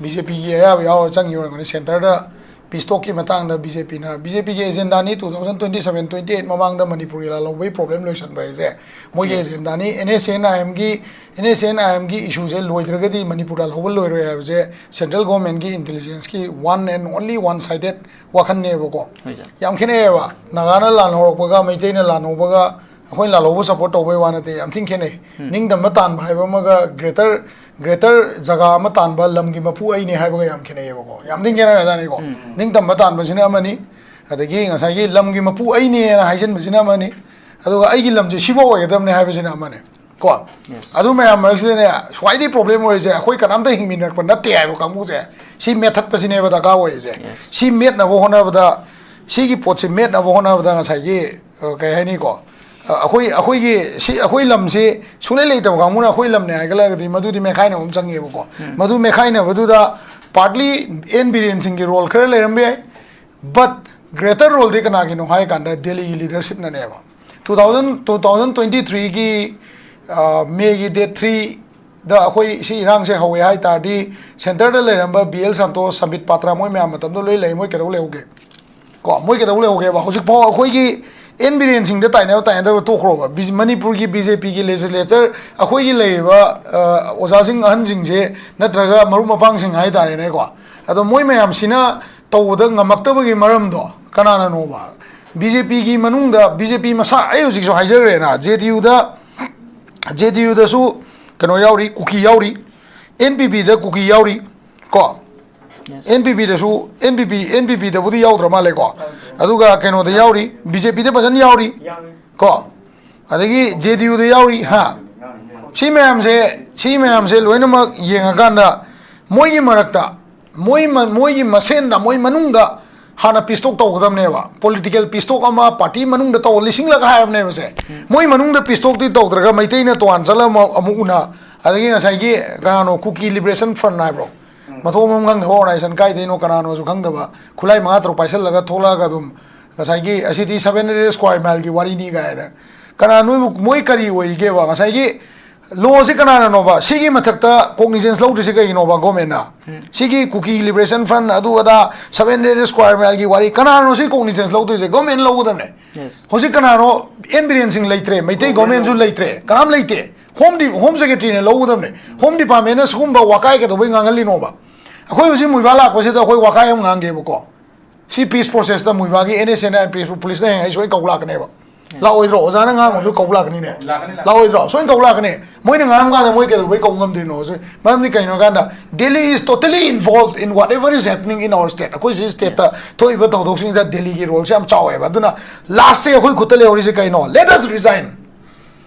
ꯕꯤ ꯖꯦ ꯄꯤꯒꯤ ꯑꯌꯥꯕ ꯌꯥꯎꯔ ꯆꯪꯉꯤ ꯑꯣꯏꯔꯝꯒꯅꯤ꯫ ꯁꯦꯟꯇꯔꯗ ꯄꯤꯁ ꯇꯣꯛꯀꯤ ꯃꯇꯥꯡꯗ ꯕꯤ ꯖꯦ ꯄꯤꯅ, ꯕꯤ ꯖꯦ ꯄꯤꯒꯤ ꯑꯦꯖꯦꯟꯗꯥꯅꯤ two thousand twenty seven twenty eight ꯃꯃꯥꯡꯗ ꯃꯅꯤꯄꯨꯔꯒꯤ ꯂꯥꯜꯍꯧꯕꯒꯤ ꯄ꯭ꯔꯣꯕ꯭ꯂꯦꯝ ꯂꯣꯏꯁꯤꯟꯕ ꯍꯥꯏꯁꯦ ꯃꯣꯏꯒꯤ ꯌꯦꯁ꯫ ꯑꯦꯖꯦꯟꯗꯥꯅꯤ꯫ ꯑꯦꯟ ꯑꯦꯁ ꯑꯦꯟ ꯑꯥꯏ ꯑꯦꯝꯒꯤ, ꯑꯦꯟ ꯑꯦꯁ ꯑꯦꯟ ꯑꯥꯏ ꯑꯦꯝꯒꯤ ꯏꯁꯨꯁꯦ ꯂꯣꯏꯗ꯭ꯔꯒꯗꯤ ꯃꯅꯤꯄꯨꯔ ꯂꯥꯜꯍꯧꯕ ꯂꯣꯏꯔꯣꯏ ꯍꯥꯏꯕꯁꯦ ꯁꯦꯟꯇ꯭ꯔꯦꯜ ꯒꯣꯔꯃꯦꯟꯒꯤ ꯏꯟꯇꯦꯂꯤꯖꯦꯟꯁꯀꯤ ꯋꯥꯟ ꯑꯦꯟ ꯑꯣꯟꯂꯤ ꯋꯥꯟ ꯁꯥꯏꯗꯦꯠ ꯋꯥꯈꯜꯅꯦꯕꯀꯣ꯫ ꯍꯣꯏ ꯁꯥꯔ꯫ ꯌꯥꯝ ꯈꯦꯠꯅꯩꯌꯦꯕ꯫ ꯅꯥꯒꯥꯅ ꯂꯥꯟ ꯍꯧꯔꯛꯄꯒ ꯃꯩꯇꯩꯅ ꯂꯥꯟ ꯍꯧꯕꯒ ꯑꯩꯈꯣꯏꯅ ꯂꯥꯜꯍꯧꯕ ꯁꯄꯣꯔꯠ ꯇꯧꯕꯩ ꯋꯥ ꯅꯠꯇꯦ, ꯌꯥꯝ ꯊꯤꯅ ꯈꯦꯠꯅꯩ꯫ ꯎꯝ꯫ ꯅꯤꯡꯇꯝꯕ ꯇꯥꯟꯕ ꯍꯥꯏꯕ ꯑꯃꯒ ꯒ꯭ꯔꯦꯇꯔ, ꯒ꯭ꯔꯦꯇꯔ ꯖꯒꯥ ꯑꯃ ꯇꯥꯟꯕ, ꯂꯝꯒꯤ ꯃꯄꯨ ꯑꯩꯅꯦ ꯍꯥꯏꯕꯒ ꯌꯥꯝ ꯈꯦꯠꯅꯩꯌꯦꯕꯀꯣ꯫ ꯌꯥꯝ ꯊꯤꯅ ꯈꯦꯠꯅꯔꯖꯥꯠꯅꯤꯀꯣ꯫ ꯎꯝ꯫ ꯅꯤꯡꯇꯝꯕ ꯇꯥꯟꯕꯁꯤꯅ ꯑꯃꯅꯤ, ꯑꯗꯒꯤ ꯉꯁꯥꯏꯒꯤ ꯂꯝꯒꯤ ꯃꯄꯨ ꯑꯩꯅꯦꯅ ꯍꯥꯏꯖꯟꯕꯁꯤꯅ ꯑꯃꯅꯤ, ꯑꯗꯨꯒ ꯑꯩꯒꯤ ꯂꯝꯁꯦ ꯁꯤꯐꯥꯎ ꯑꯣꯏꯒꯗꯕꯅꯦ ꯍꯥꯏꯕꯁꯤꯅ ꯑꯃꯅꯤ꯫ ꯀꯣ? ꯌꯦꯁ꯫ ꯑꯗꯨ ꯃꯌꯥꯝ ꯃꯔꯛꯁꯤꯗꯅꯦ, ꯈ꯭ꯋꯥꯏꯗꯒꯤ ꯄ꯭ꯔꯣꯕ꯭ꯂꯦꯝ ꯑꯣꯏꯔꯤꯁꯦ ꯑꯩꯈꯣꯏ ꯀꯅꯥꯝꯇ ꯍꯤꯡꯃꯤꯟꯅꯔꯛꯄ ꯅꯠꯇꯦ ꯍꯥꯏꯕ ꯀꯥꯡꯕꯨꯁꯦ, ꯁꯤ ꯃꯦꯠꯊꯠꯄꯁꯤꯅꯦꯕ ꯗꯔꯀꯥꯔ ꯑꯣꯏꯔꯤꯁꯦ꯫ ꯌꯦꯁ꯫ ꯁꯤ ꯃꯦꯠꯅꯕ ꯍꯣꯠꯅꯕꯗ, ꯁꯤꯒꯤ ꯄꯣꯠꯁꯦ ꯃꯦꯠꯅꯕ ꯍꯣꯠꯅꯕꯗ ꯉꯁꯥꯏꯒꯤ, ꯑ, ꯀꯩ ꯍꯥꯏꯅꯤꯀꯣ, ꯑ, ꯑꯩꯈꯣꯏ, ꯑꯩꯈꯣꯏꯒꯤ, ꯁꯤ, ꯑꯩꯈꯣꯏ ꯂꯝꯁꯤ ꯁꯨꯡꯂꯩ ꯂꯩꯇꯕ ꯀꯥꯡꯕꯨꯅ ꯑꯩꯈꯣꯏ ꯂꯝꯅꯦ ꯍꯥꯏꯒꯠꯂꯒꯗꯤ ꯃꯗꯨꯗꯤ ꯃꯦꯠꯈꯥꯏꯅꯕ ꯑꯃ ꯆꯪꯉꯦꯕꯀꯣ꯫ ꯎꯝ꯫ ꯃꯗꯨ ꯃꯦꯠꯈꯥꯏꯅꯕꯗꯨꯗ ꯄꯥꯔꯠꯂꯤ ꯑꯦꯟ ꯕꯤꯔꯦꯟ ꯁꯤꯡꯒꯤ ꯔꯣꯜ ꯈꯔ ꯂꯩꯔꯝꯕ ꯌꯥꯏ, ꯕꯠ ꯒ꯭ꯔꯦꯇꯔ ꯔꯣꯜꯗꯤ ꯀꯅꯥꯒꯤꯅꯣ ꯍꯥꯏ ꯀꯥꯟꯗ ꯗꯦꯜꯂꯤꯒꯤ ꯂꯤꯗꯔꯁꯤꯞꯅꯅꯦꯕ꯫ Two thousand, two thousand twenty ꯊ꯭ꯔꯤꯒꯤ, ꯑ, ꯃꯦꯒꯤ ꯗꯦꯠ ꯊ꯭ꯔꯤꯗ ꯑꯩꯈꯣꯏ ꯁꯤ ꯏꯔꯥꯡꯁꯦ ꯍꯧꯋꯦ ꯍꯥꯏ ꯇꯥꯔꯗꯤ, ꯁꯦꯟꯇꯔꯗ ꯂꯩꯔꯝꯕ ꯕꯤ ꯑꯦꯜ ꯁꯟꯇꯣꯁ, ꯁꯝꯕꯤꯠ ꯄꯥꯇ꯭ꯔꯥ, ꯃꯣꯏ ꯃꯌꯥꯝ ꯃꯇꯝꯗ ꯂꯣꯏ ꯂꯩ, ꯃꯣꯏ ꯀꯩꯗꯧ ꯂꯩꯍꯧꯒꯦ? ꯀꯣ, ꯃꯣꯏ ꯀꯩꯗꯧ ꯂꯩꯍꯧꯒꯦꯕ? ꯍꯧꯖꯤꯛꯐꯥꯎ ꯑꯩꯈꯣꯏꯒꯤ ꯑꯦꯟ ꯕꯤꯔꯦꯟ ꯁꯤꯡꯗ ꯇꯥꯏꯅꯕ ꯇꯥꯏꯅꯗꯕ ꯇꯣꯛꯈ꯭ꯔꯣꯕ꯫ ꯕꯤ-, ꯃꯅꯤꯄꯨꯔꯒꯤ ꯕꯤ ꯖꯦ ꯄꯤꯒꯤ ꯂꯦꯖꯤꯁꯂꯦꯆꯔ, ꯑꯩꯈꯣꯏꯒꯤ ꯂꯩꯔꯤꯕ, ꯑ, ꯑꯣꯖꯥꯁꯤꯡ, ꯑꯍꯟꯁꯤꯡꯁꯦ, ꯅꯠꯇ꯭ꯔꯒ ꯃꯔꯨꯞ ꯃꯄꯥꯡꯁꯤꯡ ꯍꯥꯏꯇꯥꯔꯦꯅꯦꯀꯣ, ꯑꯗꯣ ꯃꯣꯏ ꯃꯌꯥꯝꯁꯤꯅ ꯇꯧꯕꯗ ꯉꯝꯃꯛꯇꯕꯒꯤ ꯃꯔꯝꯗꯣ ꯀꯅꯥꯅꯅꯣꯕ? ꯕꯤ ꯖꯦ ꯄꯤꯒꯤ ꯃꯅꯨꯡꯗ, ꯕꯤ ꯖꯦ ꯄꯤ ꯃꯁꯥ, ꯑꯩ ꯍꯧꯖꯤꯛꯁꯨ ꯍꯥꯏꯖꯈ꯭ꯔꯦꯅ, ꯖꯦ ꯗꯤ ꯌꯨꯗ, ꯖꯦ ꯗꯤ ꯌꯨꯗꯁꯨ ꯀꯩꯅꯣ ꯌꯥꯎꯔꯤ, ꯀꯨꯀꯤ ꯌꯥꯎꯔꯤ, ꯑꯦꯟ ꯄꯤ ꯄꯤꯗ ꯀꯨꯀꯤ ꯌꯥꯎꯔꯤ ꯀꯣ꯫ ꯑꯦꯟ ꯄꯤ ꯄꯤꯗꯁꯨ, ꯑꯦꯟ ꯄꯤ ꯄꯤ, ꯑꯦꯟ ꯄꯤ ꯄꯤꯗꯕꯨꯗꯤ ꯌꯥꯎꯗ꯭ꯔ ꯃꯥꯜꯂꯦꯀꯣ꯫ ꯑꯗꯨꯒ ꯀꯩꯅꯣꯗ ꯌꯥꯎꯔꯤ, ꯕꯤ ꯖꯦ ꯄꯤꯗ ꯐꯖꯅ ꯌꯥꯎꯔꯤ ꯀꯣ꯫ ꯑꯗꯒꯤ ꯖꯦ ꯗꯤ ꯌꯨꯗ ꯌꯥꯎꯔꯤ, ꯍꯥ꯫ ꯁꯤ ꯃꯌꯥꯝꯁꯦ, ꯁꯤ ꯃꯌꯥꯝꯁꯦ ꯂꯣꯏꯅꯃꯛ ꯌꯦꯡꯉꯀꯥꯟꯗ ꯃꯣꯏꯒꯤ ꯃꯔꯛꯇ, ꯃꯣꯏ ꯃ-, ꯃꯣꯏꯒꯤ ꯃꯁꯦꯟꯗ, ꯃꯣꯏ ꯃꯅꯨꯡꯗ ꯍꯥꯟꯅ ꯄꯤꯁ ꯇꯣꯛ ꯇꯧꯒꯗꯕꯅꯦꯕ꯫ ꯄꯣꯂꯤꯇꯤꯀꯦꯜ ꯄꯤꯁ ꯇꯣꯛ ꯑꯃ ꯄꯥꯔꯇꯤ ꯃꯅꯨꯡꯗ ꯇꯧ, ꯂꯤꯁꯤꯡꯂꯛ ꯍꯥꯏꯔꯕꯅꯦꯕ ꯁꯦ꯫ ꯃꯣꯏ ꯃꯅꯨꯡꯗ ꯄꯤꯁ ꯇꯣꯛꯇꯤ ꯇꯧꯗ꯭ꯔꯒ ꯃꯩꯇꯩꯅ ꯇꯣꯉꯥꯟ ꯆꯠꯂ ꯑꯃ ꯑꯃꯨꯛ ꯎꯅ, ꯑꯗꯒꯤ ꯉꯁꯥꯏꯒꯤ ꯀꯅꯥꯅꯣ, ꯀꯨꯀꯤ ꯂꯤꯕꯔꯦꯁꯟ ꯐ꯭ꯔꯟ ꯍꯥꯏꯕ꯭ꯔꯣ? ꯃꯊꯣꯡ ꯃꯔꯝ ꯈꯪꯗꯕ ꯑꯣꯔꯒꯅꯥꯏꯖꯦꯁꯟ, ꯀꯥꯏꯗꯩꯅꯣ ꯀꯅꯥꯅꯣꯁꯨ ꯈꯪꯗꯕ, ꯈꯨꯠꯂꯥꯏ ꯃꯉꯥ ꯇꯔꯨꯛ ꯄꯥꯏꯁꯜꯂꯒ ꯊꯣꯛꯂꯛꯑꯒ ꯑꯗꯨꯝ ꯉꯁꯥꯏꯒꯤ ꯑꯁꯤꯗꯤ seven hundred square mile ꯒꯤ ꯋꯥꯔꯤꯅꯤ ꯀꯥꯏꯅ꯫ ꯀꯅꯥ ꯅꯣꯏꯕꯨ, ꯃꯣꯏ ꯀꯔꯤ ꯑꯣꯏꯔꯤꯒꯦꯕ? ꯉꯁꯥꯏꯒꯤ ꯂꯣꯁꯤ ꯀꯅꯥꯅꯅꯣꯕ? ꯁꯤꯒꯤ ꯃꯊꯛꯇ ꯀꯣꯒꯅꯤꯖꯦꯟꯁ ꯂꯧꯗ꯭ꯔꯤꯁꯤ ꯀꯩꯒꯤꯅꯣꯕ ꯒꯣꯔꯃꯦꯟꯅ? ꯁꯤꯒꯤ ꯀꯨꯀꯤ ꯂꯤꯕꯔꯦꯁꯟ ꯐ꯭ꯔꯟ, ꯑꯗꯨ ꯑꯗꯥ, seven hundred square mile ꯒꯤ ꯋꯥꯔꯤ, ꯀꯅꯥꯅꯣ ꯁꯤ ꯀꯣꯒꯅꯤꯖꯦꯟꯁ ꯂꯧꯗꯣꯏꯁꯦ? ꯒꯣꯔꯃꯦꯟ ꯂꯧꯒꯗꯕꯅꯦ꯫ ꯍꯧꯖꯤꯛ ꯀꯅꯥꯅꯣ? ꯑꯦꯟ ꯕꯤꯔꯦꯟ ꯁꯤꯡ ꯂꯩꯇ꯭ꯔꯦ, ꯃꯩꯇꯩ ꯒꯣꯔꯃꯦꯟꯁꯨ ꯂꯩꯇ꯭ꯔꯦ, ꯀꯅꯥꯝ ꯂꯩꯇꯦ꯫ ꯍꯣꯝ ꯗꯤ-, ꯍꯣꯝ ꯁꯦꯀ꯭ꯔꯦꯇꯔꯤꯅ ꯂꯧꯒꯗꯕꯅꯦ꯫ ꯍꯣꯝ ꯗꯤꯄꯥꯔꯠꯃꯦꯟꯅ ꯁꯤꯒꯨꯝꯕ ꯋꯥꯀꯥꯏ ꯀꯩꯗꯧꯕꯩ ꯉꯥꯡꯍꯜꯂꯤꯅꯣꯕ? ꯑꯩꯈꯣꯏ ꯍꯧꯖꯤꯛ ꯃꯨꯏꯕꯥ ꯂꯥꯛꯄꯁꯤꯗ ꯑꯩꯈꯣꯏ ꯋꯥꯀꯥꯏ ꯑꯃ ꯉꯥꯡꯒꯦꯕꯀꯣ꯫ ꯁꯤ ꯄꯤꯁ ꯄ꯭ꯔꯣꯁꯦꯁꯇ ꯃꯨꯏꯕꯥꯒꯤ ꯑꯦꯟ ꯑꯦꯁ ꯑꯦꯟ ꯑꯥꯏ ꯄꯨꯂꯤꯁꯅ ꯍꯌꯦꯡ ꯑꯩ ꯁꯣꯏꯅ ꯀꯧ ꯂꯥꯛꯀꯅꯦꯕ꯫ ꯂꯥꯛꯑꯣꯏꯗ꯭ꯔꯣ? ꯑꯣꯖꯥꯅ ꯉꯥꯡꯕꯁꯨ ꯀꯧ ꯂꯥꯛꯀꯅꯤꯅꯦ꯫ ꯂꯥꯛꯀꯅꯤ, ꯂꯥꯛꯀꯅꯤ꯫ ꯂꯥꯛꯑꯣꯏꯗ꯭ꯔꯣ? ꯁꯣꯏꯅ ꯀꯧ ꯂꯥꯛꯀꯅꯤ꯫ ꯃꯣꯏꯅ ꯉꯥꯡꯕ ꯀꯥꯟꯗ ꯃꯣꯏ ꯀꯩꯗꯧꯕꯩ ꯀꯧ ꯉꯝꯗ꯭ꯔꯤꯅꯣ? ꯁꯣꯏ-, ꯃꯔꯝꯗꯤ ꯀꯩꯅꯣ ꯍꯥꯏ ꯀꯥꯟꯗ, Delhi is totally involved in whatever is happening in our state. ꯑꯩꯈꯣꯏ ꯁꯤ ꯁ꯭ꯇꯦꯠꯇ ꯊꯣꯛꯏꯕ ꯊꯧꯗꯣꯛꯁꯤꯡꯁꯤꯗ ꯗꯦꯜꯂꯤꯒꯤ ꯔꯣꯜꯁꯦ ꯌꯥꯝ ꯆꯥꯎꯋꯦꯕ꯫ ꯑꯗꯨꯅ ꯂꯥꯁꯁꯦ ꯑꯩꯈꯣꯏ ꯈꯨꯠꯇ ꯂꯩꯍꯧꯔꯤꯁꯦ ꯀꯩꯅꯣ? Let us resign.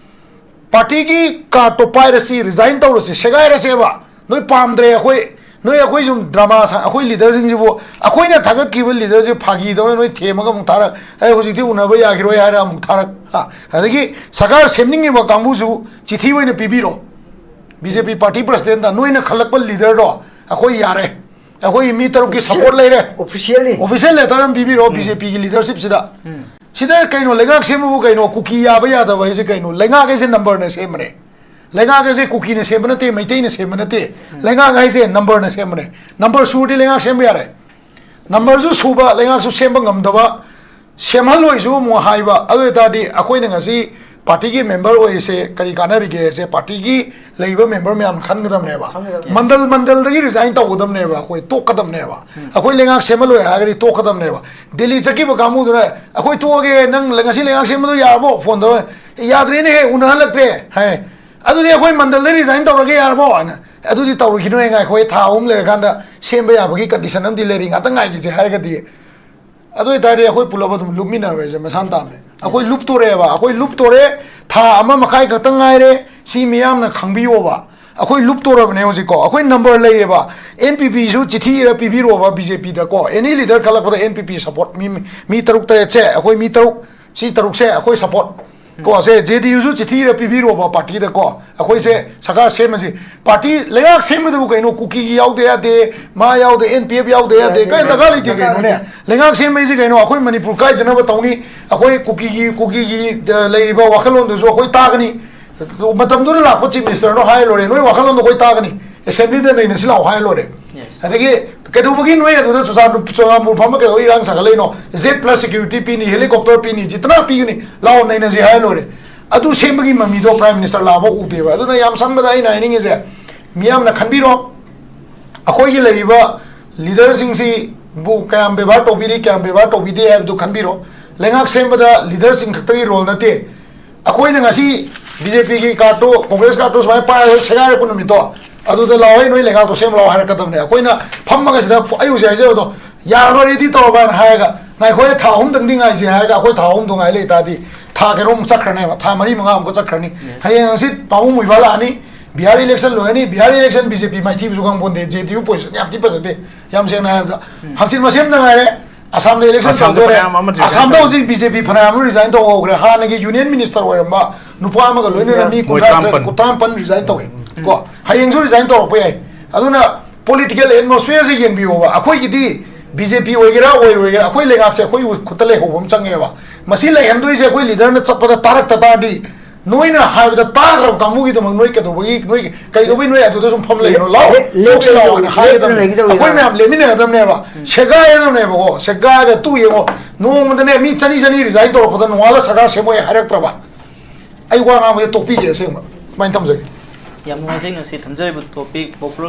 ꯄꯥꯔꯇꯤꯒꯤ ꯀꯥꯔꯠꯇꯣ ꯄꯥꯏꯔꯁꯤ, ꯔꯤꯖꯥꯏꯟ ꯇꯧꯔꯁꯤ, ꯁꯦꯒꯥꯏꯔꯁꯦꯕ꯫ ꯅꯣꯏ ꯄꯥꯝꯗ꯭ꯔꯦ, ꯑꯩꯈꯣꯏ, ꯅꯣꯏ ꯑꯩꯈꯣꯏ ꯁꯨꯝ ꯗ꯭ꯔꯃꯥ ꯁꯥ-, ꯑꯩꯈꯣꯏ ꯂꯤꯗꯔꯁꯤꯡꯁꯤꯕꯨ, ꯑꯩꯈꯣꯏꯅ ꯊꯥꯒꯠꯈꯤꯕ ꯂꯤꯗꯔꯁꯦ ꯐꯥꯒꯤꯗꯧꯅ ꯅꯣꯏ ꯊꯦꯝꯃꯒ ꯑꯃꯨꯛ ꯊꯥꯔꯛ, "ꯑꯩ ꯍꯧꯖꯤꯛꯇꯤ ꯎꯅꯕ ꯌꯥꯈꯤꯔꯣꯏ" ꯍꯥꯏꯔ ꯑꯃꯨꯛ ꯊꯥꯔꯛ, ꯍꯥ? ꯑꯗꯒꯤ ꯁꯔꯀꯥꯔ ꯁꯦꯝꯅꯤꯡꯉꯤꯕ ꯀꯥꯡꯕꯨꯁꯨ ꯆꯤꯊꯤ ꯑꯣꯏꯅ ꯄꯤꯕꯤꯔꯣ꯫ ꯕꯤ ꯖꯦ ꯄꯤ ꯄꯥꯔꯇꯤ ꯄ꯭ꯔꯁꯤꯗꯦꯟꯠꯇ ꯅꯣꯏꯅ ꯈꯜꯂꯛꯄ ꯂꯤꯗꯔꯗꯣ ꯑꯩꯈꯣꯏ ꯌꯥꯔꯦ, ꯑꯩꯈꯣꯏ ꯃꯤ ꯇꯔꯨꯛꯀꯤ ꯑꯣꯐꯤꯁꯤꯌꯦꯜ-, ꯁꯄꯣꯔꯠ ꯂꯩꯔꯦ꯫ ꯑꯣꯐꯤꯁꯤꯌꯦꯜꯂꯤ꯫ ꯑꯣꯐꯤꯁꯤꯌꯦꯜ ꯂꯦꯇꯔ ꯑꯃ ꯄꯤꯕꯤꯔꯣ ꯕꯤ ꯖꯦ ꯄꯤꯒꯤ ꯂꯤꯗꯔꯁꯤꯞꯁꯤꯗ꯫ ꯁꯤꯗ ꯀꯩꯅꯣ, ꯂꯩꯉꯥꯛ ꯁꯦꯝꯕꯕꯨ ꯀꯩꯅꯣ? ꯀꯨꯀꯤ ꯌꯥꯕ ꯌꯥꯗꯕ ꯍꯥꯏꯁꯦ ꯀꯩꯅꯣ? ꯂꯩꯉꯥꯛ ꯍꯥꯏꯁꯦ ꯅꯝꯕꯔꯅ ꯁꯦꯝꯕꯅꯦ꯫ ꯂꯩꯉꯥꯛ ꯍꯥꯏꯁꯦ ꯀꯨꯀꯤꯅ ꯁꯦꯝꯕ ꯅꯠꯇꯦ, ꯃꯩꯇꯩꯅ ꯁꯦꯝꯕ ꯅꯠꯇꯦ꯫ ꯂꯩꯉꯥꯛ ꯍꯥꯏꯁꯦ ꯅꯝꯕꯔꯅ ꯁꯦꯝꯕꯅꯦ꯫ ꯅꯝꯕꯔ ꯁꯨꯔꯗꯤ ꯂꯩꯉꯥꯛ ꯁꯦꯝꯕ ꯌꯥꯔꯦ꯫ ꯅꯝꯕꯔꯁꯨ ꯁꯨꯕ, ꯂꯩꯉꯥꯛꯁꯨ ꯁꯦꯝꯕ ꯉꯝꯗꯕ, ꯁꯦꯝꯍꯜꯂꯣꯏꯁꯨ ꯑꯃꯨꯛ ꯍꯥꯏꯕ꯫ ꯑꯗꯨ ꯑꯣꯏꯇꯥꯔꯗꯤ ꯑꯩꯈꯣꯏꯅ ꯉꯁꯤ ꯄꯥꯔꯇꯤꯒꯤ ꯃꯦꯝꯕꯔ ꯑꯣꯏꯔꯤꯁꯦ ꯀꯔꯤ ꯀꯥꯟꯅꯔꯤꯒꯦꯁꯦ ꯄꯥꯔꯇꯤꯒꯤ ꯂꯩꯔꯤꯕ ꯃꯦꯝꯕꯔ ꯃꯌꯥꯝꯅ ꯈꯟꯒꯗꯕꯅꯦꯕ꯫ ꯈꯟꯒꯗꯕꯅꯦ꯫ ꯃꯟꯗꯜ ꯃꯟꯗꯜꯗꯒꯤ ꯔꯤꯖꯥꯏꯟ ꯇꯧꯒꯗꯕꯅꯦꯕ, ꯑꯩꯈꯣꯏ ꯇꯣꯛꯀꯗꯕꯅꯦꯕ꯫ ꯑꯩꯈꯣꯏ ꯂꯩꯉꯥꯛ ꯁꯦꯝꯍꯜꯂꯣꯏ ꯍꯥꯏꯔꯒꯗꯤ ꯇꯣꯛꯀꯗꯕꯅꯦꯕ꯫ ꯗꯦꯜꯂꯤ ꯆꯠꯈꯤꯕ ꯀꯥꯡꯕꯨꯗꯨꯅ "ꯑꯩꯈꯣꯏ ꯇꯣꯛꯑꯒꯦ, ꯅꯪ ꯉꯁꯤ ꯂꯩꯉꯥꯛ ꯁꯦꯝꯕꯗꯣ ꯌꯥꯔꯕꯣ?" ꯐꯣꯟ ꯇꯧꯔꯒ "ꯌꯥꯗ꯭ꯔꯦꯅꯦꯍꯦ, ꯎꯅꯍꯜꯂꯛꯇ꯭ꯔꯦ" ꯍꯥꯏ꯫ "ꯑꯗꯨꯗꯤ ꯑꯩꯈꯣꯏ ꯃꯟꯗꯜꯗ ꯔꯤꯖꯥꯏꯟ ꯇꯧꯔꯒꯦ ꯌꯥꯔꯕꯣ?" ꯍꯥꯏꯅ꯫ "ꯑꯗꯨꯗꯤ ꯇꯧꯔꯨꯈꯤꯅꯣꯍꯦ, ꯉꯥꯏꯈꯣꯍꯦ, ꯊꯥ ꯑꯍꯨꯝ ꯂꯩꯔꯀꯥꯟꯗ ꯁꯦꯝꯕ ꯌꯥꯕꯒꯤ ꯀꯟꯗꯤꯁꯟ ꯑꯃꯗꯤ ꯂꯩꯔꯤ, ꯉꯥꯛꯇꯪ ꯉꯥꯏꯈꯤꯁꯦ" ꯍꯥꯏꯔꯒꯗꯤ ꯑꯗꯨ ꯑꯣꯏꯇꯥꯔꯗꯤ ꯑꯩꯈꯣꯏ ꯄꯨꯂꯞ ꯑꯗꯨꯝ ꯂꯨꯞꯃꯤꯟꯅꯕ ꯍꯥꯏꯁꯦ ꯃꯁꯥꯅ ꯇꯥꯕꯅꯦ꯫ ꯑꯩꯈꯣꯏ ꯂꯨꯞꯇꯣꯔꯦꯕ, ꯑꯩꯈꯣꯏ ꯂꯨꯞꯇꯣꯔꯦ, ꯊꯥ ꯑꯃ ꯃꯈꯥꯏ ꯈꯛꯇꯪ ꯉꯥꯏꯔꯦ, ꯁꯤ ꯃꯤꯌꯥꯝꯅ ꯈꯪꯕꯤꯌꯣꯕ꯫ ꯑꯩꯈꯣꯏ ꯂꯨꯞꯇꯣꯔꯕꯅꯦ ꯍꯧꯖꯤꯛꯀꯣ, ꯑꯩꯈꯣꯏ ꯅꯝꯕꯔ ꯂꯩꯌꯦꯕ꯫ ꯑꯦꯟ ꯄꯤ ꯄꯤꯁꯨ ꯆꯤꯊꯤ ꯏꯔ ꯄꯤꯕꯤꯔꯣꯕ ꯕꯤ ꯖꯦ ꯄꯤꯗꯀꯣ, ꯑꯦꯅꯤ ꯂꯤꯗꯔ ꯈꯜꯂꯛꯄꯗ ꯑꯦꯟ ꯄꯤ ꯄꯤ ꯁꯄꯣꯔꯠ ꯃꯤ, ꯃꯤ ꯇꯔꯨꯛ ꯇꯔꯦꯠꯁꯦ, ꯑꯩꯈꯣꯏ ꯃꯤ ꯇꯔꯨꯛ, ꯁꯤ ꯇꯔꯨꯛꯁꯦ ꯑꯩꯈꯣꯏ ꯁꯄꯣꯔꯠ ꯀꯣ, ꯁꯦ ꯖꯦ ꯗꯤ ꯌꯨꯁꯨ ꯆꯤꯊꯤ ꯏꯔ ꯄꯤꯕꯤꯔꯣꯕ ꯄꯥꯔꯇꯤꯗꯀꯣ, ꯑꯩꯈꯣꯏꯁꯦ ꯁꯔꯀꯥꯔ ꯁꯦꯝꯃꯁꯤ꯫ ꯄꯥꯔꯇꯤ ꯂꯩꯉꯥꯛ ꯁꯦꯝꯒꯗꯕꯨ ꯀꯩꯅꯣ? ꯀꯨꯀꯤꯒꯤ ꯌꯥꯎꯗ ꯌꯥꯗꯦ, ꯃꯥ ꯌꯥꯎꯗ, ꯑꯦꯟ ꯄꯤ ꯑꯦꯐ ꯌꯥꯎꯗ ꯌꯥꯗꯦ, ꯌꯥꯗꯦ, ꯀꯔꯤ ꯌꯥꯗꯦ꯫ ꯗꯔꯀꯥꯔ ꯂꯩꯇꯦ ꯗꯔꯀꯥꯔ ꯀꯩꯅꯣꯅꯦ? ꯂꯩꯇꯦ꯫ ꯂꯩꯉꯥꯛ ꯁꯦꯝꯕ ꯍꯥꯏꯁꯤ ꯀꯩꯅꯣ? ꯑꯩꯈꯣꯏ ꯃꯅꯤꯄꯨꯔ ꯀꯥꯏꯗꯅꯕ ꯇꯧꯅꯤ, ꯑꯩꯈꯣꯏ ꯀꯨꯀꯤꯒꯤ, ꯀꯨꯀꯤꯒꯤ, ꯑ, ꯂꯩꯔꯤꯕ ꯋꯥꯈꯜꯂꯣꯟꯗꯨꯁꯨ ꯑꯩꯈꯣꯏ ꯇꯥꯒꯅꯤ꯫ ꯃꯇꯝꯗꯨꯗ ꯂꯥꯛꯄ ꯆꯤꯐ ꯃꯤꯅꯤꯁꯇꯔꯗꯣ ꯍꯥꯏꯔ ꯂꯣꯏꯔꯦ, "ꯅꯣꯏ ꯋꯥꯈꯜꯂꯣꯟꯗꯣ ꯑꯩꯈꯣꯏ ꯇꯥꯒꯅꯤ, ꯑꯦꯁꯦꯝꯕ꯭ꯂꯤꯗ ꯅꯩꯅꯁꯤ ꯂꯥꯛꯑꯣ" ꯍꯥꯏꯔ ꯂꯣꯏꯔꯦ꯫ Yes. ꯑꯗꯒꯤ ꯀꯩꯗꯧꯕꯒꯤ ꯅꯣꯏ ꯑꯗꯨꯗ ꯆꯨꯔꯆꯥꯟꯄꯨꯔ, ꯆꯨꯔꯆꯥꯟꯄꯨꯔ ꯐꯝꯕ ꯀꯩꯗꯧꯕꯒꯤ ꯏꯔꯥꯡ ꯁꯥꯒꯠꯂꯛꯏꯅꯣ? ꯖꯦꯠ ꯄ꯭ꯂꯁ ꯁꯦꯀ꯭ꯌꯨꯔꯤꯇꯤ ꯄꯤꯅꯤ, ꯍꯦꯂꯤꯀꯣꯞꯇꯔ ꯄꯤꯅꯤ, ꯖꯤꯇꯅ ꯄꯤꯒꯅꯤ, ꯂꯥꯛꯑꯣ ꯅꯩꯅꯁꯤ ꯍꯥꯏꯔ ꯂꯣꯏꯔꯦ꯫ ꯑꯗꯨ ꯁꯦꯝꯕꯒꯤ ꯃꯃꯤꯗꯣ ꯄ꯭ꯔꯥꯏꯝ ꯃꯤꯅꯤꯁꯇꯔ ꯂꯥꯛꯑꯕ ꯎꯗꯦꯕ꯫ ꯑꯗꯨꯅ ꯌꯥꯝ ꯁꯝꯕꯗ ꯑꯩꯅ ꯍꯥꯏꯅꯤꯡꯉꯤꯁꯦ, ꯃꯤꯌꯥꯝꯅ ꯈꯟꯕꯤꯔꯣ, ꯑꯩꯈꯣꯏꯒꯤ ꯂꯩꯔꯤꯕ ꯂꯤꯗꯔꯁꯤꯡꯁꯤꯕꯨ ꯀꯌꯥꯝ ꯕꯦꯕꯥꯔ ꯇꯧꯕꯤꯔꯤ, ꯀꯌꯥꯝ ꯕꯦꯕꯥꯔ ꯇꯧꯕꯤꯗꯦ ꯍꯥꯏꯕꯗꯨ ꯈꯟꯕꯤꯔꯣ꯫ ꯂꯩꯉꯥꯛ ꯁꯦꯝꯕꯗ ꯂꯤꯗꯔꯁꯤꯡ ꯈꯛꯇꯒꯤ ꯔꯣꯜ ꯅꯠꯇꯦ꯫ ꯑꯩꯈꯣꯏꯅ ꯉꯁꯤ ꯕꯤ ꯖꯦ ꯄꯤꯒꯤ ꯀꯥꯔꯠꯇꯣ, ꯀꯣꯡꯒ꯭ꯔꯦꯁ ꯀꯥꯔꯠꯇꯣ ꯁꯨꯃꯥꯏꯅ ꯄꯥꯏꯔꯒ ꯁꯦꯒꯥꯏꯔꯛꯄ ꯅꯨꯃꯤꯠꯇꯣ, ꯑꯗꯨꯗ ꯂꯥꯛꯑꯣ, "ꯑꯩ ꯅꯣꯏ ꯂꯩꯉꯥꯛꯇꯣ ꯁꯦꯝꯕ ꯂꯥꯛꯑꯣ" ꯍꯥꯏꯔꯛꯀꯗꯕꯅꯦ꯫ ꯑꯩꯈꯣꯏꯅ ꯐꯝꯃꯒ ꯁꯤꯗ ꯐ-, ꯑꯩ ꯍꯧꯖꯤꯛ ꯍꯥꯏꯖꯕꯗꯣ, "ꯌꯥꯔꯕ, ꯔꯦꯗꯤ ꯇꯧꯔꯕ?" ꯍꯥꯏꯅ ꯍꯥꯏꯔꯒ, "ꯉꯥꯏꯈꯣ, ꯊꯥ ꯑꯍꯨꯝꯗꯪꯗꯤ ꯉꯥꯏꯁꯦ" ꯍꯥꯏꯔꯒ, ꯑꯩꯈꯣꯏ ꯊꯥ ꯑꯍꯨꯝꯗꯣ ꯉꯥꯏ ꯂꯩ ꯇꯥꯔꯗꯤ, ꯊꯥ ꯀꯩꯅꯣꯃꯨꯛ ꯆꯠꯈ꯭ꯔꯅꯦꯕ, ꯊꯥ ꯃꯔꯤ ꯃꯉꯥꯃꯨꯛꯀ ꯆꯠꯈ꯭ꯔꯅꯤ꯫ Yes. ꯍꯌꯦꯡ ꯍꯪꯆꯤꯠ ꯄꯥꯕꯨꯡ ꯃꯣꯏꯕꯥ ꯂꯥꯛꯑꯅꯤ, ꯕꯤꯍꯥꯔ ꯏꯂꯦꯛꯁꯟ ꯂꯣꯏꯔꯅꯤ, ꯕꯤꯍꯥꯔ ꯏꯂꯦꯛꯁꯟ ꯕꯤ ꯖꯦ ꯄꯤ ꯃꯥꯏꯊꯤꯕꯁꯨ ꯈꯪꯄꯣꯟꯗꯦ, ꯖꯦ ꯗꯤ ꯌꯨ ꯄꯣꯖꯤꯁꯟ ꯌꯥꯝ ꯊꯤ ꯐꯖꯗꯦ, ꯌꯥꯝ ꯁꯦꯡꯅ ꯍꯥꯏꯔꯕꯗ꯫ ꯎꯝ꯫ ꯍꯪꯆꯤꯠ ꯃꯁꯦꯝꯗ ꯉꯥꯏꯔꯦ, ꯑꯁꯥꯝꯗ ꯏꯂꯦꯛꯁꯟ ꯑꯁꯥꯝꯗ ꯇꯧꯗꯣꯔꯦ꯫ ꯐꯅꯌꯥꯝ ꯑꯃ resign ꯑꯁꯥꯝꯗ ꯇꯧꯔꯦ꯫ ꯍꯧꯖꯤꯛ ꯕꯤ ꯖꯦ ꯄꯤ ꯐꯅꯌꯥꯝ ꯑꯃ ꯔꯤꯖꯥꯏꯟ ꯇꯧꯍꯧꯈ꯭ꯔꯦ꯫ ꯍꯥꯟꯅꯒꯤ ꯌꯨꯅꯤꯌꯟ ꯃꯤꯅꯤꯁꯇꯔ ꯑꯣꯏꯔꯝꯕ ꯅꯨꯄꯥ ꯑꯃꯒ ꯂꯣꯏꯅꯅ ꯃꯤ ꯃꯣꯏ ꯀꯨꯟꯊ꯭ꯔꯥ ꯇꯔꯥꯃꯥꯄꯟ꯫ ꯀꯨꯟꯊ꯭ꯔꯥꯃꯥꯄꯟ ꯔꯤꯖꯥꯏꯟ ꯇꯧꯋꯦ꯫ ꯎꯝ꯫ ꯀꯣ, ꯍꯌꯦꯡꯁꯨ ꯔꯤꯖꯥꯏꯟ ꯇꯧꯔꯛꯄ ꯌꯥꯏ꯫ ꯑꯗꯨꯅ ꯄꯣꯂꯤꯇꯤꯀꯦꯜ ꯑꯦꯠꯃꯣꯁꯐꯤꯌꯔꯁꯦ ꯌꯦꯡꯕꯤꯌꯣꯕ꯫ ꯑꯩꯈꯣꯏꯒꯤꯗꯤ ꯕꯤ ꯖꯦ ꯄꯤ ꯑꯣꯏꯒꯦꯔꯥ ꯑꯣꯏꯔꯣꯏꯒꯦꯔꯥ, ꯑꯩꯈꯣꯏ ꯂꯩꯉꯥꯛꯁꯦ ꯑꯩꯈꯣꯏ ꯈꯨꯠꯇ ꯂꯩꯍꯧꯕ ꯑꯃ ꯆꯪꯉꯦꯕ꯫ ꯃꯁꯤ ꯂꯩꯍꯟꯗꯣꯏꯁꯦ ꯑꯩꯈꯣꯏ ꯂꯤꯗꯔꯅ ꯆꯠꯄꯗ ꯇꯥꯔꯛꯇ ꯇꯥꯔꯗꯤ ꯅꯣꯏꯅ ꯍꯥꯏꯕꯗ ꯇꯥꯈ꯭ꯔꯕ ꯀꯥꯡꯕꯨꯒꯤꯗꯃꯛ ꯅꯣꯏ ꯀꯩꯗꯧꯕꯒꯤ, ꯅꯣꯏ ꯀꯩꯗꯧꯕꯩ ꯅꯣꯏ ꯑꯗꯨꯗ ꯁꯨꯝ ꯐꯝ ꯂꯩꯔꯤꯅꯣ? ꯂꯥꯛꯑꯣ, ꯂꯦꯞ- ꯂꯦꯞ- ꯇꯣꯛꯁꯤ ꯂꯥꯛꯑꯣ ꯍꯥꯏꯅ ꯂꯦꯞꯇꯅ ꯍꯥꯏꯒꯗꯕꯅꯦ꯫ ꯂꯩꯒꯗꯧꯕ ꯑꯩꯈꯣꯏ ꯌꯥꯔꯣꯏ꯫ ꯃꯌꯥꯝ ꯂꯦꯞꯃꯤꯟꯅꯒꯗꯕꯅꯦꯕ, ꯁꯦꯒꯥꯏꯒꯗꯕꯅꯦꯕꯀꯣ꯫ ꯁꯦꯒꯥꯏꯒ ꯇꯨ ꯌꯦꯡꯉꯣ, ꯅꯣꯡꯃꯗꯅꯦ ꯃꯤ ꯆꯅꯤ ꯆꯅꯤ ꯔꯤꯖꯥꯏꯟ ꯇꯧꯔꯛꯄꯗ ꯅꯣꯡꯉꯥꯜꯂ ꯁꯔꯀꯥꯔ ꯁꯦꯝꯃꯣꯏ ꯍꯥꯏꯔꯛꯇ꯭ꯔꯕ? ꯑꯩ ꯋꯥ ꯉꯥꯡꯕꯁꯦ ꯇꯣꯛꯄꯤꯒꯦ ꯑꯁꯦꯡꯕ꯫ ꯁꯨꯃꯥꯏꯅ ꯊꯝꯖꯒꯦ꯫ ꯌꯥꯝ ꯅꯨꯡꯉꯥꯏꯖꯩ ꯉꯁꯤ ꯊꯝꯖꯔꯤꯕ ꯇꯣꯄꯤꯛ ꯄꯣꯄꯨꯂꯔ